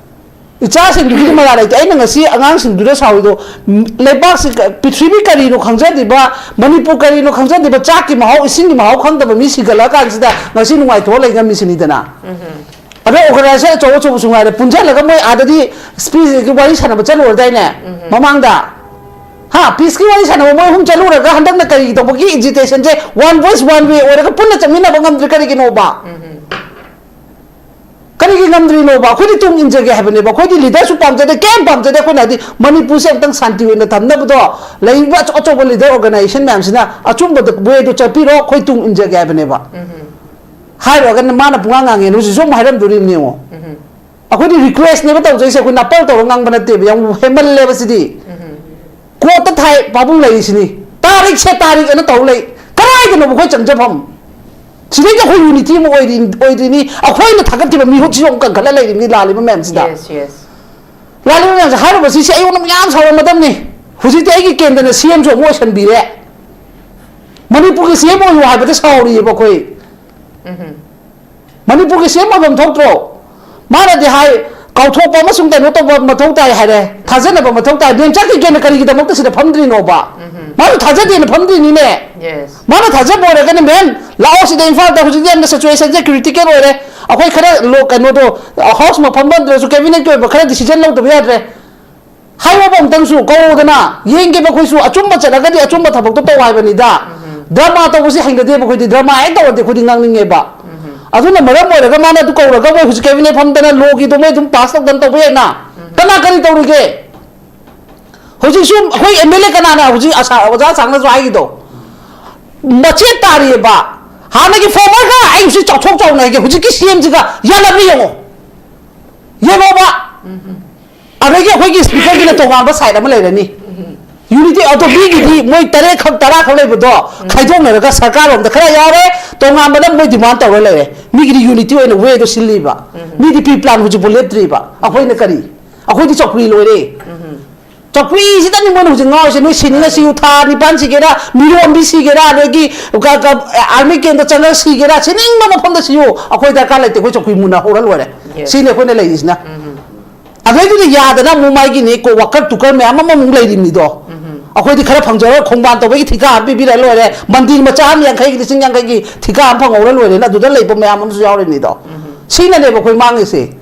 ꯏꯆꯥꯁꯤꯡꯗꯨꯒꯤꯗꯤ ꯃꯔꯥ ꯂꯩꯇꯦ꯫ ꯑꯩꯅ ꯉꯁꯤ ꯑꯉꯥꯡꯁꯤꯡꯗꯨꯗ ꯁꯥꯎꯔꯤꯗꯣ, ꯎꯝ, ꯂꯩꯕꯥꯛꯁꯤ ꯀ-, ꯄ꯭ꯔꯤꯊꯤꯕꯤ ꯀꯔꯤꯅꯣ ꯈꯪꯖꯗ꯭ꯔꯤꯕ, ꯃꯅꯤꯄꯨꯔ ꯀꯔꯤꯅꯣ ꯈꯪꯖꯗ꯭ꯔꯤꯕ, ꯆꯥꯛꯀꯤ ꯃꯍꯥꯎ, ꯏꯁꯤꯡꯒꯤ ꯃꯍꯥꯎ ꯈꯪꯗꯕ ꯃꯤ ꯁꯤꯒꯠꯂꯛꯑꯀꯥꯟꯁꯤꯗ ꯉꯁꯤ ꯅꯨꯡꯉꯥꯏꯊꯣꯛꯑ ꯂꯩ ꯉꯝꯃꯤꯁꯤꯅꯤꯗꯅ꯫ ꯑꯗꯣ organization ꯑꯆꯧ ꯑꯆꯧꯕꯁꯨ ꯉꯥꯏꯔꯦ, ꯄꯨꯟꯁꯤꯜꯂꯒ ꯃꯣꯏ ꯑꯥꯗꯗꯤ ꯁ꯭ꯄꯤꯁꯀꯤ ꯋꯥꯔꯤ ꯁꯥꯟꯅꯕ ꯆꯠꯂꯨꯔꯗꯥꯏꯅꯦ ꯃꯃꯥꯡꯗ? ꯍꯥ, ꯄꯤꯁꯀꯤ ꯋꯥꯔꯤ ꯁꯥꯟꯅꯕ ꯃꯣꯏ ꯑꯍꯨꯝ ꯆꯠꯂꯨꯔꯒ ꯍꯟꯗꯛꯅ ꯀꯔꯤ ꯇꯧꯕꯒꯤ agitationꯁꯦ one voice one way ꯑꯣꯏꯔꯒ ꯄꯨꯟꯅ ꯆꯠꯃꯤꯟꯅꯕ ꯉꯝꯗ꯭ꯔꯤ ꯀꯔꯤꯒꯤꯅꯣꯕ? ꯀꯔꯤꯒꯤ ꯉꯝꯗ꯭ꯔꯤꯅꯣꯕ? ꯑꯩꯈꯣꯏꯗꯤ ꯇꯨꯡ ꯏꯟꯖꯒꯦ ꯍꯥꯏꯕꯅꯦꯕ꯫ ꯑꯩꯈꯣꯏꯗꯤ leaderꯁꯨ ꯄꯥꯝꯖꯗꯦ, ꯀꯩꯝ ꯄꯥꯝꯖꯗꯦ꯫ ꯑꯩꯈꯣꯏꯅ ꯍꯥꯏꯗꯤ ꯃꯅꯤꯄꯨꯔꯁꯦ ꯑꯃꯨꯛꯇꯪ ꯁꯥꯟꯇꯤ ꯑꯣꯏꯅ ꯊꯝꯅꯕꯗꯣ, ꯂꯩꯔꯤꯕ ꯑꯆꯧ ꯑꯆꯧꯕ leader organization ꯃꯌꯥꯝꯁꯤꯅ ꯑꯆꯨꯝꯕꯗ wayꯗꯣ ꯆꯠꯄꯤꯔꯣ, ꯑꯩꯈꯣꯏ ꯇꯨꯡ ꯏꯟꯖꯒꯦ ꯍꯥꯏꯕꯅꯦꯕ꯫ ꯍꯥꯏꯔꯨꯔꯒꯅ ꯃꯥꯅ ꯄꯨꯡꯉꯥꯡ ꯉꯥꯡꯉꯦꯅ ꯍꯧꯖꯤꯛꯁꯨ ꯑꯃꯨꯛ ꯍꯥꯏꯔꯝꯗꯣꯔꯤꯕꯅꯤ ꯌꯦꯡꯉꯣ꯫ ꯑꯩꯈꯣꯏꯗꯤ requestꯅꯦꯕ ꯇꯧꯖꯩꯁꯦ, ꯑꯩꯈꯣꯏ ꯅꯥꯄꯜ ꯇꯧꯔ ꯉꯥꯡꯕ ꯅꯠꯇꯦꯕ꯫ ꯌꯥꯝ ꯍꯦꯟꯃꯜꯂꯦꯕ ꯁꯤꯗꯤ꯫ Courtꯇ ꯊꯥꯏ ꯄꯥꯕꯨꯡ ꯂꯩꯔꯤꯁꯤꯅꯤ, ꯇꯥꯔꯤꯛꯁꯦ ꯇꯥꯔꯤꯛ ꯑꯅ ꯇꯧ ꯂꯩ꯫ ꯀꯗꯥꯏꯗꯅꯣꯕ ꯑꯩꯈꯣꯏ ꯆꯪꯖꯐꯝ? ꯁꯤꯗꯩꯗ ꯑꯩꯈꯣꯏ unity ꯑꯃ ꯑꯣꯏꯔꯤ-, ꯑꯣꯏꯗ꯭ꯔꯤꯅꯤ꯫ ꯑꯩꯈꯣꯏꯅ ꯊꯥꯒꯠꯈꯤꯕ ꯃꯤꯍꯨꯠꯁꯤꯁꯨ ꯑꯃꯨꯛ ꯀꯟꯈꯠꯂ ꯂꯩꯔꯤꯕꯅꯤ ꯂꯥꯜꯂꯤꯕ ꯃꯌꯥꯝꯁꯤꯗ꯫ Yes, yes. ꯂꯥꯜꯂꯤꯕ ꯃꯌꯥꯝꯁꯦ ꯍꯥꯏꯔꯨꯕꯁꯤ ꯁꯤ ꯑꯩꯉꯣꯟꯗ ꯃꯌꯥꯝ ꯁꯥꯎꯔꯝꯒꯗꯕꯅꯤ꯫ ꯍꯧꯖꯤꯛꯇꯤ ꯑꯩꯒꯤ ꯀꯦꯟꯗ꯭ꯔꯅ CMꯁꯨ ꯑꯃꯨꯛ ꯑꯣꯏꯁꯟꯕꯤꯔꯦ꯫ ꯃꯅꯤꯄꯨꯔꯒꯤ CM ꯑꯣꯏꯌꯨ ꯍꯥꯏꯕꯗ ꯁꯥꯎꯔꯤꯑꯕ ꯑꯩꯈꯣꯏ꯫ ꯃꯅꯤꯄꯨꯔꯒꯤ CM ꯑꯣꯏꯐꯝ ꯊꯣꯛꯇ꯭ꯔꯣ? ꯃꯥꯅꯗꯤ ꯍꯥꯏ, ꯀꯥꯎꯊꯣꯛꯄ ꯑꯃꯁꯨꯡ ꯀꯩꯅꯣ ꯇꯧꯕ ꯃꯊꯧ ꯇꯥꯏ ꯍꯥꯏꯔꯦ, ꯊꯥꯖꯅꯕ ꯃꯊꯧ ꯇꯥꯏ꯫ ꯃꯦꯝꯆꯥꯛꯀꯤ ꯀꯦꯟꯗ꯭ꯔ ꯀꯔꯤꯒꯤꯗꯃꯛꯇ ꯁꯤꯗ ꯐꯝꯗ꯭ꯔꯤꯅꯣꯕ? ꯃꯥꯁꯨ ꯊꯥꯖꯗꯦꯅ ꯐꯝꯗ꯭ꯔꯤꯅꯤꯅꯦ꯫ Yes. ꯃꯥꯅ ꯊꯥꯖꯕ ꯑꯣꯏꯔꯒꯅ, "ꯃꯦꯝ, ꯂꯥꯛꯑꯣ ꯁꯤꯗ ꯏꯝꯐꯥꯜꯗ, ꯍꯧꯖꯤꯛꯇꯤ ꯌꯥꯝꯅ situationꯁꯦ critical ꯑꯣꯏꯔꯦ, ꯑꯩꯈꯣꯏ ꯈꯔ ꯂꯣ-, ꯀꯩꯅꯣꯗꯣ, Houseꯃ ꯐꯝꯕ ꯅꯠꯇ꯭ꯔꯁꯨ cabinetꯀꯤ ꯑꯣꯏꯕ ꯈꯔ decision ꯂꯧꯗꯕ ꯌꯥꯗ꯭ꯔꯦ"꯫ ꯍꯥꯏꯔꯕ ꯑꯃꯨꯛꯇꯪꯁꯨ ꯀꯧꯗꯅ ꯌꯦꯡꯒꯦꯕ꯫ ꯑꯩꯈꯣꯏꯁꯨ ꯑꯆꯨꯝꯕ ꯆꯠꯂꯒꯗꯤ ꯑꯆꯨꯝꯕ ꯊꯕꯛꯇꯣ ꯇꯧ ꯍꯥꯏꯕꯅꯤꯗ꯫ Drama ꯇꯧꯕꯁꯤ ꯍꯩꯅꯗꯦꯕ ꯑꯩꯈꯣꯏꯗꯤ꯫ Drama ꯍꯦꯛ ꯇꯧꯔꯗꯤ ꯑꯩꯈꯣꯏꯗꯤ ꯉꯥꯡꯅꯤꯡꯉꯦꯕ꯫ ꯑꯗꯨꯅ ꯃꯔꯝ ꯑꯣꯏꯔꯒ ꯃꯥꯅ ꯑꯗꯨ ꯀꯧꯔꯒ ꯃꯣꯏ ꯍꯧꯖꯤꯛ cabinet ꯐꯝꯗꯅ lawꯒꯤꯗꯣ ꯃꯣꯏ ꯑꯗꯨꯝ pass ꯇꯧꯗꯅ ꯇꯧꯕ ꯌꯥꯏꯅ꯫ ꯀꯅꯥ ꯀꯔꯤ ꯇꯧꯔꯤꯒꯦ? ꯍꯧꯖꯤꯛꯁꯨ ꯑꯩꯈꯣꯏ MLA ꯀꯅꯥꯅ ꯍꯧꯖꯤꯛ ꯑꯁꯥ-, ꯑꯣꯖꯥ ꯁꯥꯡꯅꯁꯨ ꯍꯥꯏꯈꯤꯗꯣ ꯃꯆꯦꯠ ꯇꯥꯔꯤꯑꯕ꯫ ꯍꯥꯟꯅꯒꯤ formerꯒ ꯑꯩ ꯍꯧꯖꯤꯛ ꯆꯥꯎꯊꯣꯛ ꯆꯥꯎꯅ ꯍꯥꯏꯒꯦ, ꯍꯧꯖꯤꯛꯀꯤ CMꯁꯤꯒ ꯌꯥꯜꯂꯕ꯭ꯔꯥ ꯌꯦꯡꯉꯣ꯫ ꯌꯦꯡꯉꯣꯕ꯫ ꯑꯗꯒꯤ ꯑꯩꯈꯣꯏꯒꯤ speakerꯒꯤꯅ ꯇꯣꯉꯥꯟꯕ side ꯑꯃ ꯂꯩꯔꯅꯤ꯫ Unity ꯑꯗꯣ ꯃꯤꯒꯤꯗꯤ ꯃꯣꯏ ꯇꯔꯦꯠ ꯈꯛ, ꯇꯔꯥ ꯈꯛ ꯂꯩꯕꯗꯣ ꯈꯥꯏꯗꯣꯛꯅꯔꯒ ꯁꯔꯀꯥꯔ ꯂꯣꯝꯗ ꯈꯔ ꯌꯥꯎꯔꯦ, ꯇꯣꯉꯥꯟꯕꯗ ꯃꯣꯏ demand ꯇꯧꯔ ꯂꯩꯔꯦ꯫ ꯃꯤꯒꯤꯗꯤ unity ꯑꯣꯏꯅ wayꯗꯣ ꯁꯤꯜꯂꯤꯕ꯫ ꯃꯤꯗꯤ pre-plan ꯍꯧꯖꯤꯛꯐꯥꯎ ꯂꯦꯞꯇ꯭ꯔꯤꯕ꯫ ꯑꯩꯈꯣꯏꯅ ꯀꯔꯤ? ꯑꯩꯈꯣꯏꯗꯤ ꯆꯧꯀ꯭ꯔꯤ ꯂꯣꯏꯔꯦ꯫ ꯆꯧꯀ꯭ꯔꯤꯁꯤꯗꯅꯤ ꯃꯣꯏꯅ ꯍꯧꯖꯤꯛ ꯉꯥꯎꯔꯤꯁꯦ꯫ "ꯅꯣꯏ ꯁꯤꯅꯤꯡꯉ ꯁꯤꯌꯨ, ꯊꯥ ꯅꯤꯄꯥꯟ ꯁꯤꯒꯦꯔꯥ, ꯃꯤꯔꯣꯟꯕꯤ ꯁꯤꯒꯦꯔꯥ, ꯑꯗꯒꯤ ꯀ-, ꯀ-, army campꯇ ꯆꯪꯉꯒ ꯁꯤꯒꯦꯔꯥ, ꯁꯤꯅꯤꯡꯕ ꯃꯐꯝꯗ ꯁꯤꯌꯨ, ꯑꯩꯈꯣꯏ ꯗꯔꯀꯥꯔ ꯂꯩꯇꯦ, ꯑꯩꯈꯣꯏ ꯆꯧꯀ꯭ꯔꯤ ꯃꯨꯟꯅ ꯍꯧꯔ ꯂꯣꯏꯔꯦ"꯫ Yes. ꯁꯤꯅꯤ ꯑꯩꯈꯣꯏꯅ ꯂꯩꯔꯤꯁꯤꯅ꯫ ꯑꯗꯩꯗꯨꯗ ꯌꯥꯗꯅ ꯑꯃꯨꯛ ꯃꯥꯒꯤꯅꯤ ꯀꯣ, ꯋꯥꯀꯔ ꯇꯨꯀꯔ ꯃꯌꯥꯝ ꯑꯃꯃꯨꯛ ꯂꯩꯔꯤꯕꯅꯤꯗꯣ꯫ ꯑꯩꯈꯣꯏꯗꯤ ꯈꯔ ꯐꯪꯖꯔꯒ ꯈꯣꯡꯕꯥꯟ ꯇꯧꯕꯒꯤ ꯊꯤꯀꯥ ꯑꯃ ꯄꯤꯕꯤꯔ ꯂꯣꯏꯔꯦ, ꯃꯟꯗꯤꯔ ꯃꯆꯥ ꯑꯃ ꯌꯥꯡꯈꯩꯒꯤ, ꯂꯤꯁꯤꯡ ꯌꯥꯡꯈꯩꯒꯤ ꯊꯤꯀꯥ ꯑꯃ ꯐꯪꯍꯧꯔ ꯂꯣꯏꯔꯦꯅ ꯑꯗꯨꯗ ꯂꯩꯕ ꯃꯌꯥꯝ ꯑꯃꯁꯨ ꯌꯥꯎꯔꯤꯅꯤꯗꯣ꯫ ꯁꯤꯅꯅꯦꯕ ꯑꯩꯈꯣꯏ ꯃꯥꯡꯉꯤꯁꯦ꯫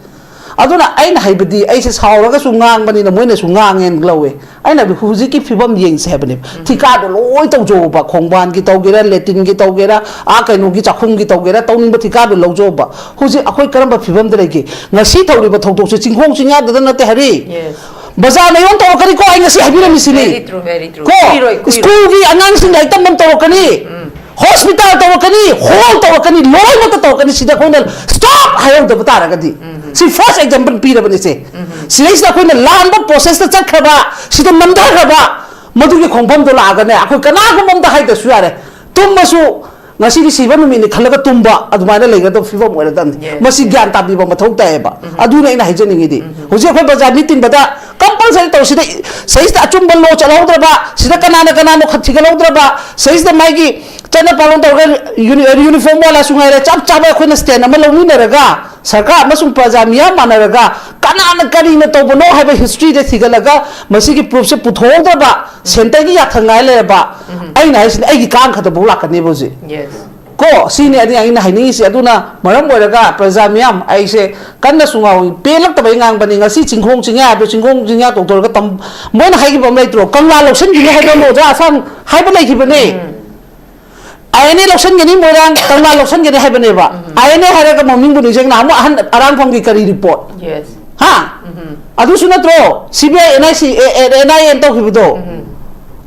ꯑꯗꯨꯅ ꯑꯩꯅ ꯍꯥꯏꯕꯗꯤ, ꯑꯩꯁꯦ ꯁꯥꯎꯔꯒꯁꯨ ꯉꯥꯡꯕꯅꯤꯅ ꯃꯣꯏꯅꯁꯨ ꯉꯥꯡꯉꯦꯅ ꯂꯧꯋꯦ꯫ ꯑꯩꯅ ꯍꯥꯏꯕꯗꯤ ꯍꯧꯖꯤꯛꯀꯤ ꯐꯤꯕꯝ ꯌꯦꯡꯁꯦ ꯍꯥꯏꯕꯅꯦꯕ꯫ ꯊꯤꯀꯥꯗꯣ ꯂꯣꯏ ꯇꯧꯖꯧꯕ, ꯈꯣꯡꯕꯥꯟꯒꯤ ꯇꯧꯒꯦꯔꯥ, ꯂꯦꯇꯤꯟꯒꯤ ꯇꯧꯒꯦꯔꯥ, ꯑꯥ ꯀꯩꯅꯣꯒꯤ ꯆꯥꯛꯈꯨꯝꯒꯤ ꯇꯧꯒꯦꯔꯥ, ꯇꯧꯅꯤꯡꯕ ꯊꯤꯀꯥꯗꯣ ꯂꯧꯖꯧꯕ꯫ ꯍꯧꯖꯤꯛ ꯑꯩꯈꯣꯏ ꯀꯔꯝꯕ ꯐꯤꯕꯝꯗ ꯂꯩꯒꯦ? ꯉꯁꯤ ꯇꯧꯔꯤꯕ ꯊꯧꯗꯣꯛꯁꯦ ꯆꯤꯡꯈꯣꯡ ꯆꯤꯡꯌꯥꯗꯗ ꯅꯠꯇꯦ ꯍꯥꯏꯔꯤ꯫ ꯕꯖꯥꯔ ꯃꯌꯣꯟ ꯇꯧꯔꯛꯀꯅꯤꯀꯣ, ꯑꯩ ꯉꯁꯤ ꯍꯥꯏꯕꯤꯔꯝꯃꯤꯁꯤꯅꯤ꯫ Very true, very true. ꯀꯣ, ꯀꯨꯏꯔꯣꯏ, ꯀꯨꯏꯔꯣꯏ꯫ ꯁ꯭ꯀꯨꯜꯒꯤ ꯑꯉꯥꯡꯁꯤꯡ ꯂꯥꯏꯔꯤꯛ ꯇꯝꯐꯝ ꯇꯧꯔꯛꯀꯅꯤ, ꯍꯣꯁꯄꯤꯇꯥꯜ ꯇꯧꯔꯛꯀꯅꯤ, ꯍꯣꯜ ꯇꯧꯔꯛꯀꯅꯤ, ꯂꯣꯏꯅꯃꯛꯇ ꯇꯧꯔꯛꯀꯅꯤ꯫ ꯁꯤꯗ ꯑꯩꯈꯣꯏꯅ stop ꯍꯥꯏꯍꯧꯗꯕ ꯇꯥꯔꯒꯗꯤ, ꯁꯤ first example ꯄꯤꯔꯕꯅꯤꯁꯦ꯫ ꯁꯤꯗꯩꯁꯤꯗ ꯑꯩꯈꯣꯏꯅ ꯂꯥꯟꯕ process ꯇ ꯆꯠꯈ꯭ꯔꯕ, ꯁꯤꯗ ꯅꯝꯊꯈ꯭ꯔꯕ, ꯃꯗꯨꯒꯤ ꯈꯣꯡꯐꯝꯗꯣ ꯂꯥꯛꯑꯒꯅꯦ, ꯑꯩꯈꯣꯏ ꯀꯅꯥꯒꯨꯝꯕ ꯑꯝꯇ ꯍꯥꯏꯗ꯭ꯔꯁꯨ ꯌꯥꯔꯦ, ꯇꯨꯝꯕꯁꯨ ꯉꯁꯤꯗꯤ ꯁꯤꯕ ꯅꯨꯃꯤꯠꯅꯤ ꯈꯜꯂꯒ ꯇꯨꯝꯕ ꯑꯗꯨꯃꯥꯏꯅ ꯂꯩꯒꯗꯕ ꯐꯤꯕꯝ ꯑꯣꯏꯔꯗꯕꯅꯤ꯫ Yes, ꯃꯁꯤ yes. ꯒ꯭ꯌꯥꯟ ꯇꯥꯕꯤꯕ ꯃꯊꯧ ꯇꯥꯏꯌꯦꯕ꯫ ꯑꯗꯨꯅ ꯑꯩꯅ ꯍꯥꯏꯖꯅꯤꯡꯉꯤꯗꯤ, ꯍꯧꯖꯤꯛ ꯑꯩꯈꯣꯏ ꯕꯖꯥꯔ ꯃꯤ ꯇꯤꯟꯕꯗ compulsory ꯇꯧꯁꯤꯗ, ꯁꯤꯗꯩꯁꯤꯗ ꯑꯆꯨꯝꯕ law ꯆꯠꯍꯧꯗ꯭ꯔꯕ, ꯁꯤꯗ ꯀꯅꯥꯅ ꯀꯅꯥꯅꯣ ꯈ-, ꯊꯤꯒꯠꯍꯧꯗ꯭ꯔꯕ, ꯁꯤꯗꯩꯁꯤꯗ ꯃꯥꯒꯤ ꯆꯠꯅ ꯄꯥꯂꯣꯟ ꯇꯧꯔꯒ uni-, uniform ꯋꯥꯂꯥꯁꯨ ꯉꯥꯏꯔꯦ, ꯆꯞ ꯆꯥꯕ ꯑꯩꯈꯣꯏꯅ stand ꯑꯃ ꯂꯧꯃꯤꯟꯅꯔꯒ, ꯁꯔꯀꯥꯔ ꯑꯃꯁꯨꯡ ꯄ꯭ꯔꯖꯥ ꯃꯤꯌꯥꯝ ꯃꯥꯟꯅꯔꯒ ꯀꯅꯥꯅ ꯀꯔꯤꯅ ꯇꯧꯕꯅꯣ ꯍꯥꯏꯕ history ꯗ ꯊꯤꯒꯠꯂꯒ ꯃꯁꯤꯒꯤ proof ꯁꯦ ꯄꯨꯊꯣꯛꯍꯧꯗ꯭ꯔꯕ, centre ꯒꯤ ꯌꯥꯊꯪ ꯉꯥꯏ ꯂꯩꯔꯕ, ꯑꯩꯅ ꯍꯥꯏꯁꯤꯅꯤ, ꯑꯩꯒꯤ ꯀꯥꯡ ꯈꯛꯇꯕꯨ ꯂꯥꯛꯀꯅꯦꯕ ꯍꯧꯖꯤꯛ꯫ Yes. ꯀꯣ, ꯁꯤꯅꯤ ꯑꯩꯅ, ꯑꯩꯅ ꯍꯥꯏꯅꯤꯡꯉꯤꯁꯤ꯫ ꯑꯗꯨꯅ ꯃꯔꯝ ꯑꯣꯏꯔꯒ ꯄ꯭ꯔꯖꯥ ꯃꯤꯌꯥꯝ, ꯑꯩꯁꯦ ꯀꯟꯅꯁꯨ ꯉꯥꯎꯏ, ꯄꯦꯜꯂꯛꯇꯕꯩ ꯉꯥꯡꯕꯅꯤ꯫ ꯉꯁꯤ ꯆꯤꯡꯈꯣꯡ ꯆꯤꯡꯌꯥ ꯍꯥꯏꯕꯗꯣ, ꯆꯤꯡꯈꯣꯡ ꯆꯤꯡꯌꯥ ꯇꯧꯊꯣꯔꯒ ꯇꯝ-, ꯃꯣꯏꯅ ꯍꯥꯏꯈꯤꯕ ꯑꯃ ꯂꯩꯇ꯭ꯔꯣ? ꯀꯪꯂꯥ ꯂꯧꯁꯤꯟꯈꯤꯅꯤ ꯍꯥꯏꯕ ꯑꯃ ꯑꯣꯖꯥ ꯑꯁꯥꯡ ꯍꯥꯏꯕ ꯂꯩꯈꯤꯕꯅꯦ꯫ ꯑꯥꯏ ꯑꯦꯟ ꯑꯦ ꯂꯧꯁꯤꯟꯒꯅꯤ, ꯃꯣꯏꯔꯥꯡ ꯀꯪꯂꯥ ꯂꯧꯁꯤꯟꯒꯅꯤ ꯍꯥꯏꯕꯅꯦꯕ꯫ ꯑꯥꯏ ꯑꯦꯟ ꯑꯦ ꯍꯥꯏꯔꯒ ꯃꯃꯤꯡꯕꯨ ꯅꯤꯡꯁꯤꯡ, ꯅꯍꯥꯟꯃꯨꯛ ꯑꯍꯟ ꯑꯔꯥꯡꯐꯝꯒꯤ ꯀꯔꯤ report? Yes. ꯍꯥ? ꯑꯗꯨꯁꯨ ꯅꯠꯇ꯭ꯔꯣ? C B I, and I C, A, A, and I A ꯇꯧꯈꯤꯕꯗꯣ?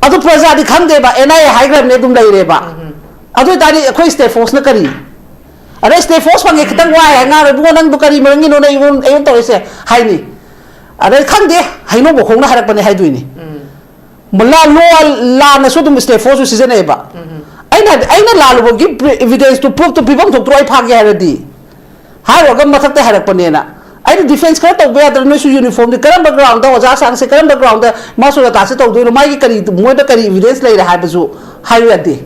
ꯑꯗꯨ ꯄ꯭ꯔꯖꯥꯗꯤ ꯈꯪꯗꯦꯕ, ꯑꯦꯟ ꯑꯥꯏ ꯑꯦ ꯍꯥꯏꯈ꯭ꯔꯕꯅꯦ, ꯑꯗꯨꯝ ꯂꯩꯔꯦꯕ꯫ ꯑꯗꯨ ꯑꯣꯏꯇꯥꯔꯗꯤ ꯑꯩꯈꯣꯏ state force ꯅ ꯀꯔꯤ? ꯑꯗꯩ state force ꯐꯪꯉꯦ ꯈꯤꯇꯪ ꯋꯥꯏ ꯍꯥꯏ, "ꯉꯥꯡꯔꯣꯏ ꯏꯕꯨꯡꯉꯣ, ꯅꯪꯗꯣ ꯀꯔꯤ ꯃꯔꯝꯒꯤꯅꯣ ꯅꯪ ꯑꯩꯉꯣꯟ-, ꯑꯩꯉꯣꯟꯗ ꯇꯧꯔꯤꯁꯦ?" ꯍꯥꯏꯅꯤ꯫ ꯑꯗꯩ "ꯈꯪꯗꯦ, ꯍꯩꯅꯧ ꯃꯈꯣꯡꯅ ꯍꯥꯏꯔꯛꯄꯅꯦ" ꯍꯥꯏꯗꯣꯏꯅꯤ꯫ ꯂꯥ-, ꯂꯣ-, ꯂꯥꯟꯅꯁꯨ ꯑꯗꯨꯝ state force ꯁꯨ ꯁꯤꯖꯤꯟꯅꯩꯌꯦꯕ꯫ ꯑꯩꯅ ꯍꯥꯏꯕꯗꯤ, ꯑꯩꯅ ꯂꯥꯜꯂꯨꯕꯒꯤ pre-, evidence ꯇꯨ, proof ꯇꯨ ꯄꯤꯐꯝ ꯊꯣꯛꯇ꯭ꯔꯣ ꯑꯩ ꯐꯥꯒꯦ ꯍꯥꯏꯔꯗꯤ? ꯍꯥꯏꯔꯨꯔꯒ ꯃꯊꯛꯇ ꯍꯥꯏꯔꯛꯄꯅꯦꯅ꯫ ꯑꯩꯅ defence ꯈꯔ ꯇꯧꯕ ꯌꯥꯗ꯭ꯔꯥ? ꯅꯣꯏꯁꯨ uniform ꯗꯤ ꯀꯔꯝꯕ ground ꯗ ꯑꯣꯖꯥ ꯑꯁꯥꯡꯁꯦ ꯀꯔꯝꯕ ground ꯗ ꯃꯥꯁꯨ ꯂꯇꯥꯁꯦ ꯇꯧꯗꯣꯏꯅꯣ? ꯃꯥꯒꯤ ꯀꯔꯤ, ꯃꯣꯏꯗ ꯀꯔꯤ evidence ꯂꯩꯔꯦ ꯍꯥꯏꯕꯁꯨ ꯍꯥꯏꯌꯨ ꯌꯥꯗꯦ꯫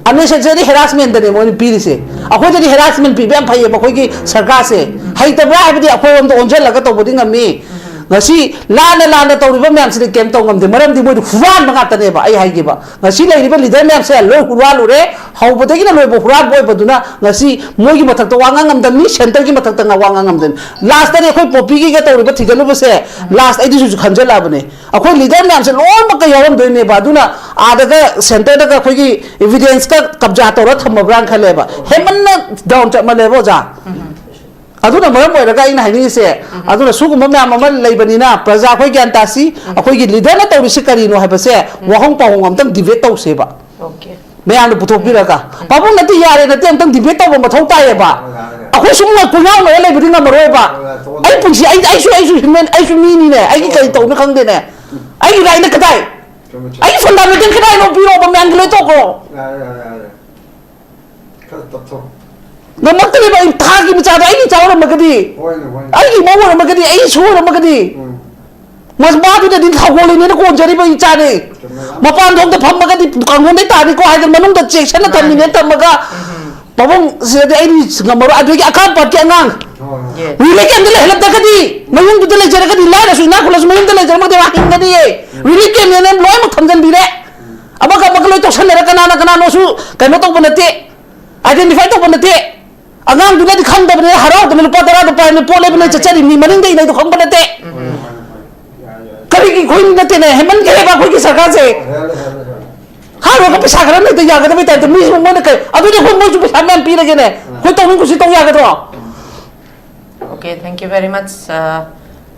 Unnecessary harassment ꯗꯅꯦ ꯃꯣꯏꯅ ꯄꯤꯔꯤꯁꯦ꯫ ꯑꯩꯈꯣꯏꯗꯗꯤ harassment ꯄꯤꯕ ꯌꯥꯝ ꯐꯩꯌꯦꯕ ꯑꯩꯈꯣꯏꯒꯤ ꯁꯔꯀꯥꯔꯁꯦ꯫ ꯍꯩꯇꯕ꯭ꯔꯥ ꯍꯥꯏꯕꯗꯤ ꯑꯩꯈꯣꯏꯔꯣꯝꯗ ꯑꯣꯟꯁꯤꯜꯂꯒ ꯇꯧꯕꯗꯤ ꯉꯝꯃꯤ꯫ ꯉꯁꯤ ꯂꯥꯟꯅ ꯂꯥꯟꯅ ꯇꯧꯔꯤꯕ ꯃꯌꯥꯝꯁꯤꯗꯤ ꯀꯩꯝ ꯇꯧ ꯉꯝꯗꯦ꯫ ꯃꯔꯝꯗꯤ ꯃꯣꯏꯗꯤ ꯍꯨꯔꯥꯟꯕ ꯉꯥꯛꯇꯅꯦꯕ꯫ ꯑꯩ ꯍꯥꯏꯒꯦꯕ, ꯉꯁꯤ ꯂꯩꯔꯤꯕ ꯂꯤꯗꯔ ꯃꯌꯥꯝꯁꯦ ꯂꯣꯏ ꯍꯨꯔꯥꯜꯂꯨꯔꯦ꯫ ꯍꯧꯕꯗꯒꯤꯅ ꯂꯣꯏꯕ ꯍꯨꯔꯥꯟꯕ ꯑꯣꯏꯕꯗꯨꯅ ꯉꯁꯤ ꯃꯣꯏꯒꯤ ꯃꯊꯛꯇ ꯋꯥ ꯉꯥꯡ ꯉꯝꯗꯕꯅꯤ, ꯁꯦꯟꯇꯔꯒꯤ ꯃꯊꯛꯇ ꯉꯥ ꯋꯥ ꯉꯥꯡ ꯉꯝꯗꯕꯅꯤ꯫ ꯂꯥꯁꯇꯗꯤ ꯑꯩꯈꯣꯏ ꯄꯣꯄꯤꯒꯤꯒ ꯇꯧꯔꯤꯕ ꯊꯤꯒꯠꯂꯨꯕꯁꯦ, ꯂꯥꯁ ꯑꯩꯗꯤ ꯍꯧꯖꯤꯛ ꯈꯟꯖꯜꯂꯛꯑꯕꯅꯦ, ꯑꯩꯈꯣꯏ ꯂꯤꯗꯔ ꯃꯌꯥꯝꯁꯦ ꯂꯣꯏꯅꯃꯛꯀ ꯌꯥꯎꯔꯝꯗꯣꯏꯅꯦꯕ꯫ ꯑꯗꯨꯅ ꯑꯥꯗꯒ ꯁꯦꯟꯇꯔꯗꯒ ꯑꯩꯈꯣꯏꯒꯤ ꯏꯚꯤꯗꯦꯟꯁꯀ ꯀꯕꯖꯥ ꯇꯧꯔ ꯊꯝꯃꯕ꯭ꯔꯥꯅ ꯈꯜꯂꯦꯕ꯫ ꯍꯦꯟꯃꯟꯅ ꯗꯥꯎꯟ ꯆꯠꯃꯜꯂꯦꯕ, ꯑꯣꯖꯥ꯫ ꯑꯗꯨꯅ ꯃꯔꯝ ꯑꯣꯏꯔꯒ ꯑꯩꯅ ꯍꯥꯏꯅꯤꯡꯉꯤꯁꯦ, ꯑꯗꯨꯅ ꯁꯤꯒꯨꯝꯕ ꯃꯌꯥꯝ ꯑꯃ ꯂꯩꯕꯅꯤꯅ ꯄ꯭ꯔꯖꯥ ꯑꯩꯈꯣꯏ ꯒ꯭ꯌꯥꯟ ꯇꯥꯁꯤ꯫ ꯑꯩꯈꯣꯏꯒꯤ ꯂꯤꯗꯔꯅ ꯇꯧꯔꯤꯁꯤ ꯀꯔꯤꯅꯣ ꯍꯥꯏꯕꯁꯦ ꯋꯥꯍꯪ ꯄꯥꯎꯍꯪ ꯑꯝꯇꯪ ꯗꯤꯕꯦꯠ ꯇꯧꯁꯦꯕ꯫ ꯑꯣꯀꯦ꯫ ꯃꯌꯥꯝꯅ ꯄꯨꯊꯣꯛꯄꯤꯔꯒ, ꯄꯥꯕꯨꯡ ꯅꯠꯇꯦ, ꯌꯥꯔꯦ ꯅꯠꯇꯦ, ꯑꯝꯇꯪ ꯗꯤꯕꯦꯠ ꯇꯧꯕ ꯃꯊꯧ ꯇꯥꯏꯌꯦꯕ꯫ ꯑꯩꯈꯣꯏ ꯁꯨꯝ ꯀꯣꯏꯉꯥꯎꯅꯔ ꯂꯩꯕꯗꯤ ꯉꯝꯃꯔꯣꯏꯕ꯫ ꯑꯩ ꯄꯨꯟꯁꯤ, ꯑꯩ ꯑꯩꯁꯨ ꯑꯩꯁꯨ ꯍ꯭ꯌꯨꯃꯦꯟ, ꯑꯩꯁꯨ ꯃꯤꯅꯤꯅꯦ꯫ ꯑꯩꯒꯤ ꯀꯔꯤ ꯇꯧꯅ ꯈꯪꯗꯦꯅꯦ꯫ ꯑꯩꯒꯤ ꯔꯥꯏꯠꯅ ꯀꯗꯥꯏ? ꯑꯩꯒꯤ ꯐꯟꯗꯥꯃꯦꯟꯇꯦꯜ ꯀꯗꯥꯏꯅꯣ ꯄꯤꯔꯛꯑꯣꯕ, ꯃꯌꯥꯝꯒꯤ ꯂꯣꯏ ꯇꯧꯈ꯭ꯔꯣ꯫ ꯌꯥꯔꯦ ꯌꯥꯔꯦ ꯌꯥꯔꯦ꯫ ꯈꯔ ꯇꯞꯊꯧ꯫ ꯉꯝꯃꯛꯇ꯭ꯔꯤꯕ ꯑꯩ ꯊꯥꯒꯤ ꯃꯆꯥꯗꯣ ꯑꯩꯒꯤ ꯏꯆꯥ ꯑꯣꯏꯔꯝꯃꯒꯗꯤ, ꯍꯣꯏꯅꯦ ꯍꯣꯏꯅꯦ꯫ ꯑꯩꯒꯤ ꯏꯃꯧ ꯑꯣꯏꯔꯝꯃꯒꯗꯤ, ꯑꯩꯒꯤ ꯏꯁꯨ ꯑꯣꯏꯔꯝꯃꯒꯗꯤ, ꯎꯝ꯫ ꯃꯥꯗꯨꯗꯗꯤ ꯊꯧꯒꯣꯜꯂꯤꯅꯦꯅ ꯀꯣꯟꯖꯔꯤꯕ ꯏꯆꯥꯅꯦ꯫ ꯆꯨꯝꯃꯦ꯫ ꯃꯄꯥꯟ ꯊꯣꯡꯗ ꯐꯝꯃꯒꯗꯤ ꯀꯥꯡꯊꯣꯟꯗꯩ ꯇꯥꯅꯤꯀꯣ ꯍꯥꯏꯗꯅ ꯃꯅꯨꯡꯗ ꯆꯦꯛꯁꯤꯟꯅ ꯊꯝꯃꯤꯅꯦꯅ ꯊꯝꯃꯒ, ꯄꯥꯕꯨꯡ ꯁꯤꯗꯗꯤ ꯑꯩꯗꯤ ꯉꯝꯃꯔꯣꯏ꯫ ꯑꯗꯨꯒꯤ ꯑꯀꯥꯝ ꯄꯥꯠꯀꯤ ꯑꯉꯥꯡ ꯍꯣꯏ ꯍꯣꯏ꯫ ꯌꯦ꯫ ꯔꯤꯂꯤꯐ ꯀꯦꯝꯞꯇ ꯂꯩꯍꯜꯂꯛꯇ꯭ꯔꯒꯗꯤ, ꯃꯌꯨꯝꯗꯨꯗ ꯂꯩꯖꯔꯒꯗꯤ, ꯂꯥꯏꯔꯁꯨ ꯏꯅꯥꯛ ꯈꯨꯜꯂꯁꯨ ꯃꯌꯨꯝꯗ ꯂꯩꯖꯔꯝꯃꯒꯗꯤ ꯃꯥ ꯍꯤꯡꯒꯅꯤꯌꯦ꯫ ꯔꯤꯂꯤꯐ ꯀꯦꯝꯞꯅꯦꯅ ꯂꯣꯏꯅꯃꯛ ꯊꯝꯖꯤꯟꯕꯤꯔꯦ꯫ ꯑꯃꯒ ꯑꯃꯒ ꯂꯣꯏ ꯇꯧꯁꯟꯅꯔ ꯀꯅꯥꯅ ꯀꯅꯥꯅꯣꯁꯨ ꯀꯩꯅꯣ ꯇꯧꯕ ꯅꯠꯇꯦ, ꯑꯥꯏꯗꯦꯟꯇꯤꯐꯥꯏ ꯇꯧꯕ ꯅꯠꯇꯦ꯫ ꯑꯉꯥꯡꯗꯨꯅꯗꯤ ꯈꯪꯗꯕꯅꯤꯅ ꯍꯔꯥꯎꯗꯅ ꯂꯨꯄꯥ ꯇꯔꯥꯗꯣ ꯄꯥꯏꯅ ꯄꯣꯠ ꯂꯩꯕꯅꯦ ꯆꯠꯆꯔꯤꯕꯅꯤ, ꯃꯅꯤꯡꯗ ꯏꯅꯩꯗꯣ ꯈꯪꯕ ꯅꯠꯇꯦ꯫ ꯍꯣꯏꯅꯦ ꯍꯣꯏꯅꯦ ꯍꯣꯏꯅꯦ꯫ ꯌꯥꯔꯦ ꯌꯥꯔꯦ꯫ ꯀꯔꯤꯒꯤ ꯑꯩꯈꯣꯏ ꯅꯠꯇꯦꯅꯦ, ꯍꯦꯟꯃꯟꯈ꯭ꯔꯦꯕ ꯑꯩꯈꯣꯏꯒꯤ ꯁꯔꯀꯥꯔꯁꯦ꯫ ꯍꯦꯜꯂꯦ ꯍꯦꯜꯂꯦ ꯍꯦꯜꯂꯦ꯫ ꯍꯥꯏꯔꯨꯔꯒ ꯄꯩꯁꯥ ꯈꯔ ꯂꯩꯇ ꯌꯥꯒꯗꯕꯩ ꯇꯥꯏꯞꯇ ꯃꯤꯁꯨ ꯃꯣꯏꯅ ꯀꯩ, ꯑꯗꯨꯗꯤ ꯑꯩꯈꯣꯏ ꯃꯣꯏꯁꯨ ꯄꯩꯁꯥ ꯃꯌꯥꯝ ꯄꯤꯔꯒꯦꯅꯦ, ꯑꯩꯈꯣꯏ ꯇꯧꯅꯤꯡ ꯀꯨꯁꯤ ꯇꯧ ꯌꯥꯒꯗ꯭ꯔꯣ? Okay, thank you very much, uh,